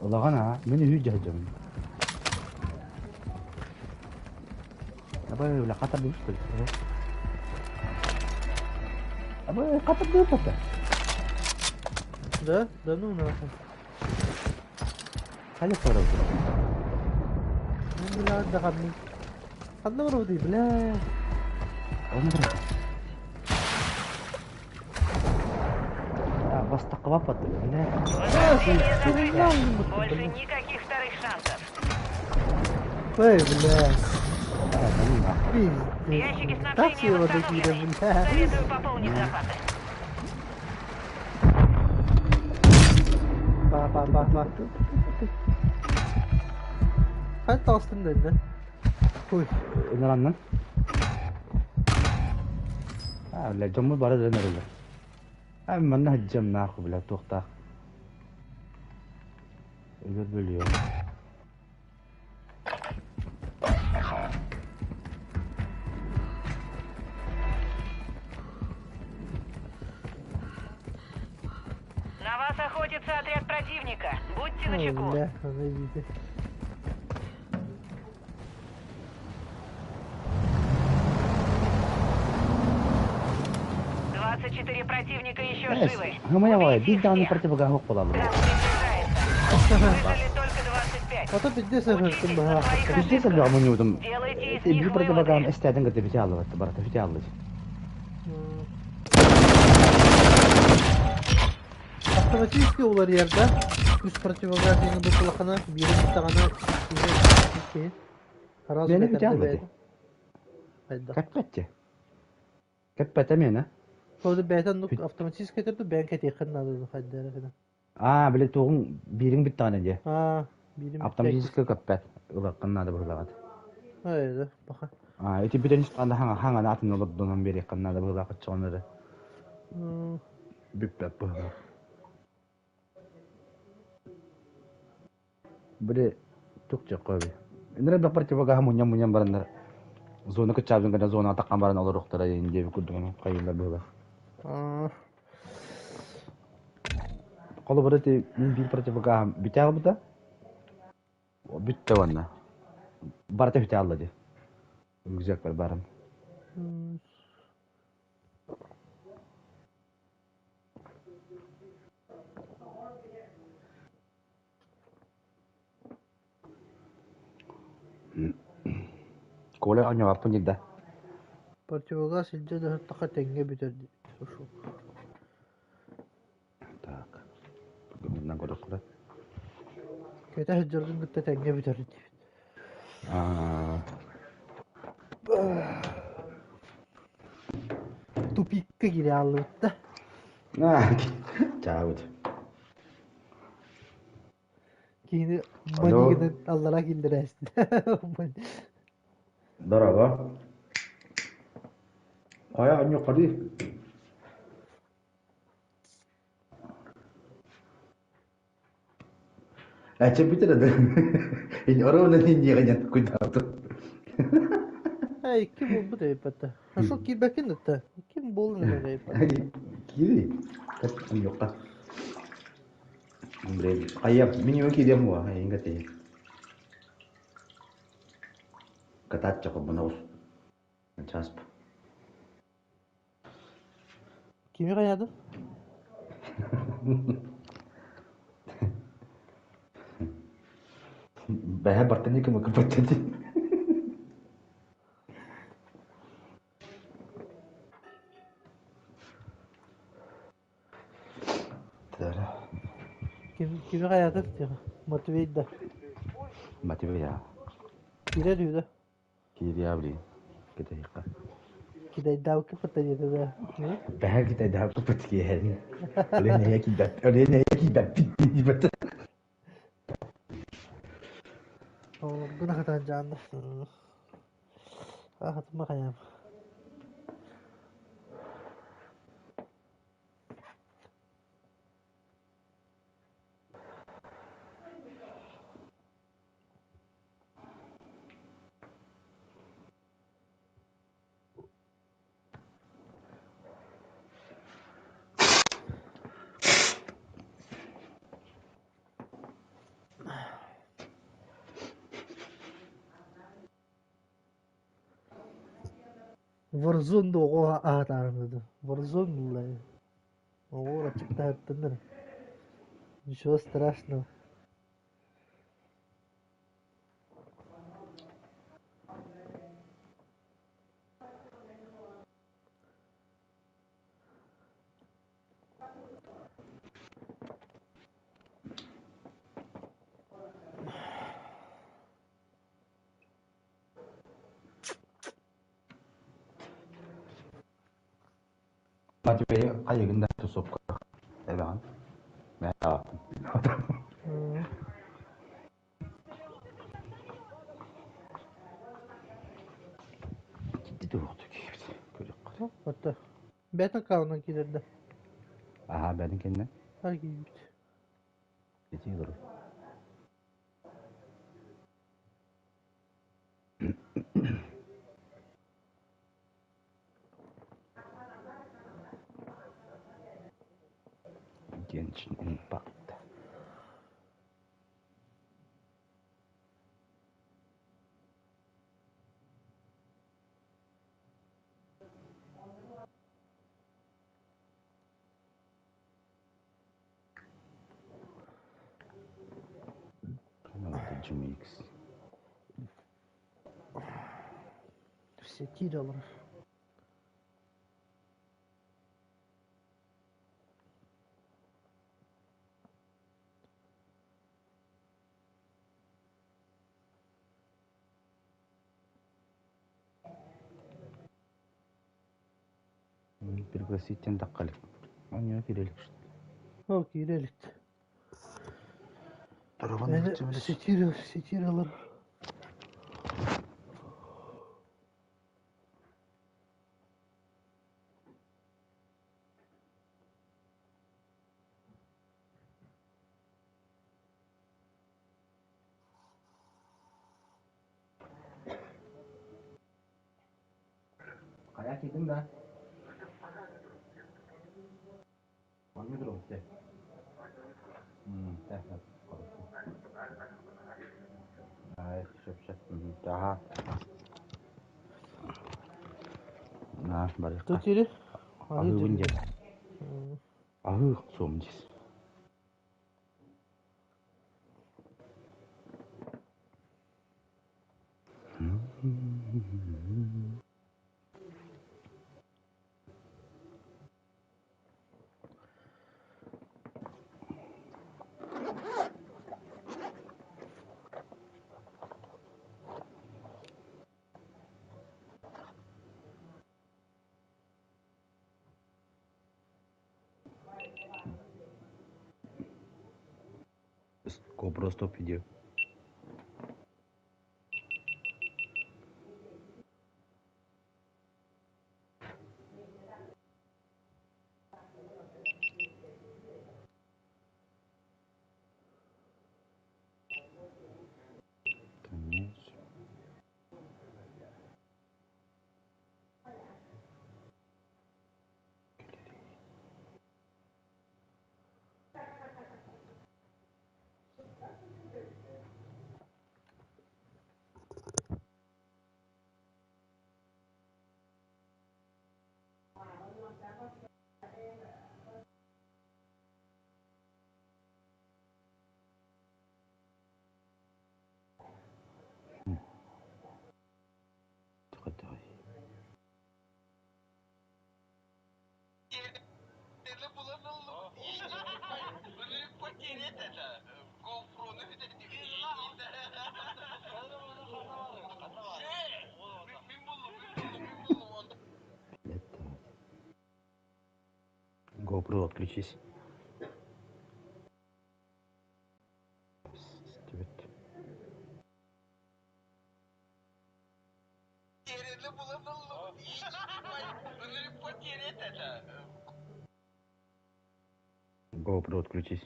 Улаган а, мен үй жаһдым. Абай, бля, катар дым что ли? Абай, катар дым пота. Да? Да ну нахуй. Хали сорок. Мен бля даҕаны. Ханна барабытый, бля. Он брат. А, бастакка баппат, бля. Возрождение Бля, закрыто. Больше никаких вторых шансов. Ой, бля. А, да ну нахуй. Пиздец. Ящики Так снабжения его такие, восстановлены. бля. Советую пополнить запасы. Ба, ба, ба, ба. Хайа таҕыстым да иннэ. Хуй. Ынараннан. А, бля, дьоммут бары да нөрүллэр. А, манна хajjam нахуй, бля, туохтаах. Өлөр бөлүө. На вас охотится отряд противника. Будьте Ой, начеку. бля, аны видите. 24 противника еще Эс, живы. хымая бай, Убейте биир их даҕаны всех. противогаһы суох буолаллар. Газ приближается. Выжили только 25. Ото пиздец ыһыктым Учитесь на быһаах. своих Пиздец ошибках. элбэх мунньубутум. Делайте из Биир них противогаһым выводы. эстээдин кытта бүтэ аллыбат, барыта бүтэ аллы. Автоматически уларыйар да. Үс противогаз иҥэ букулахана, биирин даҕаны икки. Араас Бэйэни бэтэрдэ бүтэ аллы бэйэтэ. Хайдах. Кэппэтчи. Кэппэтэ миэнэ. Ол бэйэтэ оннук автоматически этэр бэйэн кэтиэххин наада хайда эрэ гынан. Аа, били туоҕуҥ биириҥ бүттэҕинэ дии. Аа, биирин бүттэ Автоматически көппөт. Ылыаххын наада быһыылаҕат. Ай да, баха. Аа, ити бүтэн истэҕинэ хаҥа хаҥаны атын олордунан биэриэххин наада быһыылаах оччоҕуна эрэ. Бүппэт быһыылаах. Били туох диэххэ эбий. Иннэрэ элбэх противогаһы мунньан-мунньан бараннар зона кыччаабытын гына зонаҕа таххан баран олоруохтара диэн диэбит курдук хайыыллар быһыылаах. Аа, Холобура ити мин биир противогаһым бүтэ аҕалбыта. Бүттэ уонна. Барыта бүтэ аҕалла дии. Рюкзакпар баран. Коля оонньообоппун диир да. Противогаз илдьэ да тэҥҥэ бүтэр диэбит. Ушул. Так. Бүгүннэн көрөххө. Кэтэ сылдьаргын кытта тэҥҥэ бүтэр диэбит. Аа, Тупикка киирэ хааллыбыт да. Аа, чаабыт. Киһини Алло. манигынан аллараа киллэрээстин. Дорообо. Хайа онньуоххалыы? Эчэппитэ да ровно инниэҕинэн куйдаабытым. Эй, ким буолбут эйпэтэ? Хорошо киирбэккин да Ким буолан эрэр эйпэтэ? Киири. Онньуохха. Блин, хайа, минимум киириэм буо, эйиҥ кэтии. Катааччы хоббуна Часп. Кими хайаадын? Бэһэ бартыны кымы кыппаттати. Ким кими хайаатын? Матвей да. Матвей я. Киирэр үһү да. Киириэ Китэйхэ. Китайдаабыкка патарета да. Бэһэ китайдаабыт киэһэни. Өлүөн эйэ киирбэт. Өлүөн эйэ киирбэппит диибэт. Оҕолоргун ахатан дьаанна. Ахатыма хайаам. Warzone оҕо аһатаарым Warzone булла Оҕолор аччыктаһыттаннар. Ничего страшного. Матвей хайыгын да тусовка эбэҕин мэ тааттым. Китти туохту киирбит көрүөххэ. Отто. Бэт аккаунан киирэрдэ. Аха бэдин кэннэ. Ар киирбит. Ити олорор. Genshin Impact. Jimmy X. Все киирэ олорор. Пригласить таххалик. Онньо киирэлик. О, киирэ илик. Сетире, сетире Хайа киирдиҥ да? Онньо туруохте. Сөп сөп. Аха. На, барыахха. Тут ири? Аһыыбын диэн. Аһыы суом дис. GoPro стоп видео. Конец. GoPro отключись. GoPro отключись.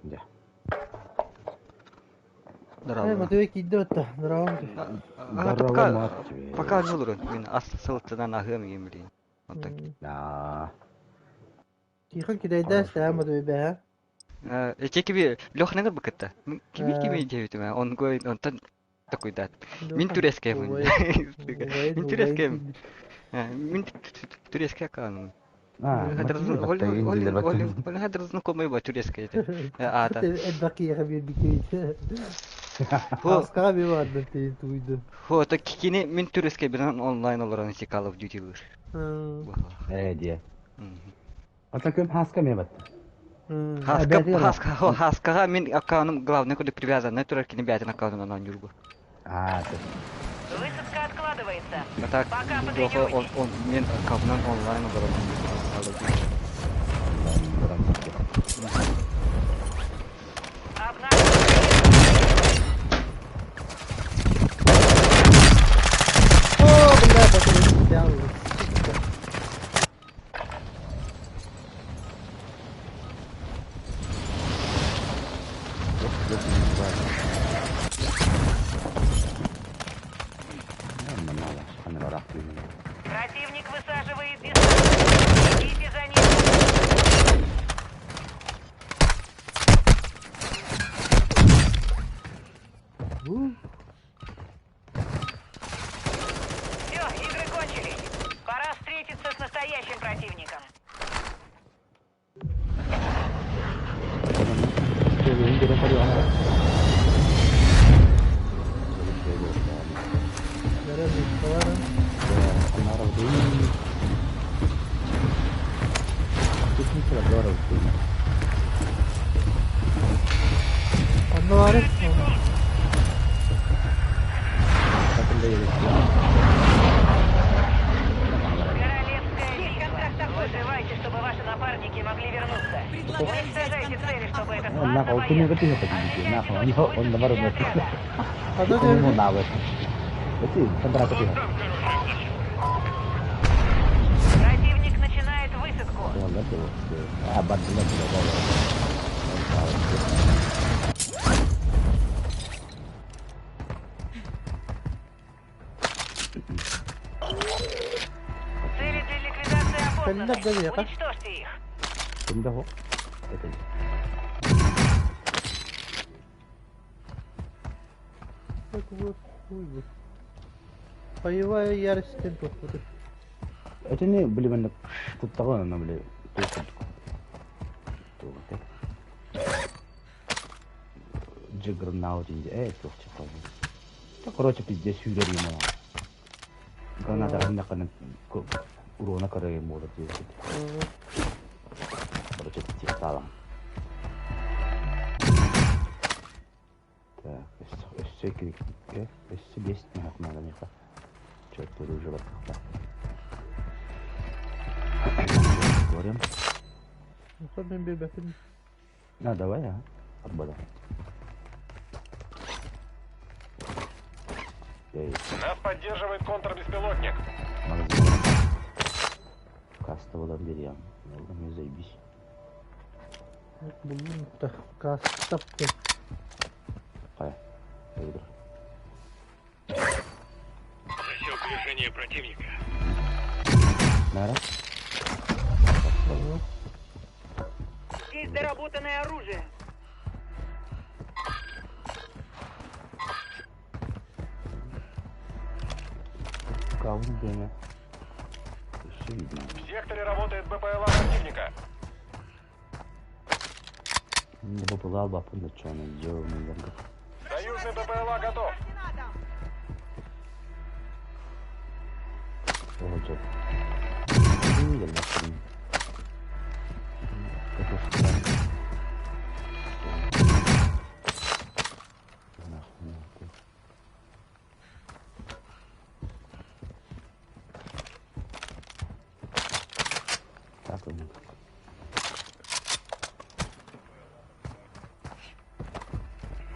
Да. Э, Матвей киирдэ отто. Здорово, Матвей. Здорово, Матвей. Пока жулурун, мин ас сылтынан аһыам ием билин. Онтон. Да. Тихон кидайда саа Матвей бэһэ. Эти киби лөхнәгер быкытта. Кими кими диэбитим, он гой онтон такой да. Мин турецкая Мин турецкая. Мин турецкая канун. Хадр знакомый ба турецкая это. А та. Элбэкиэхэ биэрбиккит. Хаскаҕа би баардар тиийин туйду. Хо, то кини мин турецкая биран онлайн олорон ити Call of Duty лыр. Ээ диэ. Ата көм хаска ме батта. Хаска хаска хаскаға мин аккаунтум главный куда привязан, турар кини бәтин аккаунтунан оонньуурбу. А, Высадка откладывается. А так, Пока он, потренируйтесь. он мен аккаунтунан онлайн олорон Call of Duty. Обнаружен. О, бля, батарейка взял. Сука. Противник высаживает десант. Идите за ним. Все, игры кончились. Пора встретиться с настоящим противником. Онно баар. Королевская битва. Выживайте, чтобы ваши напарники могли вернуться. Предлагаю взять Уничтожайте цели, контракт чтобы этот Нахуй, класс ты не боец. готов Отмечайте точку он высадки наоборот. для отряда. Он навык. Это контракт. Противник начинает высадку. А, бардылар. Цели для ликвидации опознаны. Калинар дадиэхэ. Уничтожьте их. Ким да хо? Это Так вот, хуй вот. Боевая ярость тен туохпутуй. Это не, блин, куттаҕын ана, били, туох курдук. Туох этэ. Джиггернаут инде, туох чыккан. Та, короче, пиздец сүүрэр юм. Граната аннакана урона карай буолар диэбит. Короче, тихталам. Так, өссө кирик, өссө бес мехак надо меха. Чёрт, уже баттахта. Говорим. Мен биэрбэппин. На, давай, а. Арбада. Эй, Нас поддерживает контрбеспилотник. магазин. Каста буолан биэриэм. Ол заебись. Буллум да. Кастап. Хайа. Выиграл. Засек движение противника. Нара? Здесь доработанное оружие. Кавун время. Еще видно. В секторе работает БПЛА противника. Не попала бапу на чё она делала, наверное. Союзный БПЛА готов. О, чё. Ну, я нахрен. Какой странный. Нахуй, нахуй. Так, он.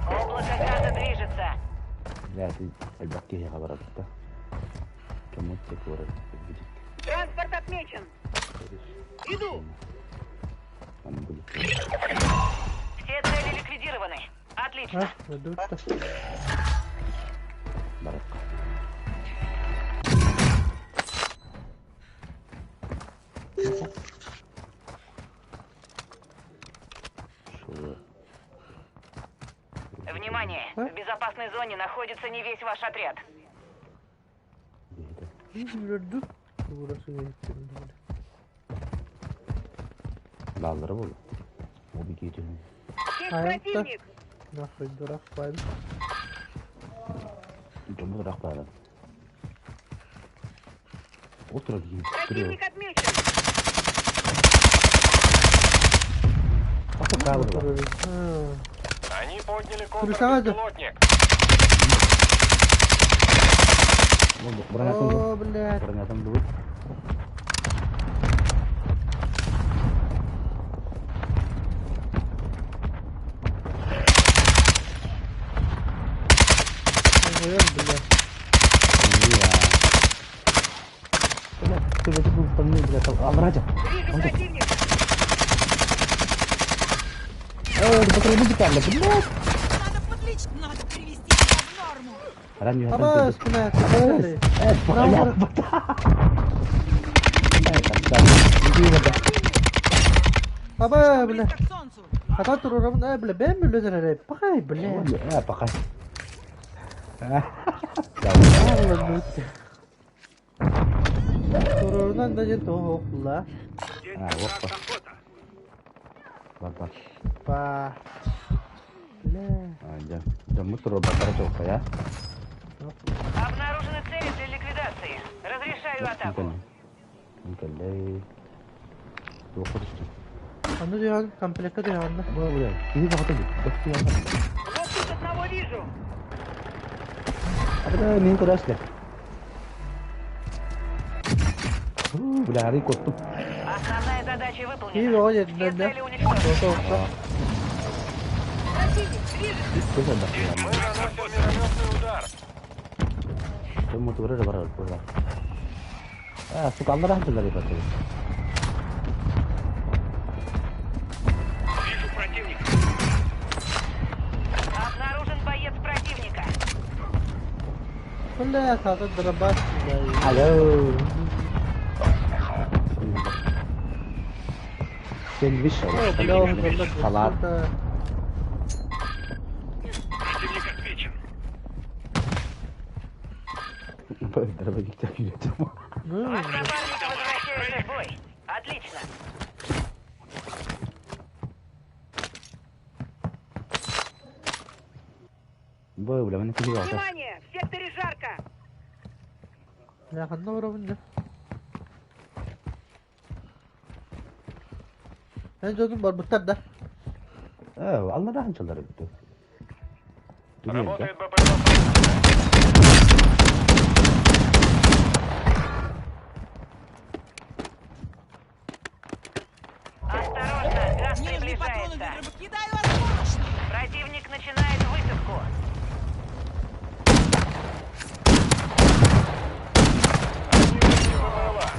Облако газа движется. Бля, ты эльбактерия говорят, да? Кому тебе говорят? Будет. Транспорт отмечен. Иду. Она будет. Все цели ликвидированы. Отлично. А, ведут. Баракка. Шо? Внимание! В безопасной зоне находится не весь ваш отряд. Ведут. Burası geçtim. Баллары болды. Ол екеуі. Есть Hayatta. противник! Нахуй дурак павел. Жұмыс рақ бары. Отыр дейін. Противник отмечен! Ата кабыр бар. Они подняли Крысавады. контрбеспилотник. Бронятын О, блядь. Бронятын будет. Ой, блядь. Бля, ты в эту панель, бля, там, а, братья. Вижу противника! Эй, патроны детали, блядь. Надо подлечить, надо привести себя в норму. Ранее Аба, спина. Э, блядь, Аба, бля. Близко к солнцу. Хата турурам, э, бля, бэм үлезер, пахай, бля. Э, пока. Алла, Турурунан да же тоохла. А, вот по. Бар, бар. Па. Бля. А, да. Да, мы туру батар жок, я. Обнаружены цели для ликвидации. Разрешаю атаку. Николай. Аны диyan, комплекта диyan. Бля, бля. Иди бакыт. Вот тут одного вижу. Бля, мен көрәсілер. Бля, арый коттум. Основная задача И выполнена. вот, Все да, да. цели уничтожены. Противник движется. Мы наносим минометный удар. Кому тура бар бар. А, сука, алла рахмет ребята. Вижу противника. Обнаружен боец противника. Бля, хата дробаш. Алло. Сен виш. Бля, он бля. Халат. Противник отмечен. Дробовик так үйретем. Ну, Ваш напарник возвращается в бой. Отлично. Бой, бля, мен киіп алды. Внимание! В секторе жарко. бля, ханна уровня. Мен жодум бар буттар да. Э, алла рахмет бітті. Работает БПЛА. патроны для приближается. дробовика. Кидаю осколочный. Противник начинает высадку. Они ввели БПЛА.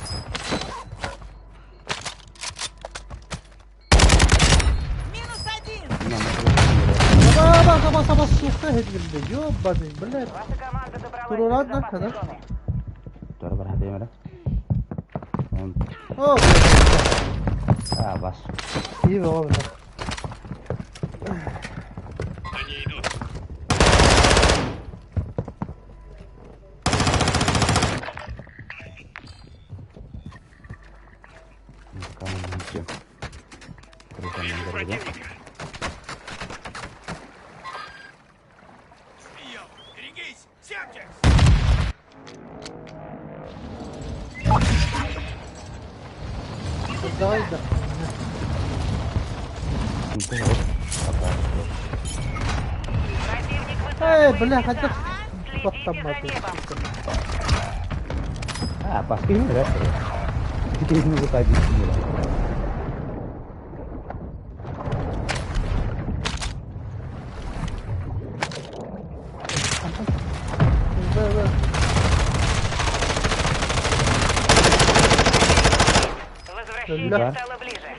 Минус один. Аба аба аба сука хедгимде. Ёбаный, блядь. Ваша команда добралась до Турурадна, безопасной ана. зоны. Туора бар хатыймара. Он О, блядь. а бас. Киһи бөҕө бына. Они идут. Каман Вижу противника. Прием! Берегись! Семчик! Давай да. Противник Эй, высаживает бля, десант. хотя Следите за небом. А, бас киһи эрэ. Киһини бу тайбит. Да, да. Возвращение Да. стало ближе.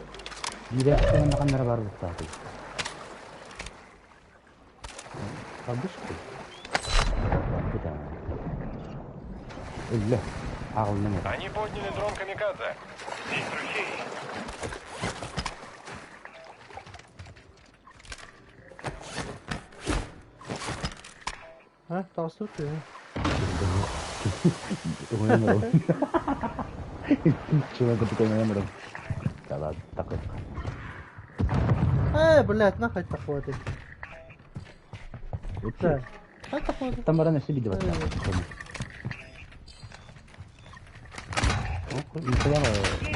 Биирэ ханнара бар буттааты. Калдыш. Өллө. Ағылным. Они подняли дрон Камикадзе. Здесь трофеи. А, толстук ты. Чего ты номером? Да ладно, такой. Эй, блядь, нахуй такой ты. Да. Хай такой ты. Там баран все видео. Есть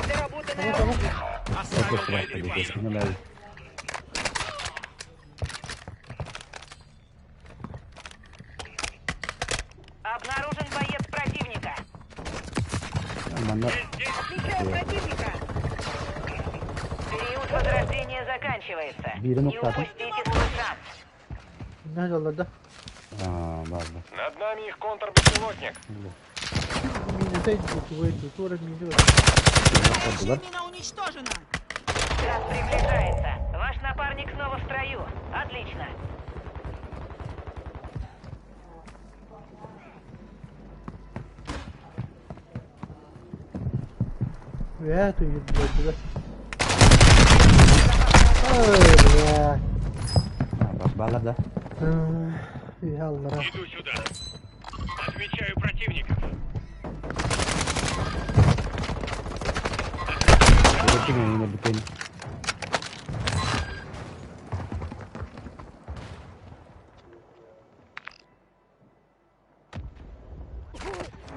доработанное оружие. Оставил боеприпасы. Обнаружен боец противника. Отмечаю противника. Период возрождения заканчивается. Бирин Не уктады. упустите свой шанс. Не жоллар да. Над нами их контрбеспилотник. Минута идет, тура минута. Горящая мина уничтожена. Газ приближается. Ваш напарник снова в строю. Отлично. Я ты блядь, да. Ой, блядь. Балар да. Ялла. Иду сюда. Отмечаю противников.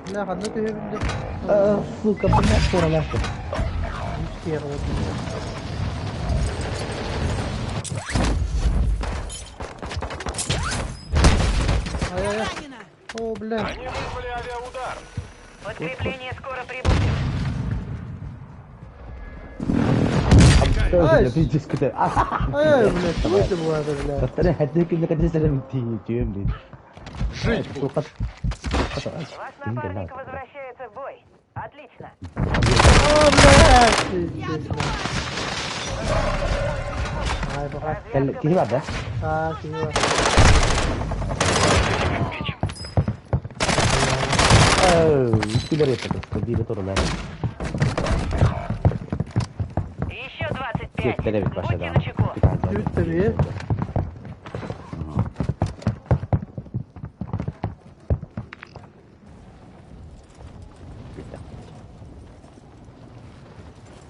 Бля, ханна түһэбин Сука, блядь, скоро ляжет. Ай-яй-яй. Ранена. О, бля. Они вызвали авиаудар. Подкрепление скоро прибудет. Ай, Пиздец, куда? Ай, блядь, что это было, бля? Повторяй, хотел блин. Жить буду. Ваш напарник возвращается в бой. Отлично. О, блядь! Я отрубаю. Ай, пока. Разведка Киһи бар да? А, киһи бар. Килер это, бире турулар. Еще 25. Сеттере бит Будьте башадан. начеку. Бүттү би.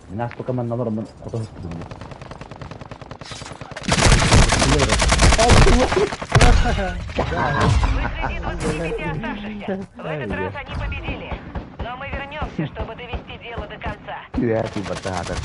Мен ас пока мен налар мен отыз күтүм. Вы среди 25 оставшихся. В этот раз они победили. Но мы вернемся, чтобы довести дело до конца. Күәти батаатар.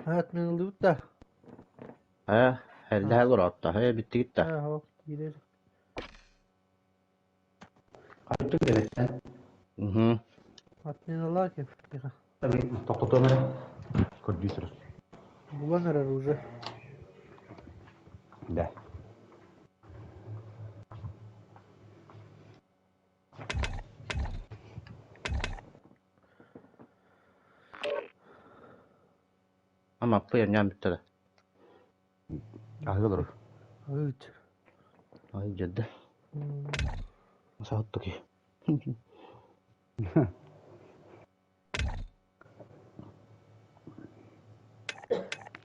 Отменылыбыт да. Э, эрдэ олороотто. Э, бүттүгүт да. Э, киирэр. Хайтык эбиттэн. Угу. Отменала кем. Тоқтотуом эрэ. Көрдүү сырыт. Булан эрэр уже. Да. Ама аппы ням бүттэ да. Аһыы олорор. Ыт. Ай дьэдде. Сааттыки.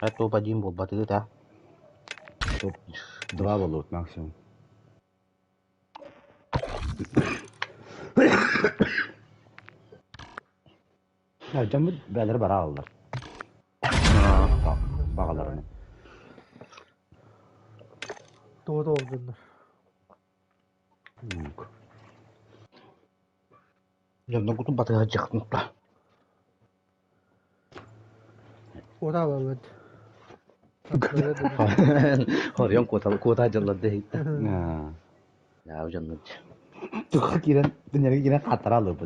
А топ-1 буолбатыгыт а? Топ-2 болуут максимум. Дьоммут бээлэр бара ааллар. Баҕаларынан. Тоҕо тоҕолдуннар. Дьонноргутун батыһа дьахтынта. Куота алаллар. Хорион куота куота дьалларды иһиттэ. Яа дьоннор. Туха киирэн дүнэргэ киирэн хаттара алып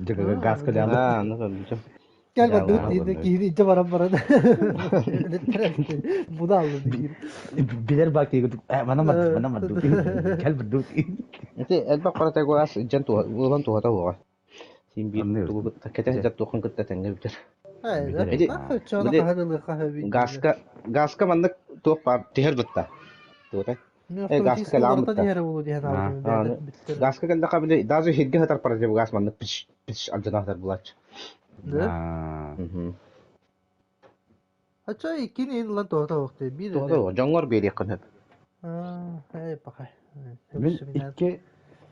дьыгыга газ кэлээн. Аа, ну көрдүм. Gel бардыбыт диye киһини инче баран баран. Bunu aldım диир. Билер бак диye мана мадды мана мадды кел бардыбыт. Ити элбэх протагорас дьэн туha улан туһата буоҕа. Син биир тугу кытта кэтэ сылдьар туохун кытта тэҥҥэ бүтэр. Ити газка газка маннык туох баар түһэр бытта. Туота. Э газка кэлэҕин бытта. Газка кэллэхэ били даже хиргэ сытар противогаз маннык пич пич алдьана сытар булааччы. Да? Ача иккини ин лан тоҕото уохтay биир Туота дьоҥҥор биэриэххин сөп. Ээ пахай. Мин икки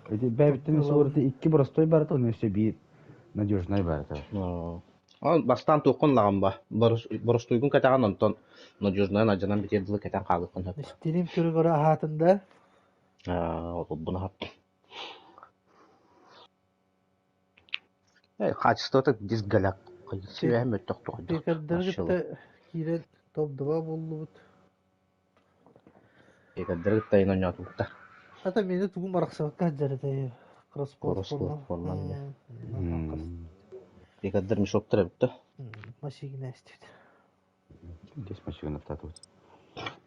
эти бэйбиттэн суураты икки простой барыта, оны өссө биир надежный барыта. Ол бастаан туоххун лаҕан ба боростуйгун кэтэҕин онтон надежнайын алдьанан бүтүөр дылы кэтэн хаалыаххын сөп. Истирим көрүгөрө аһаатында. Аа, отулбун аһаттым. Э, качествота диск галяк. Сибэһэ мөттөх туһайдах. Пекарьдары кытта киирэн топ-2 буоллубут. Пекарьдары кытта ин оонньоотубуттар. Ата мени тугум арахсыбакка сылдьар этэ. Кросс-платформа. Пекарьдар мешоктар эбит да. Машина эстибит. Здесь машина татут.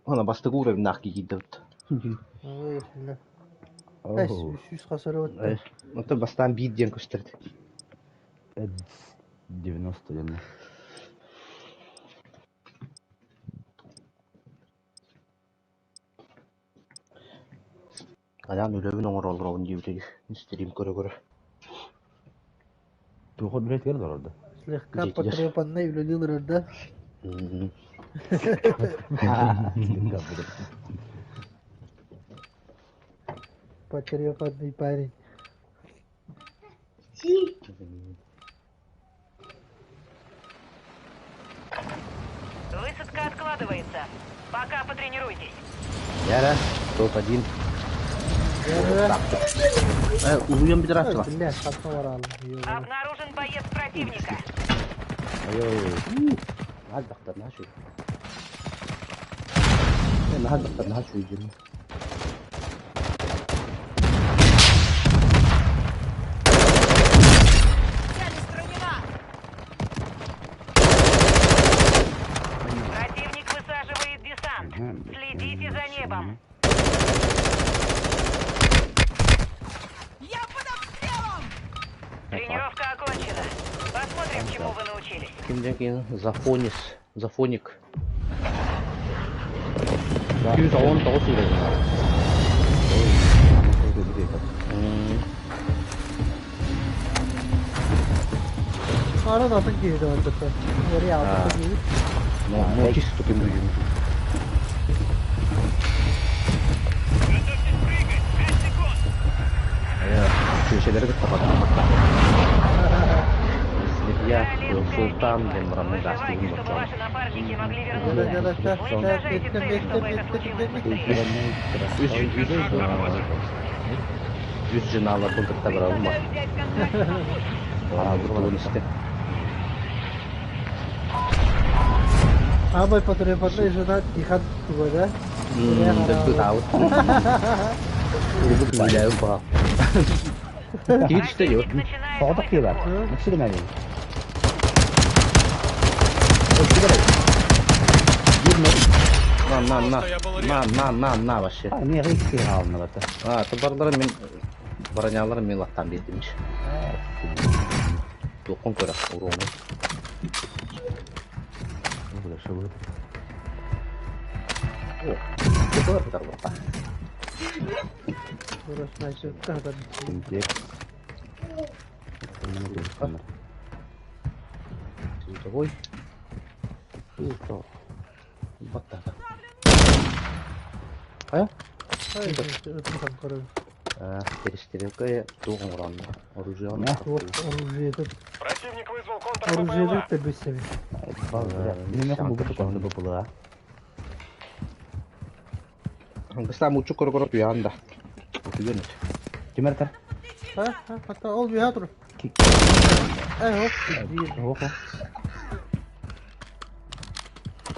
Ана бастыгы уровеннаах киирдибит. Ой, Сүүс хасары Онтон бастаан биир диэн көстөрдө. 90 диэн. Адаан үлэбин оҥороллоробун диэбитэ стрим көрө-көрө. Туоху билетигэр олорорду. Слегка потрепанный үлэлии да. Потрепанный парень. Высадка откладывается. Пока потренируйтесь. Яра, топ-1. Э, улуйан бүтэр аттыла. Бля, хатна баралым. Обнаружен боец противника. Ой, наһаа наһаа үчүгэй. Наһаа дактар наһаа үчүгэй дьон. Цель устранена! Противник высаживает десант. Следите за небом. Я под обстрелом! Тренировка окончена. Посмотрим, чему вы научились. Ким диэн Зафонис, Зафоник. 219 уровень. Ара атын киһи барбыта. Ори алты киһи. Ну, чисто ким бүгүн. Готовьтесь прыгать! 5 секунд! Köşeleri кытта Я Султан диэн бараммын Выживайте, гастыгын чтобы бочон. ваши напарники могли вернуться. Уничтожайте цель, чтобы это случилось быстрее. Үс жиналар кытта барабын ба. Предлагаю взять контракт на пушку. Aa, бутугун исте. Самый потрепанный жена Тихон туга да? Ытаабыт. Урбут үлээбин баҕа. Киһи түстэ дьэ. Соҕотох киһи бар. Мөксү гына На, на, на. На, на, на, на вообще. Эмиэ икки хаална бата. А, тубарлары мен бронялары мен латтан бердим. Туоххун көрө, уруону. О, тупар бутар бута. Световой. Баттата. Хайа? Перестрелка туох оҥоронно. Оружие Противник вызвал контр-БПЛА. Бастаан муччук көрө-көрө туйаҕын да. Утуйан эт. Тимир Ол бүйэ тур.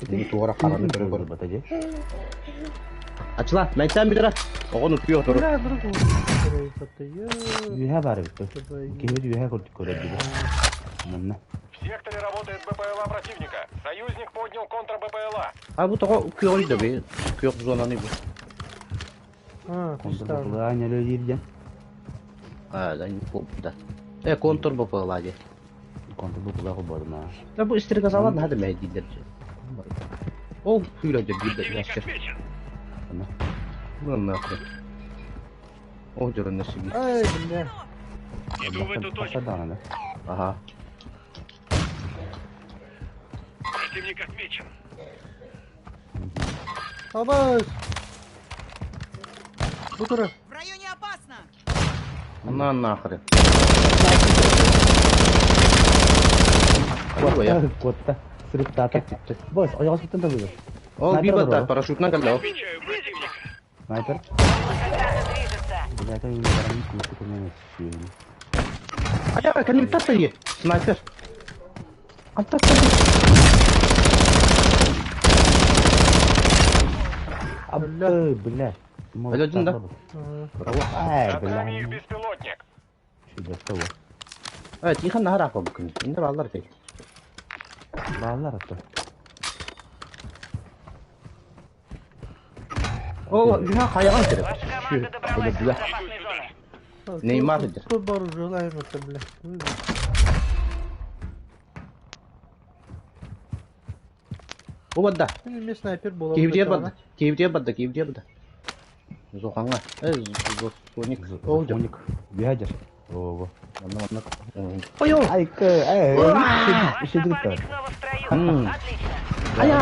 Итини туора хараны көрө-көрө. Ачыла, мэнтэн бүтэрэ. Оҕон утуйа отуру. Үөһэ баар эбит. Киһибит үөһэ курдук көрөр дии. Манна. В секторе работает БПЛА противника. Союзник поднял контр-БПЛА. А бу тоҕо күөҕүй да бе? Күөх зонаны бу. Контр БПЛА нөлө диир диэн. А, да, не да. Э, контр БПЛА диэ. Контр БПЛА холбоодум аа. Да бу истригазалар наһаа да мэйдииллэр. Ол күүрэ биирдэ ящер. Ну нахуй. О, дөрөннө сиги. Ай, бля. Иду в эту точку. Ага. Противник отмечен. Абас! Бу тура. В районе опасно! На нахрен. Куотта, куотта. Сырыттаата. Бос, ойоҕос буттан да буолар. Ол би бата парашютынан кэллэ. Отмечаю противника. Снайпер. Блядь, я не курсу Ая, кэннин таттайы. Снайпер. Абы, бля. Өлөдүн да? Ай, бля. Над их беспилотник. Чудесово. Э, тихо нахара кобукун. Инде баллар тей. Баллар атты. О, юха хаяган керек. Ваша команда добралась до безопасной зоны. Неймар идер. Тут бар желаем это, бля. Бу бадда. Мен снайпер бола. Кивдер бадда. Кивдер бадда, кивдер бадда. Зоханга. Э, зоник. О, Зоник. Бядер. О, Манна, манна. Ой, Айка, эй, еще Напарник снова в строю. Отлично. Ая!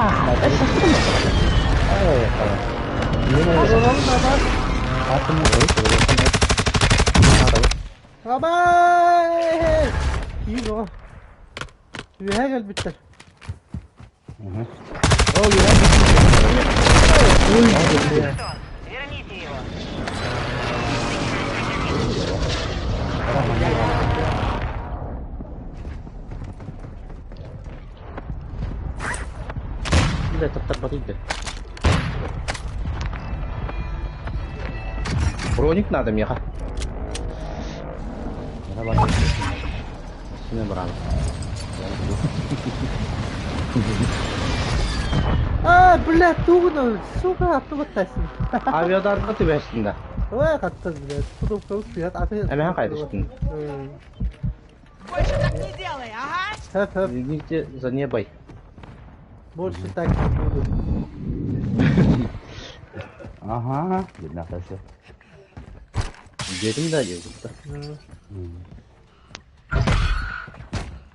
Эй, Абай! Иго. Үһэ кэлбиттэр. О, юха. Верните его. Бля, таптар батыйды. Броник надо меха. Сине бран. А, бля, тугуна, сука, аттыбаттайсың. Авиадарга түбәстин да. Ой, каттан, бля. Тудуп калып, аты. Әмәһән кайдыштын. Больше так не делай, ага! Хөп, хөп. Извините за небой. Больше так не буду. Ага, видно, хорошо. Дедим да, дедим да.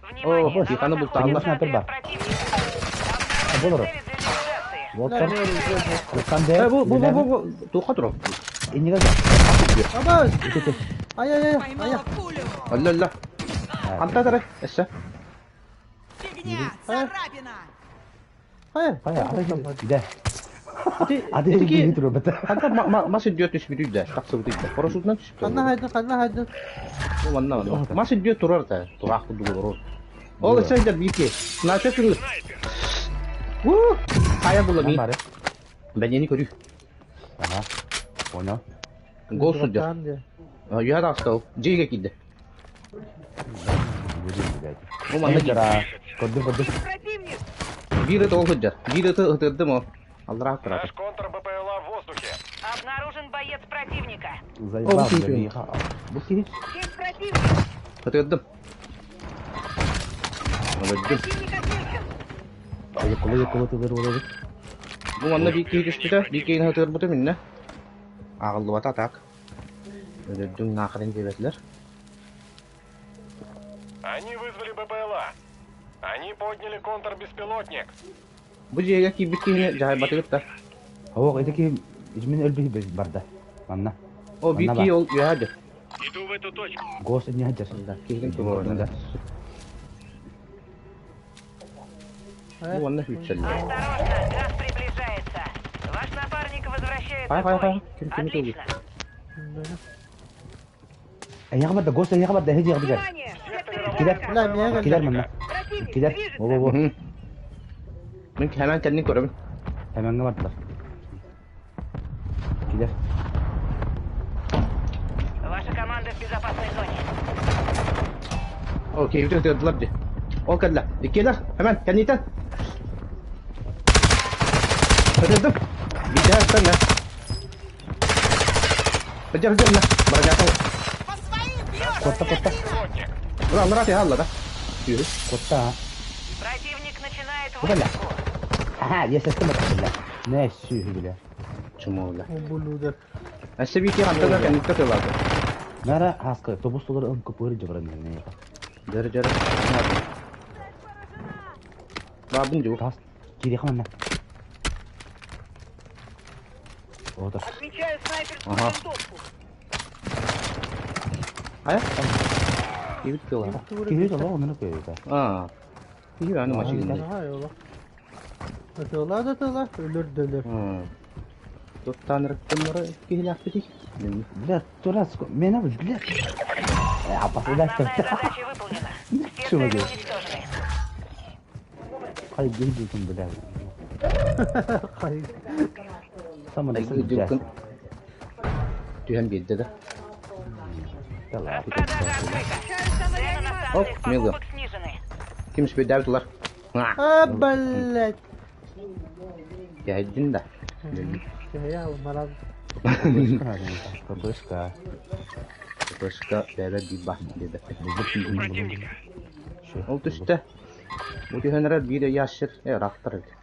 Внимание, О, на тихо, вас булталла. охотится Снайпер бар. отряд противника. Болор. Цели для ликвидации. Волтер. Э, бу, бу, бу, бу, бу. Туха тур. Иннига. Абас! Ай, ай, ай, ай. Поймала пулю! Алла, алла. Анта тара. Эссе. Фигня! Царапина! Ай, Ая, да. Ати, Ати, тур бата. Ханта мас идиот түспүт да, тахсыбыт да. Парашютынан түспүт. Ханна хайдын, ханна хайдын. Бу манна манна. Мас идиот турар та. Тураак курдук олорор. Ол эссе да бики. Снайпер турар. Уу! Хайа була Нам ми. бары. Бэнени көрүү. Ага. Понял. Гол судья. Кырдыбаттаан диye. Юха тахса Жиге киирдэ. Будем, блядь. Бу манна киирдэ. Жара. Көрдүм, көрдүм. Противник! Биир ыт ол сылдьар. Биир ыты ытырдым ол. Аллараа Наш тураата. контр-БПЛА в воздухе. Обнаружен боец противника. Заебал, Ол блядь. киһи. Миха. Бу киһи. Есть противник! Ытырдым. Өлөрдүм. Противник отмечен! Якулы якулы тылыр болобут. Бу манна биир киһи түспүтэ. Биир киһини ытырбытым иннэ. Ааҕыллыбата так. Өлөрдүм нахрен диэбэтилэр. Они вызвали БПЛА. Они подняли контрбеспилотник. Бу дьиэгэ киирбит киһини дьаһайбатыгыт да. Оох, ити киһи мин өлбүт барда. Манна. О, биир Манна киһи бар. ол үөһэ дьэ. Иду в эту точку. Гос не хадьар. Да, киһитин туруорна да. Бу манна сүүрсэллэр. Осторожно, газ приближается. Ваш напарник возвращается Хай, в хай, бой. хай. Ким кими тугу? Отлично. Эйяга барда, гос эйяга барда, эһи жига бигер. Внимание! В секторе Кидар. врага. Бля, миэхэ Кидар кэллэ. манна. Противник Кидар. движется. Во, во, во. Мгм. Мин хэмэн кэннин көрөбүн. Хэмэнгэ бардылар. Кидар. Ваша команда в безопасной зоне. О, киһибитин ытырдылар дии. Ол кэллэ. Иккиэлэр. Хэмэн, кэнниттэн. Ытырдым. Биирдэһэ ыттан Хадьар, хадьар, на. Баранята. По своим бьешь, Котта, котта. Беспилотник. Ура, аллара тиһэ алла да. Сүүрү. Котта. Противник начинает Бу бля. высадку. Аха, есестим бля. Не сүүһү бля. Чумула. Ублюдок. Өссө биир киһи хантан да кэнниттэн тылаата. Нара хаска тобус толор ым купыр жабыран не. Дөрө дөрө. Бабын дуу. Тас кири хамна. Ота. Отмечаю снайперскую Ага. винтовку. Хайа? Киһибит тыла. Кири толор оны көйдө. Аа. Киһи аны машина. Ага, йола. Атыла да атыла, өлөр да өлөр. Туттан ырыттымнары киһилээхпитий. Бля, тура мен бля. Апа, Основная задача выполнена. Все Чего цели делать? уничтожены. Хай гейдүтүн бля. Хай. Самана Айгы Түһэн биэрдэ да. Распродажа открыта. Цены на Оп, станциях мило. покупок снижены. Ким спейдээбит улар. А, блядь. Кэһэйдин да. Я маран. Кабышка. Кабышка бэбэ биба диэбэт. Вижу противника. Ол түстэ. Бу түһэн эрэр биир ящер рактар эбит.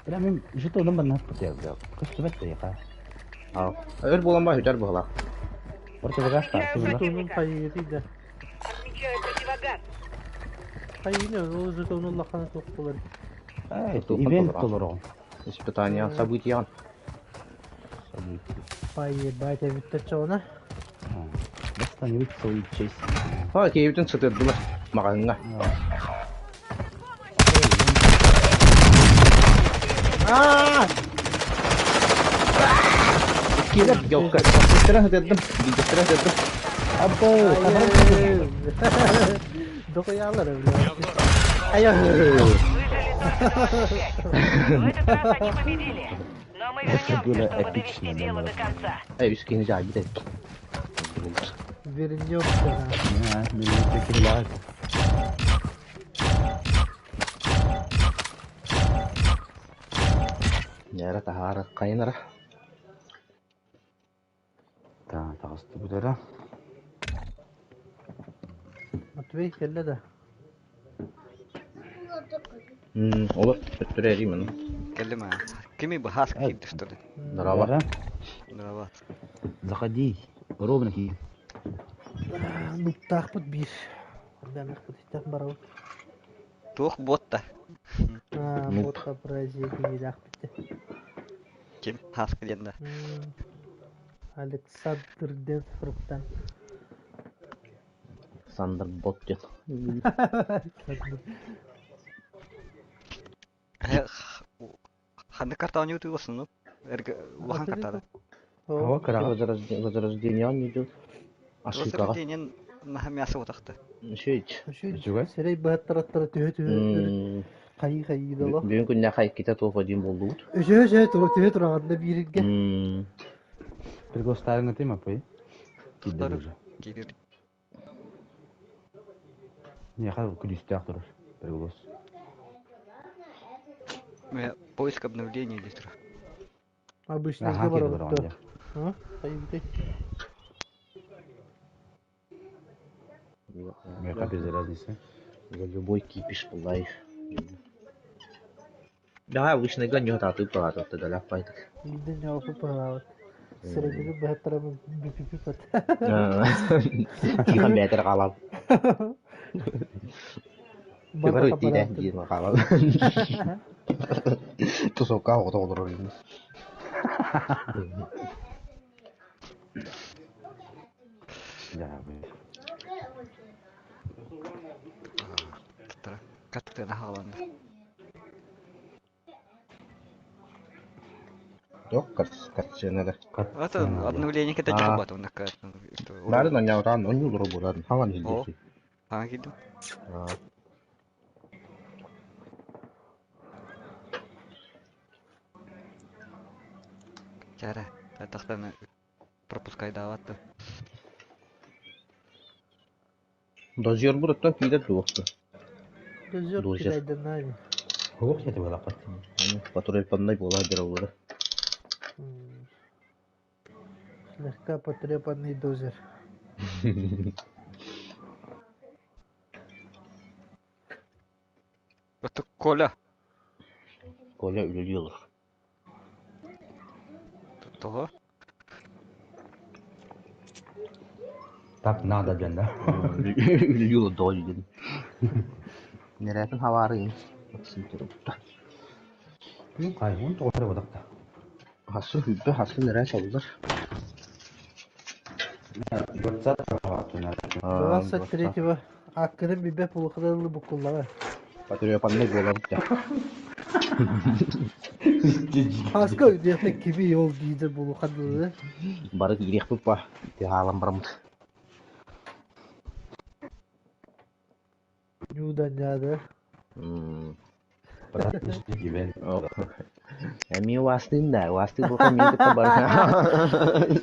Бля, мен жыты онон барнас бутя, бля. Көстүбэт да яка. Аа. Өр буолан ба хүтэр буолаа. Противогаз та, Отмечаю тузла. Жетонун противника. хайыты да. Отмечаю противогаз. Хайыны, ол жетонун лаханы тоқтылар. Эй, ивент толорон. Испытание события. Поебать, а ведь чона. Восстановить свою честь. Аа, киһибитин сытырдылар. Маҕаһыҥҥа. А! Иккиэлэр ёлка. Биирдэстэрин сытырдым. Биирдэстэрин сытырдым. Абы, Дохуялар, блядь. Айа. Выжили только 25. В этот раз они победили. Но мы Это вернемся, было чтобы эпично, довести дело да. до конца. Эй, үс киһини дьаһайбыт эбит. Вернемся. Мен текилер. Яра таһаара хайынара. Та, тагысты бүтәрә. Матвей, келле да. Олор өттүрэ эримин. Кэллим аа. Кими бу хас киирдэ что ли? Здорово. Здорово. Заходи. Ровно ки. Нуптаахпыт биир. Дамахпыт иттэх барабыт. Туох буотта. А, Нуп. вот образие киһилээхпит. Ким хас диэн да. Александр Денфруктан. Сандер бот диэн. Ханнык карта оонньуу тугусын ну? Эргэ улахан картада. Ава кара. Возрождение не идет. Ошибкаҕа. Возрождение наха мясо утахты. Шөйч. Үчүгэй. Сирэй быһаттараттара түһэ түһэ. Хайыы-хайыы да олох. Бүгүн күннээх иккитэ туох один буоллубут. Өсөһө-өсөһө тура түһэ тураҕын да бииргэ. Приглашаем ты мапы. Тохтор киирэр. Миэхэ күлүүстээх турар. Приглас. Поиск обновления или турар. Обычныйга барабыт дуо? А? Хайыбытай? Миэхэ без разницы. За любой кипиш лайф. Да, обычныйга ньуотаатыы паҕаататта далаппайтык. Биирдэ ньоопу паҕаабыт. Сирэйгин быһаттарабын бүпүпүпэт. Тихон бээтэр хаалан. Бар үттиинэ диэн хаалан. Тусовка оҕото олорор ини. Каттына хаалан. Туох картинада? Это обновление кета чахабат оннакка. Бары наньаутаан онньуулара буолан хаҥан иһиллиэхий. Хаҥа киирдим. Чара, тахтаны пропускайдаабат да. Дозербут оттон киирэр дуо? Дозер Дозер. китайданнаами. Хуох сети буолаппат. Патрульпаннай буолаа дьараллара. Слегка потрепанный дозер. Это Коля. Коля үлэлии олор. Того. Так надо диэн да. Үлэлии олордоҕо диэн. Нэрэтин хаваарыйын. Турупта. Хайгун тоҕо эрэ бодохто. Хасы хүббэ хасы нэрэ чаллар. 23-го аккырын билбэт булухада буккуллаҕа. Патрульпаннай буолабыт да. Хаска где-то кими ол диидер булухадылы. Бары киириэхпит па. Тиһаалан бараммыт. Нюда няда. Эмиэ уастыын да, уастыы буолан мин кытта бар.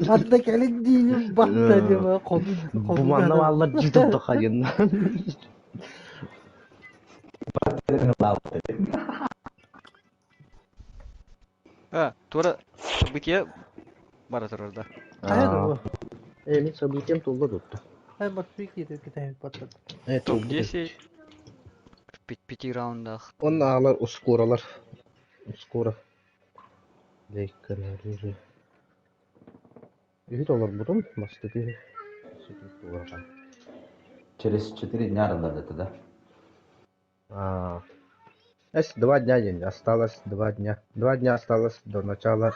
Ханна кэлин диибин батта дима хонун Бу манна бааллар дии турдахха диэн. А, туора событие бара турар да. Хайа да Э, мин событием тулла тутта. Хай Матвей киирэн кэтэһэн баттат. Э, Топ-10 в пяти раундах. Он аалар ускуралар. Ускура. Лейкканарыжы. Үһүт олорбутум, бастакы үһү. Через 4 дня арыллар да? А, Эс, 2 дня день, осталось 2 дня. 2 дня осталось до начала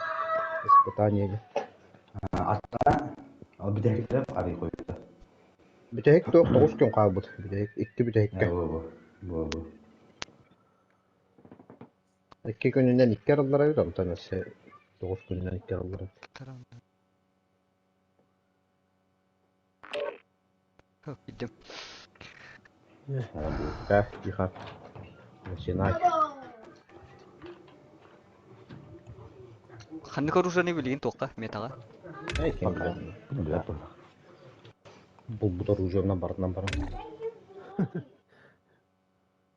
испытания. Аттана, ол бүтэһиктэр арый қойбута. Бүтэһик туох 9 күн хаалбыт. Бүтэһик икки бүтэһиккэ. Бу бу бу бу. 2 күнүнэн икки арыллара эбит, онтон өссө 9 күнүнэн икки арыллара эбит. Идем. Да, тихо. Начинать. Ханнык оружиены билигин туохха метаҕа? Эй, ким билэр. Билэр буолла. Булбут оружиемнан барытынан баран.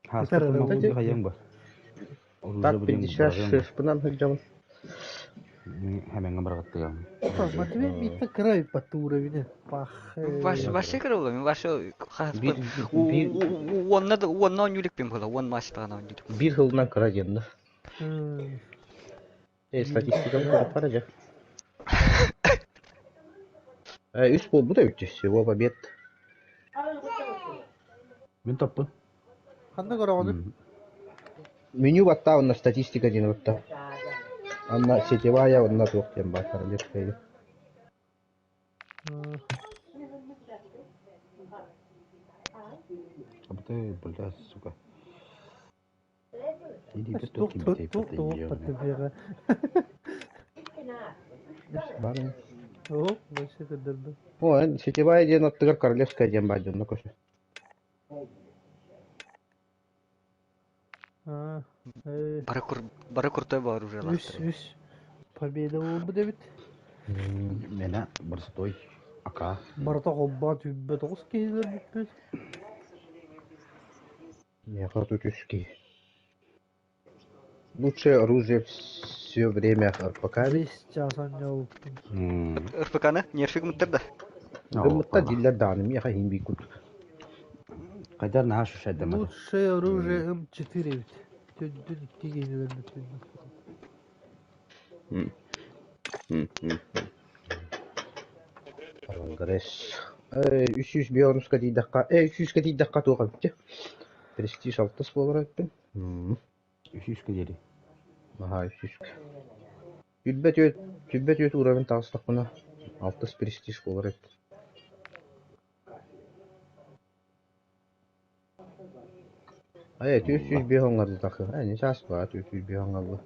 Хаска хайаң ба. Так, 56 пынан сылдьабын. Хэмэҥҥэ барҕаттыгам. Матвей миитте кыра патура вине. Пах. Ваш ваше кырылы, мен ваше хаспын. Уонна уонна онньуликпин була, уон маастаҕына онньулик. Биир сылынан кыра диэн да. Э, статистикам көрө дьэ. Э, үс буолбут эбит всего побед. Мин топпун. Ханна көрөҕүнүй? Меню баттаа онно статистика диэн батта. Анна сетевая онно туох диэн баар королевская. Абытай, бля, сука. Туох туох туох паттыбыга. Бар. О, вообще көрдөрдө. О, сетевая диэн аттыгар королевская диэн баар дьонно көсө. Аа, э, Бары кур бары крутой баар үс оружиелаахтар. үс победа буолбут эбит. Мена борстой ака. Барыта холбоон сүүрбэ тоҕус киһилэр бүппүт. Миэхэ тут үс киһи. Лучшее оружие все время РПК Бес чаас оонньообуппун. РПК-ны нерфиг мыттар да. Гыммытта дииллэр даҕаны миэхэ иһин биир курдук. Хайдар наһаа шушайдаммат. Лучшее оружие М4 эбит. Төрдүн икки киһилэр бүппүт. Прогресс. Үс сүүс биоруска тиийдэххэ, үс сүүскэ тиийдэххэ туох эбит Престиж алтыс буолар эбиппин. Үс сүүскэ диэри. Аһаа, үс сүүскэ. Сүүрбэ түөрт уровень таҕыстахпына, алтыс престиж буолар эбит. Айа, 405 оҥорду тахы. Э, не час баа, 405 оҥорду.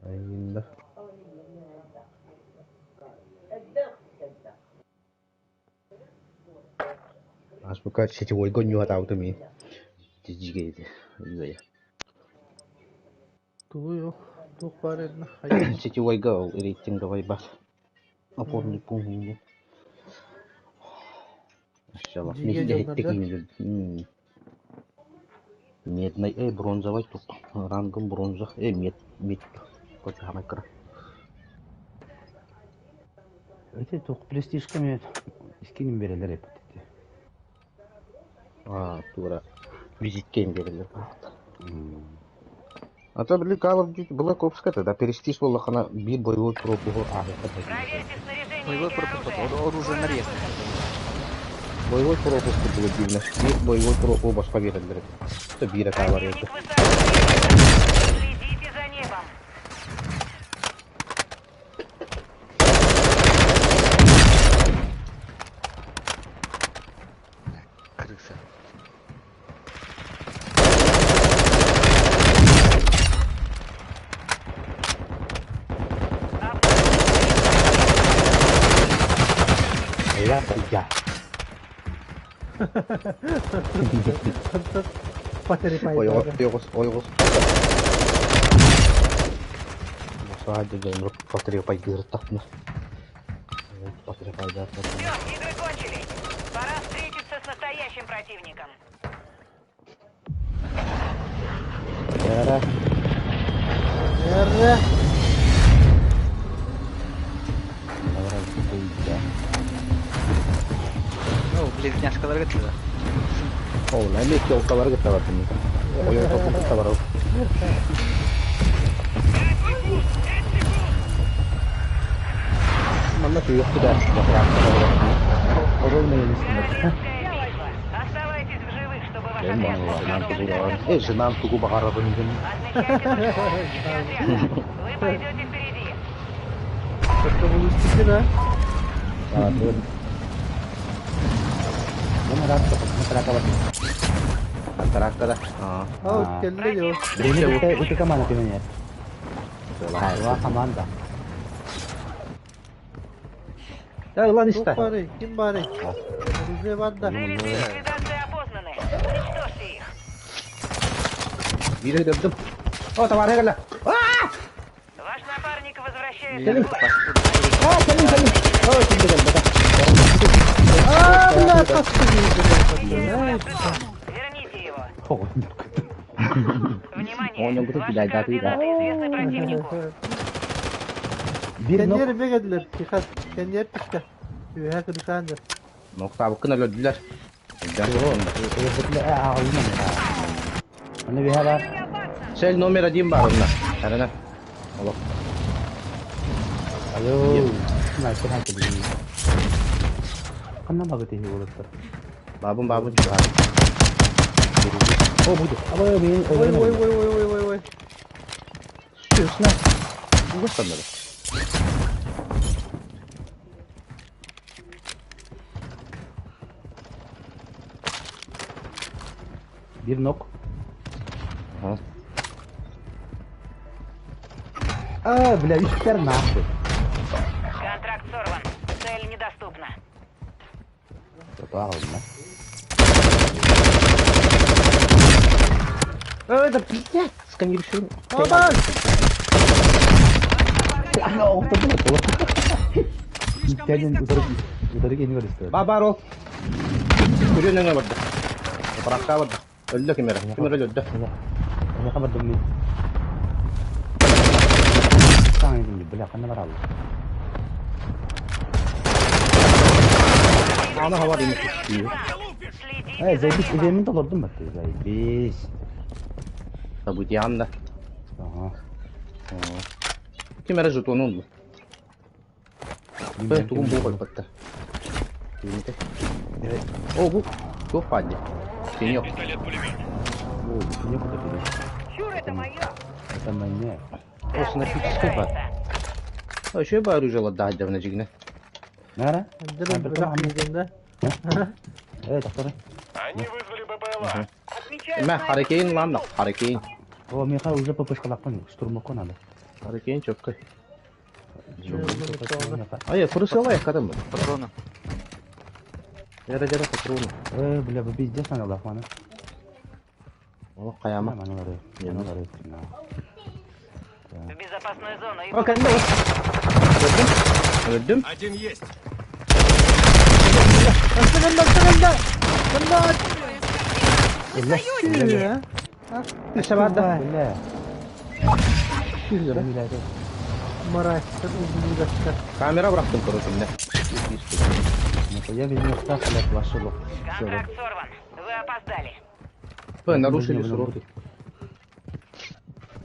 Айында. Ааспыкка сетевойга оонньуу мин. Тиджигэйди. Тугуй ол? Туох баар инна? Хайа. Сетевойга ол рейтинговай бар. Опорный пункт диэн. Иншаллах. Дьигэ Нэһилиэк дьоннор да? киинигэр. Медный, бронзовай тук. Рангым бронза, мед, мед. Короче, хамай кыра. Эти туох престижка мен искинин берелер эпит. А, тура. Визитке берилер. А то, били, Call of Duty Black Ops тогда престиж буоллахына биир боевой пропугу ааһыахха Проверьте снаряжение Боевой и пропуск, оружие. оружие Скоро на наш резко. выход. Боевой пропуск было дивно. Биир боевой пропуск босхо биэрэллэр этэ. То биир атаалар Противник этэ. высаживается. Следите за небом. Крыса. Эля я. Патери Ойоҕос, пайдага. ойоҕос, ойоҕос. Саадьа дьон патрия пайдыыртахпына. Патрия пайдаатахпына. Все, игры кончились. Пора встретиться с настоящим противником. Яра. Эрре. Ну, близняшкалар гытты. Ол, эми телкалар кытта бардым. Ойон топун кытта барабын. Манна сүйөктү да. Орол менен үстүндө. Королевская битва. Оставайтесь в живых, чтобы ваш Мен отряд мог манна тугу продолжить баҕарабын. охоту. Женам тугу баҕарабын диэн. Отмечайте точку отряда. Вы пойдете впереди. Только булустики да? А, тугу. Мен рад матрaka бар. Контракта да. А. А, кэллэ yo. Бирини ити ити команда түмэнер. Ва команда. Да, ылан Туох истэ. баарый? Ким баарый? Оружие бар да. Цели для ликвидации опознаны. Уничтожьте их. Биир өйдөбдүм. О, товарищ кэллэ. Ваш напарник возвращается Кэлин. в бой. А, кэлин, кэлин. О, кимде кэлбэтэ. А, бля, хасты Территорию Верните его. Внимание! Оонньоҥҥутун Ваши кидайдаатыы да. координаты известны противнику. Бир нок Кэннер бегедилер. Тихат. Кэннер тикте. Үһэ кырышаандар. Ноктаабыккын өлөрдүлэр. Аны биһэ бар. Цель номер один бар онно. Арана. Олох. Алло. Снайпер ханты бии. Ханна багыты болуптар. Бабын бабын чугар. О, буду. Аба мен Ой, ой, ой, ой, ой, ой, ой. Сүрсүнэ. Угастаннары. Бир нок. Ага. А, бля, үстер нахуй. Контракт сорван. Цель недоступна. Правильно. Это пиздец, сканирую. Помощь! Бабарол. Күрүнэҥэ барда. Баракка барда. Өллө ким эрэ. Ким эрэ өлөрдө. Миэхэ бардым мин. Таҥайдым бля ханна бараллар. Аны хабар ини. Э, заебись, идеямын толордум батты, заебись. Событиям да. Ага. Ким эрэ жетону ылла. Тугун бу койбатта. О, бу туох баар Пенек. О, пенек это бери. Чур, это мое! Это мое. О, снайперская бар. А еще бы оружие ладда давно жигне. Нара? Э, доктор. Они вызвали БПЛА. Мә, харекейн ладно, харекейн. О, меха уже ППшка лапкан, штурмовку надо. Харекейн четко. А я фурсела я кадам. Патроны. Яра яра патроны. Э, бля, вы пиздец надо лапмана. О, каяма. В безопасную зону. О, кәнде. Өлдүм. Один есть. Неше бар да? Бля. Мразь, ублюдок. Камера bıraktım короче мне. Я без места, блядь, вашу лох. Контракт сорван. Вы опоздали. Вы нарушили сроки.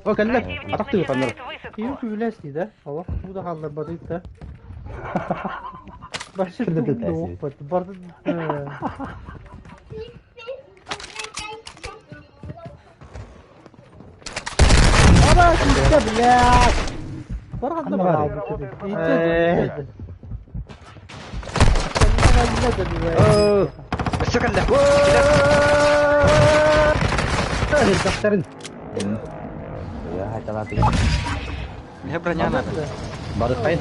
О, кәнде. Противник Атақты камера. начинает высадку. Ким күләс да? Аллах, бу да халлар бадыйт да. Башы Кирде тугун тәсир. бат. Барды. Ама китте блядь. Барганда Ана бар. Э. Өссө кэллэ. Докторын. Я хотела ты. Миэхэ броня надо. Барыхайын.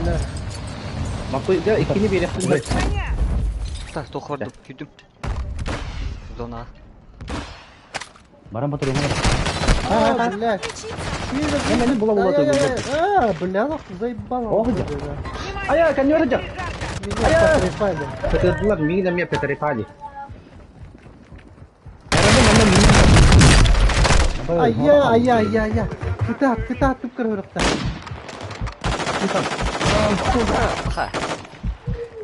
Макуй, да, иккини берехтин. Так, туох бардым, күйдүм. Зона. Баран батыр А, блядь. Мен була була А, бля, нахуй заебало. Ох, да. Ая, каньора жак. Меня потрепали. Петердылар, мигин эмне петерепали. Ая, ая, ая, ая. Кытаат, кытаат түп көрөрөктө. Аха.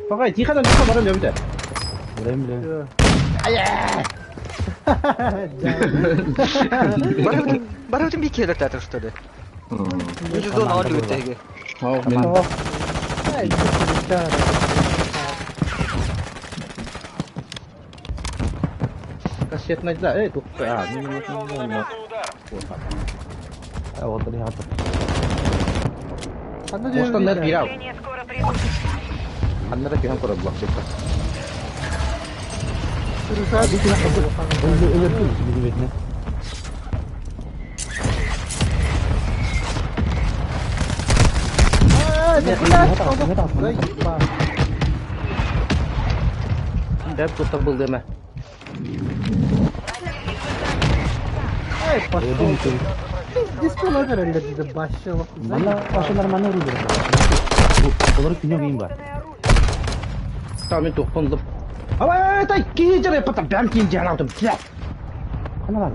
Пагай, тихо там, тихо баран өбүтэ. Билем, билем. Барыбытын бии келер театр что ли? Үз зона алды өттеге. Ау, мен Ай, да. кассет найда. Эй, тут, а, ну, ну, ну, ну, ну. Удар. Э, вот ты хатыр. Анда Мостан нар бирау. Подкрепление скоро прибудет. Аннара кихан көрө блок чекта. Өлөр өлөр бетине. Деп тут был деме. Ай, пошел. Пиздец, эле диде башчылык. Мана башы нормально уру берет. Олар күнө кийин бар. Там мен тохпондum. Ай, тай кийин потом бам кийин жанадым. Бля. Кана бар?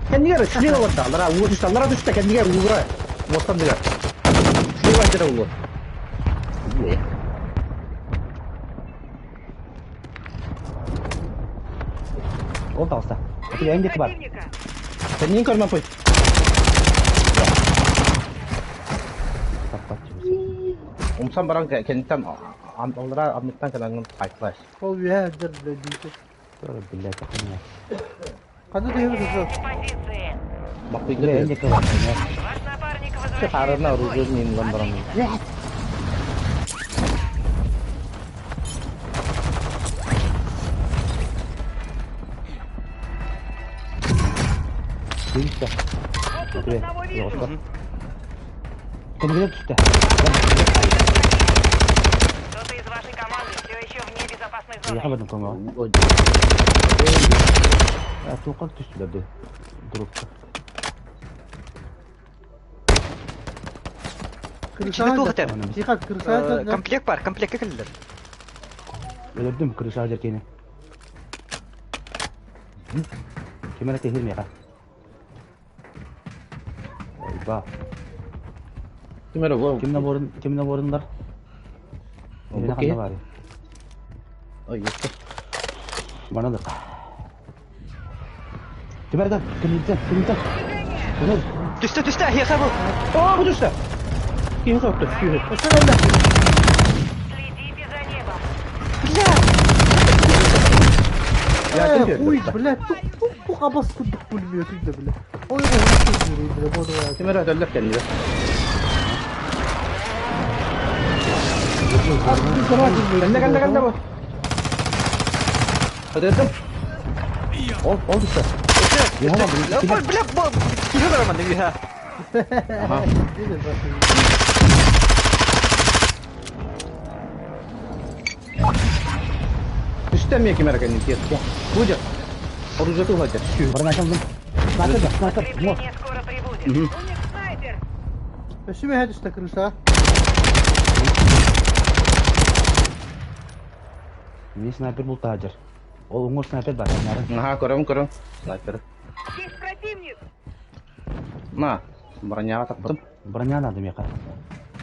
Кәнигер слева вот алара, вот түштө, алара түштө, кәнигер угра. Мостан дигер. Слева жера улу. Ол тауста. Ты энди бар. Противника. Кәнигер көрмө кой. Таппат. Умсан баран кәниттен алара амиттан кәнәңин кайтлаш. Ол бля, диде. Блядь, кана. Кандай дебиз Позиции. Макуй Бля, энди бар. Ваш напарник возвращается Харына в бой. оружие мен баран. Отлично. Дүйүстө. Тут одного вижу. Көмөгө түштү. Кто-то из вашей команды все еще вне безопасной Я зоны. хабардым көмөгө. Туукак түштүлөр ди. Дурупта. Кини туох этэр? Тихо, крыша. Комплект бар, комплекка кэллилэр. Өлөрдүм крыша дьэркини. Ким эрэ тиһир миэхэ. Ойба. Ким эрэ бу? Ким наборын, ким наборын бар? Бу Ханна киһи? баарый? Ой, ёпта. Манадык. Ким эрэ кимнитен, кимнитен. Көнөр. Түстэ, түстэ, эһиэхэ бу. Оо, бу түстэ. Киһи сотто, киһи. Следите за небом. Я Э, ким хуй, түөрдэ? блядь, тук тук абас курдук пулемет да, бля. Ой, ой, бля, буду. Ким эрэ өтөллөр кэллилэр. Кэллэ, кэллэ, кэллэ бу. Өтөрдүм. Ол, ол түстэ. Бля, бля, бу. Киһи бар манна үһэ. Аха. Түстэ эмиэ ким эрэ кэннин тиэртэ. Бу дьэ. Оружиеты уһайдар. Сүү. Бронятан дым. Снайпер, да, снайпер. Мо. Подкрепление скоро прибудет. Мгм. У них снайпер. Өссө мөһэ түстэ крыша. Мин снайпер бултаажыр. Ол уңор снайпер бар. Нарын. Аха, көрөм, көрөм. Снайпер. Есть противник. На, броняға таптым. Броня надо меха.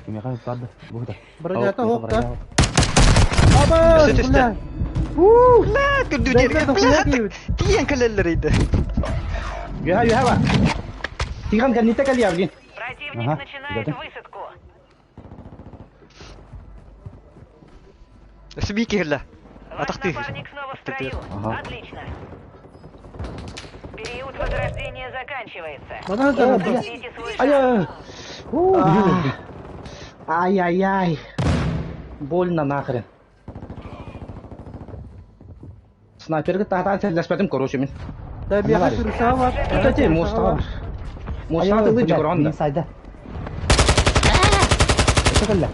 Меха барды. Бу да. Бронята Меха хопта. броня. Абас, Түстэ, түстэ. бля. Уу! Бля, көрдүү Бля, дер. бля, Бля, бля, тиен кэлэллэр иде. Юха, юха ба. Тихан кэнниттэ кэлиэ, блин. Противник Ага, начинает готов. высадку. Сби киһилэ. Ваш Атахты. напарник снова в строю. Ага. Отлично. Период возрождения заканчивается. Мана да, бля. Укрепите свой шанс. Ай-яй. Ай-яй-яй. Больно нахрен. Снайперге тахтан сэллэспэтим, короче, мин. Да, меха крыша бар. Кстати, моста бар. Моста тылы жогорон да. Сайда. Это кэллэ.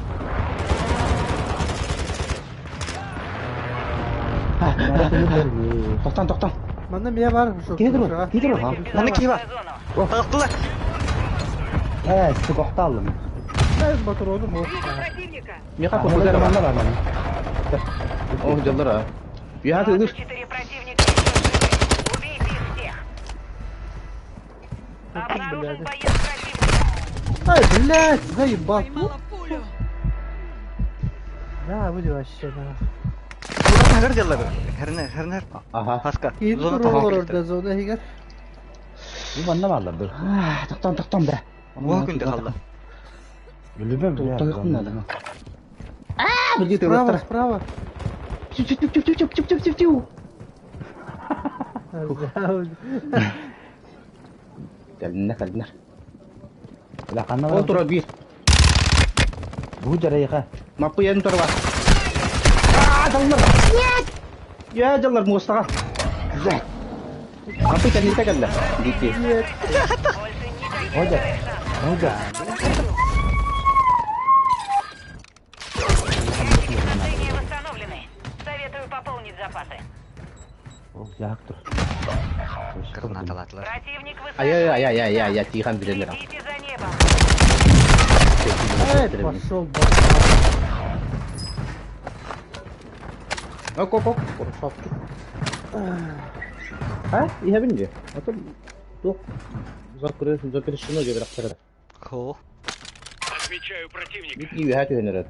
Тоқтан, тоқтан. Мана мия бар, шо. Киһи турур, киһи турур. Манна киһи бар. Тахтылар. Э, сык охталлым. Дай патроны мог. Вижу противника. Меха кохудер бар. Манна бар манна. О, жаллар а. Юха тылы. 24 противника еще живы. Убейте их всех. Обнаружен боец противника. Ай, блядь, заебал. Поймала пулю. Да, выйди вообще, да. Хагар деллар. Хернер, хернер. Аха. Хаска. Киин Зона турар тахтылар. да зона хигер. Бу манна барлар бир. Тоқтан, тоқтан бе. Уа күндө халла. Билбем. Тоқтан надо. А, билги Справа, тылыктар. справа. Чү чү чү чү чү чү чү чү чү. Кэлиннэ, кэлиннэ. Ла канна Ол бар. турар бир. Бу жарайга. Маппы ярым турар бар. А, жаллар. Я жаллар мостаға. Güzel. Маппы кэнниттэ кэллэ. Дики. Больше никаких Ода. вторых шансов. Ода. Ящики снабжения восстановлены. Советую пополнить запасы. Ол яктыр. Гранаталатылар. Противник Ай ай ай ай ай ай тихан билелер. Следите за небом. Эй, пошел, Оп оп оп. Красавчик. А, иһэбин дии. Ото туох запрещено диэбит ахтара. Хо. Отмечаю противника. Бит иһэ түһэн эрэр.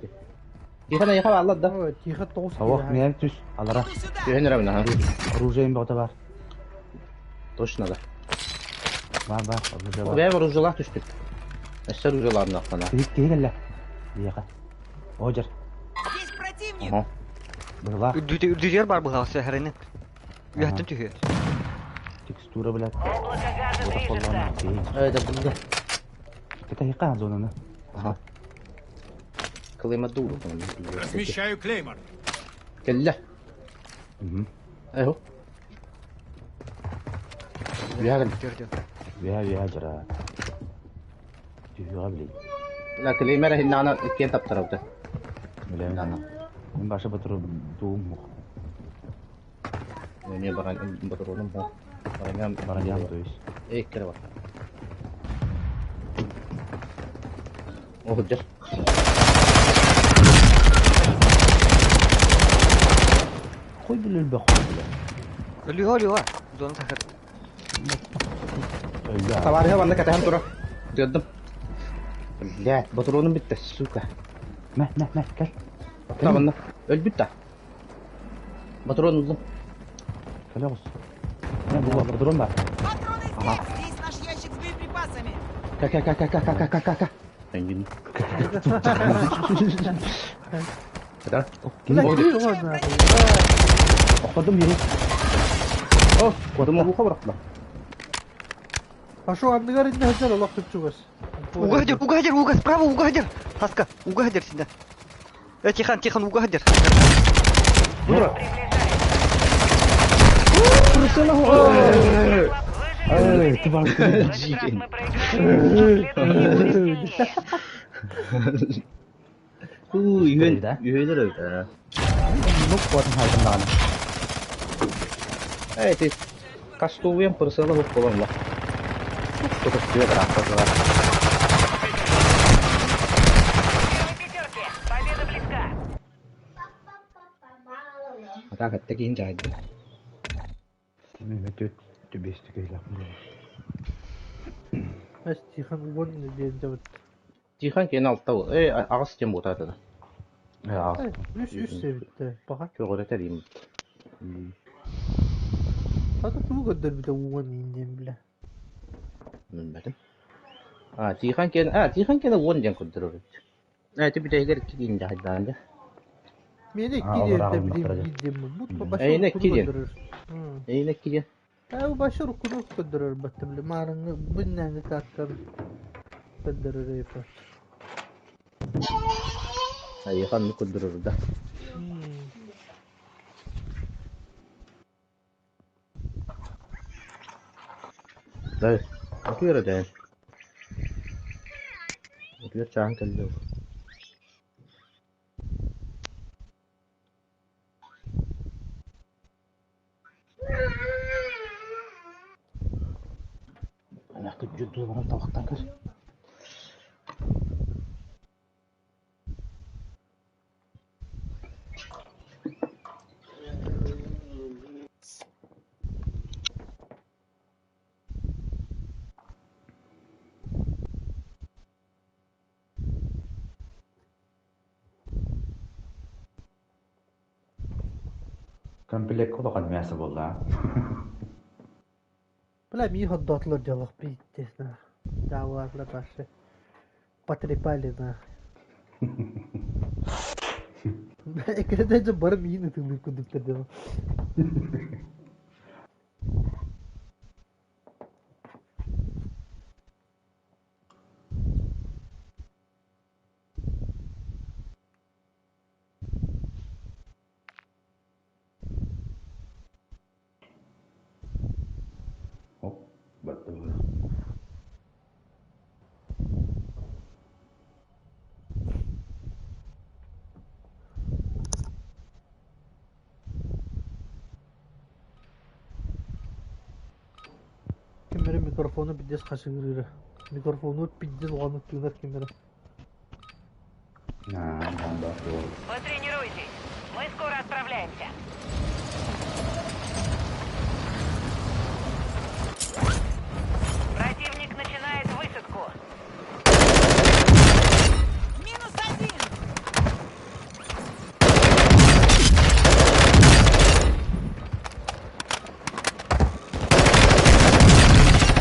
Тихан айха аллар да. Ой, тихо тоғыз Савох мен түс. Алара. Иду сюда. Түһэн эрэ аха. Оружием бота бар. Точно да. Бар бар. Оружие бар. Бээ оружиелаах түстүк. Эссе оружиелаах нахтана. Киһи киһи кэллэ. Диэхэ. Ожер. Здесь противник. Аха. Быһылаах. Үрдүдер бар быһалсы херенен. Үһәттен түһү. Текстура блядь. Облако газа Бота движется. коллана. Киһи. Эй, да булда. Кета хика зонаны. Аха. Клейма дуру. Размещаю клеймор. Кэллэ. Мгм. Айхо. Үһэ Көрдү. Вия вия жара. Түһүгә билей. La клеймер хиннана иккен таптарабыта. Билем. Хиннана. Мин башы батырып дуум мух. Эме баран батыронум хо. Бараням Бараням то есть. Эй, кere бар. О, жар. Хуй били өлбөх били. Өлүө өлүө. Зона сахар. Өллө. Товарища манна кэтэһэн турар. Тыырдым. Блядь, ботуруонум бүттэ, сука. Мэ, мэ, мэ, кэл. Та манна. Өлбүт да. Ботуруон ыллым. Кэлэ оҕус. Мэ, бу ботурон бар. Патроны здесь! Ага. Здесь наш ящик с боеприпасами! Ка ка ка ка ка ка ка ка ка. Энгин. Да? Бля, Ой, киһи уонна. Охтордум бири. О, кодум ухо бырахтылар. Пошел анныгар инне сылдьар олох чуп-чугас. Угадер, угадер, уга, справа угадер. Хаска, угадер сюда. Тихан, Тихан, угадер. Дура. Эй, ты бар. В этот раз мы проиграли, но следующий будет сильнее. Уу, үһүн, Да? үһүнэр эбит, аа. Ну, куотун хайдым даҕаны. Эй, ты кастуем прысыла хук болон ла. Только свет рахтаза. Первой пятерки. Победа близка. А так это такие жайды. Мен өтө төбесті кейләп. Ас Тихан уон диэн дьабыт. Тихан кен алта бол. Эй, ағас тем ботады. Э, Үс үс себитте. Баха. Көғөрөтөр им. Ата тугу көрдөрбүтэ уон инден биле. Билбэтим. А, Тихан кен, а, Тихан кен уон ден көддөрөр. Э, ти битегер кигин жайдан да. Мени А, икки олар диэн ағылмақтар билим деді. биирдем бут Мм. баша Эйне уруккуну икки диэн. көрдөрөр. М. Эйне киген. Ээ баша уруккуну көрдөрөр батта биле. Маарыңы буннаны каттар көрдөрөр эпа. Айхан көддөрөр да. М. Да. Отуера да. Отуер чаан келди. Ана күджү баран табактан көр. Комплект улахан мясо болла. Бля, ми ходотлар делах пиздец, на. Да ладно, Паша. Потрепали, на. Когда же бар мины ты выкуду делал. Оп, батты. Кемере микрофону пиздец хасыгырыра. Микрофону пиздец уланып тыынар кемере. На, да, да. Потренируйтесь. Мы скоро отправляемся. Противник начинает высадку. Минус один!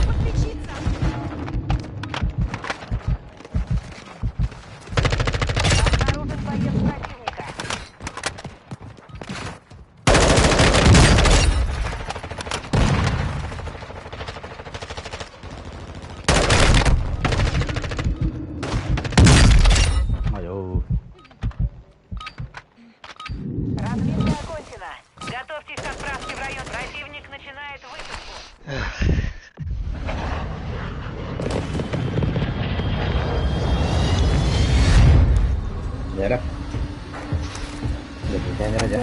Подлечиться! Обнаружен боец противника. Айо. Разведка окончена. Готовьтесь к отправке в район. Противник начинает высадку. Нера. Да, нера,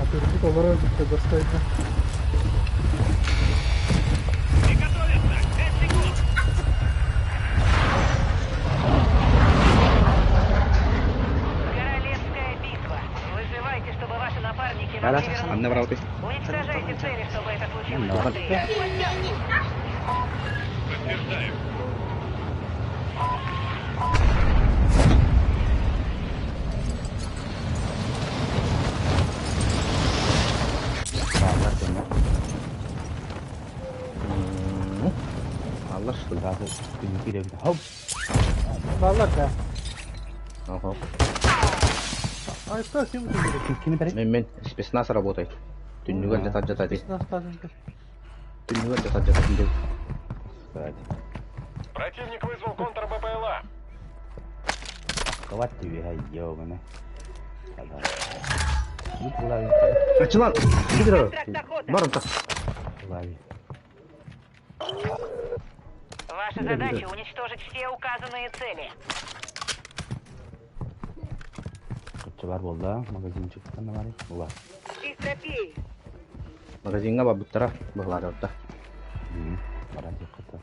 Атырбыт олорор бүтте достойно. Приготовиться! 5 секунд! Ханна барабытый? Уничтожайте цели, чтобы это случилось быстрее. Подтверждаю. Бааллар дьоннор. Бааллар что ли? Сразу күнү киирэбит. Хоп! Бааллар да. Ага. А что, ким ким Кими бери? Мен мен спецназ работает. Түннүгэр жатат жатат. Спецназ тазынкы. Түннүгэр жатат жатат. Сказать. Противник вызвал контр-БПЛА. Кават тебе, ай, ёбаный. Ну, лави. Ачылан! Барым так. Лави. Ваша задача уничтожить все указанные цели. Кытчы бар болды, магазинчик бар. Була. Здесь Магазинга барбыттара быһылаатабыта. Баран тиққыта.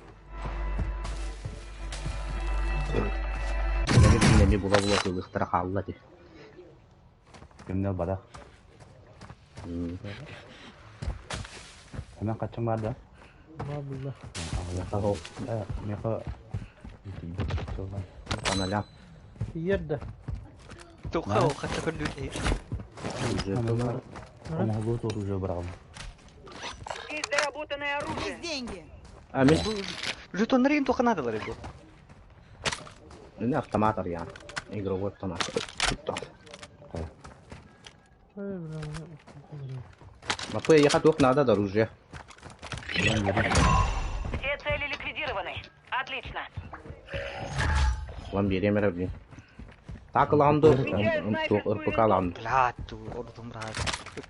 Эми була-була тыылыхтара хаалла ти. Кимнел бадах. Hemen kaçın var da. Ма булла. Меха Аналя. Тиер да. Тоқа ол қатты көрдү. Оңғылу уже бұрағым. Здесь доработанное оружие. Есть деньги. А мен Жетоннар тоқа надалар бу. не автомат арыян. Игровой автомат. Мапы ехать туох надо да оружие. Все цели ликвидированы. Отлично. Лан берем блин. Так ланду, туох РПК ланду. Блядь, ту ордум рад.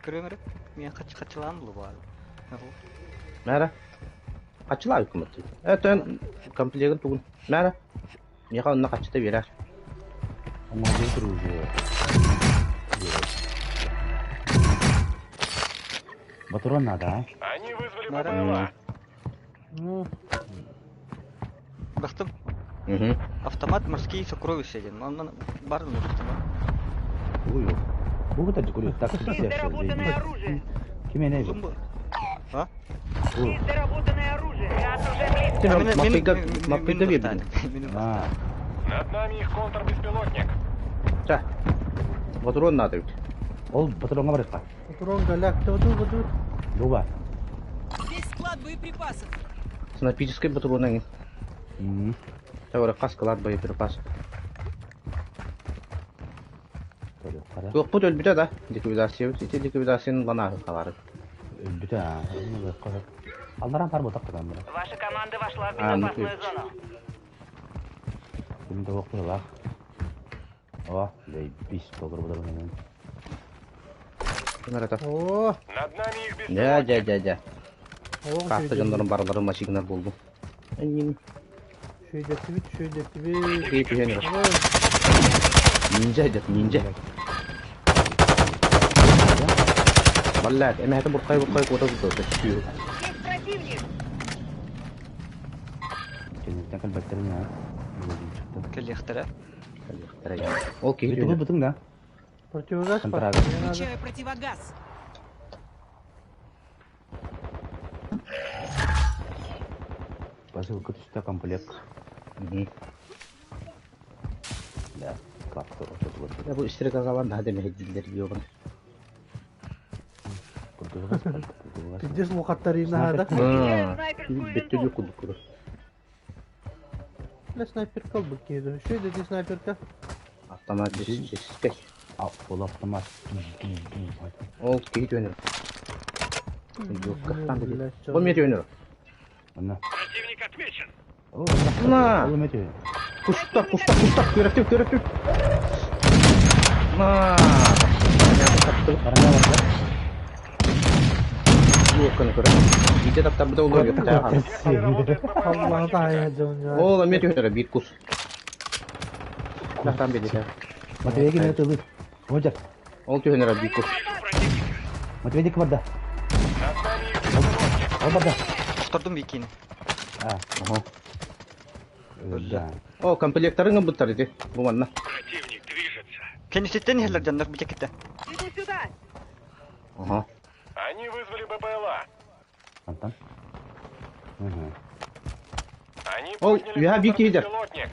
Көрөмөр. Мен кач качылан бу бар. Мэра. Качыла үкүмөт. Это комплектин тугун. Мэра. Меха онна качыта берер. Оңғылу уже. Патрон надо, а? Они вызвали БПЛА. Ну, Бахтым. Угу. Автомат морские сокровища один. Он бар автомат. Ой, бу это декорю, так Здесь доработанное оружие. Киме не? А? Здесь доработанное оружие. Газ уже близко. Мапыга, мапыга бердин. А, Над нами их контрбеспилотник. Та. Патрон надо ведь. ол патронга барыққа. патрон голяк. Ты вот тут. Дуба. Здесь склад боеприпасов. Снайперский патрон. Тавара каскалар боеприпас. Туох бут өлбүтэ да. Ликвидация ити ликвидацияны лана халары. Өлбүтэ, Алдаран бар ботақ қыдан бұра. Ваша команда вошла в А, ну безопасную зону. Кімді оқ бұра О, дей, бис доллар бұда бұна. Кемер О, Над нами их Дя, беспилотник. дя, дя, дя. о, Карта жандарын барлары машигнар болду. Энин Шөйдетибит, шөйдетибит. кейп жөнөр. Ниндзя дет, ниндзя. Баллат, эме хата буркай буркай кота туту. Есть противник. Кенеттен кәлбәттерін я. Шықты. Келлехтере. Ол кейп Бүтүгү жөнөр. бүтүң да. Противогаз пар. Контракт. Мне надо. Включаю противогаз. Посылка түсті комплект. Да, клапты отыр. Я бу истерик агалан да деме хеддилер диyorgun. Противогаз, противогаз. Пиздец лухаттарина да. Беттүлү кудукуру. Бля, снайперка был киду. Что это здесь снайперка? Автоматический. А, ол автомат. Ол кейп жөнөр. Yok, там Бля, Ол мет жөнөр. Мына. Противник отмечен. На. Ол өте. Куштар, куштар, куштар, көрөктүп, көрөктүп. На. Қараңа бар да. Yok, кını көрө. Бите таптар бу да олар yok. Техника работает БПЛА Аллах противника. тағая жауын. Ол мет жөнөр бир кус. Тахтан беде. Матвейге мен өте Ожар. Ол түһөнөр бир кус. Матвейдікі бар да. Над нами их беспилотник. Ол бар да. Тордум бикини. А, Ага. да. О, комплекторың буттар ити. Бу манна. Противник движется. Кенисеттен хеллер жаннар битекте. Иду сюда. Ага. БПЛА. Антон. Угу. Они Ол, подняли я бики идер. контрбеспилотник.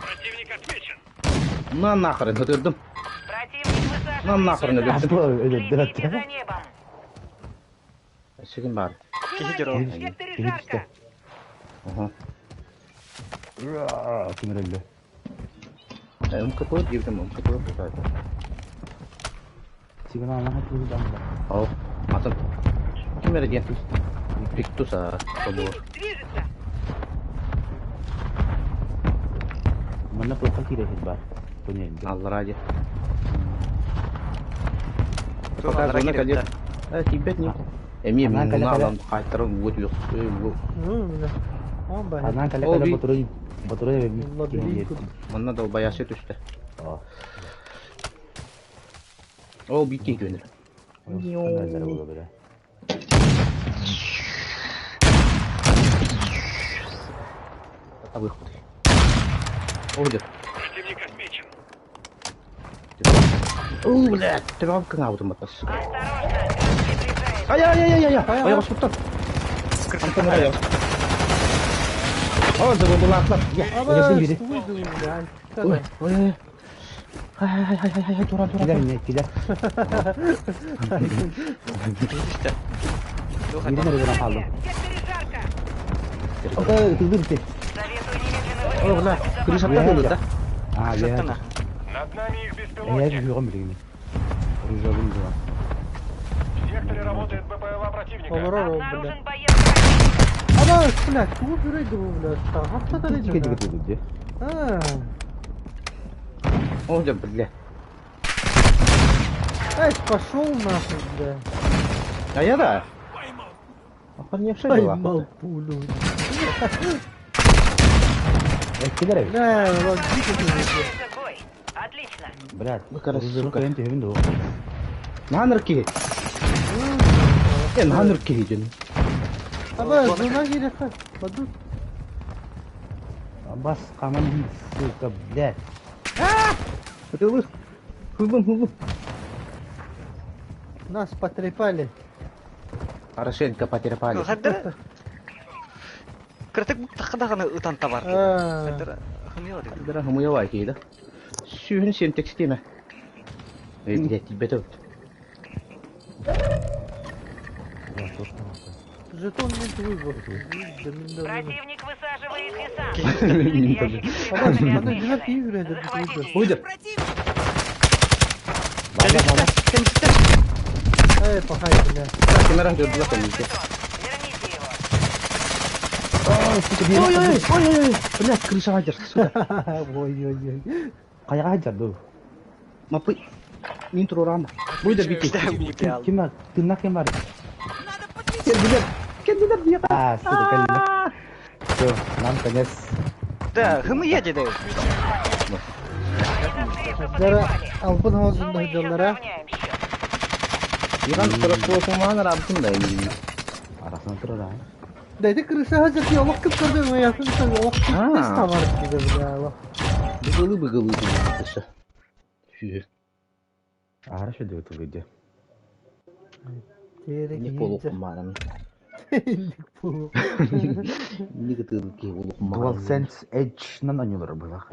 Противник отмечен. На нахрен, ытырдым. Противник высаживает На нахрен десант. өлөрдүм. Следите за небом. Сигин бар. Киһи дьоро. Внимание, в секторе жарко. Ага. Ким өлдө? МКП диэбитим, МКП бытаата. Сигнал наха киһи даҕаны. Ол, атын. Ким эрэ диэн? Пиктус аа, собуор. Противник движется. Манна туохха киирэ сир баар? Туннельга. Аллараа дии. Туох Пока аллараа зона киирбит кэлиэр. Э, тиийбэт не. Эмиэ Анаан кэлэ муна кэлэ. алан хаайтаран уот үөх. Ну, бля. Он бахет. Анаан кэлэ Ол кэлэ би- ботуруй ботуруй эбит Лабиринт. киһи. Манна долбаясы түстэ. Аа. Ол биир киһи көнөр. Каналлары була бere. Табыах бут. Ол дьэ. Противник отмечен. Оо, блядь, төбөм кыҥаабытым баттас. Осторожно, газ приближается. Ай-ай-ай-ай-ай! Ай, оспуттан. Антон ай. О, забылатлар. Я. Аба, Өлөрдүм бири. выйду, бля. Ой, ой, ой. Ай-ай-ай-ай-ай, туран, туран. Килер не килер. Киһи Туох Бирин ата. өрөбүнэн хааллым. В секторе жарко. Ой, тылбыр ити. Советую немедленно О, бля, выдвинуться в крышаттан Үөһэ ылды да. Аа, үөһэ. Сыттана. Над нами их Эһэ беспилотник. жүгөм билигин. Ружогум дуа. В секторе работает БПЛА противника. Олорор ол, бля. Обнаружен боец противника. Аба, бля, тугу бүрейді бу, бля. Хапта да Кеди кеди ди. А, О, дьэ, бля. эй, пошел нахуй, бля. А я да. Охреневшая дела. Поймал пулю. Э, килер эбит. Бля, вот дико ты, бля. Продолжается бой. Отлично. Блядь, Ну, короче, ружогу сука. көйөн түһүбүн дуо. Наныр киһи. Э, наныр киһи дьэн. Аба, зона керек, падут. Бас каман сука, блядь. Ытылы. Хылбым, хылбым. Нас потрепали. Хорошенько потерпали. Хаддара. Кыртык тахадаҕаны ытан табар. А. Хаддара хымыйа дии. Дара хымыйа киһи да. Сүүһүн сиэн текстиме. Э, блядь, тиийбэт эбит. Жетон нет выбор. Да, мин да, мин. Противник высаживает десант. Мин тоже. Ящики с Аба, припасами аны динар отмечены. киһи үреді, Захватите их. Уйда. Противник! Бала бала. Эй, пахай, бля. Камера Потеряли дьэ, ваш дьэ. жетон. Верните его. Ой, сука, биир. Ой, ой, ой, ой, блядь, крыша адер, сука. Ой-ой-ой. Каяга жарды. Мапы. Мин турурам. Буйда бики. Ким ким бар? Тыннак ким бар? Надо подключить! Кэлдилер. Кэлдилер диэхэ. А, сука, кэллэ. Всё, нам конец. Да, хымыйа дии. Они нас крепко Дара потрепали. албын Но хаузында мы еще хыдаллара. сравняем счет. Иван Скороспосуман арабытын да эмиин. Арасынан турар аа. Да, это крыша хазыр ки олох кып көрдүм, ясын сан олох А. кып табар киде, бля. олох. Быгылы быгылы дыша. Сүүһү. Ара шөдө тулуйду. Терек Не ийинче. полукумарам. Инник полу. Не гытылы ки DualSense улукумарам. Edge нан анюлар булах.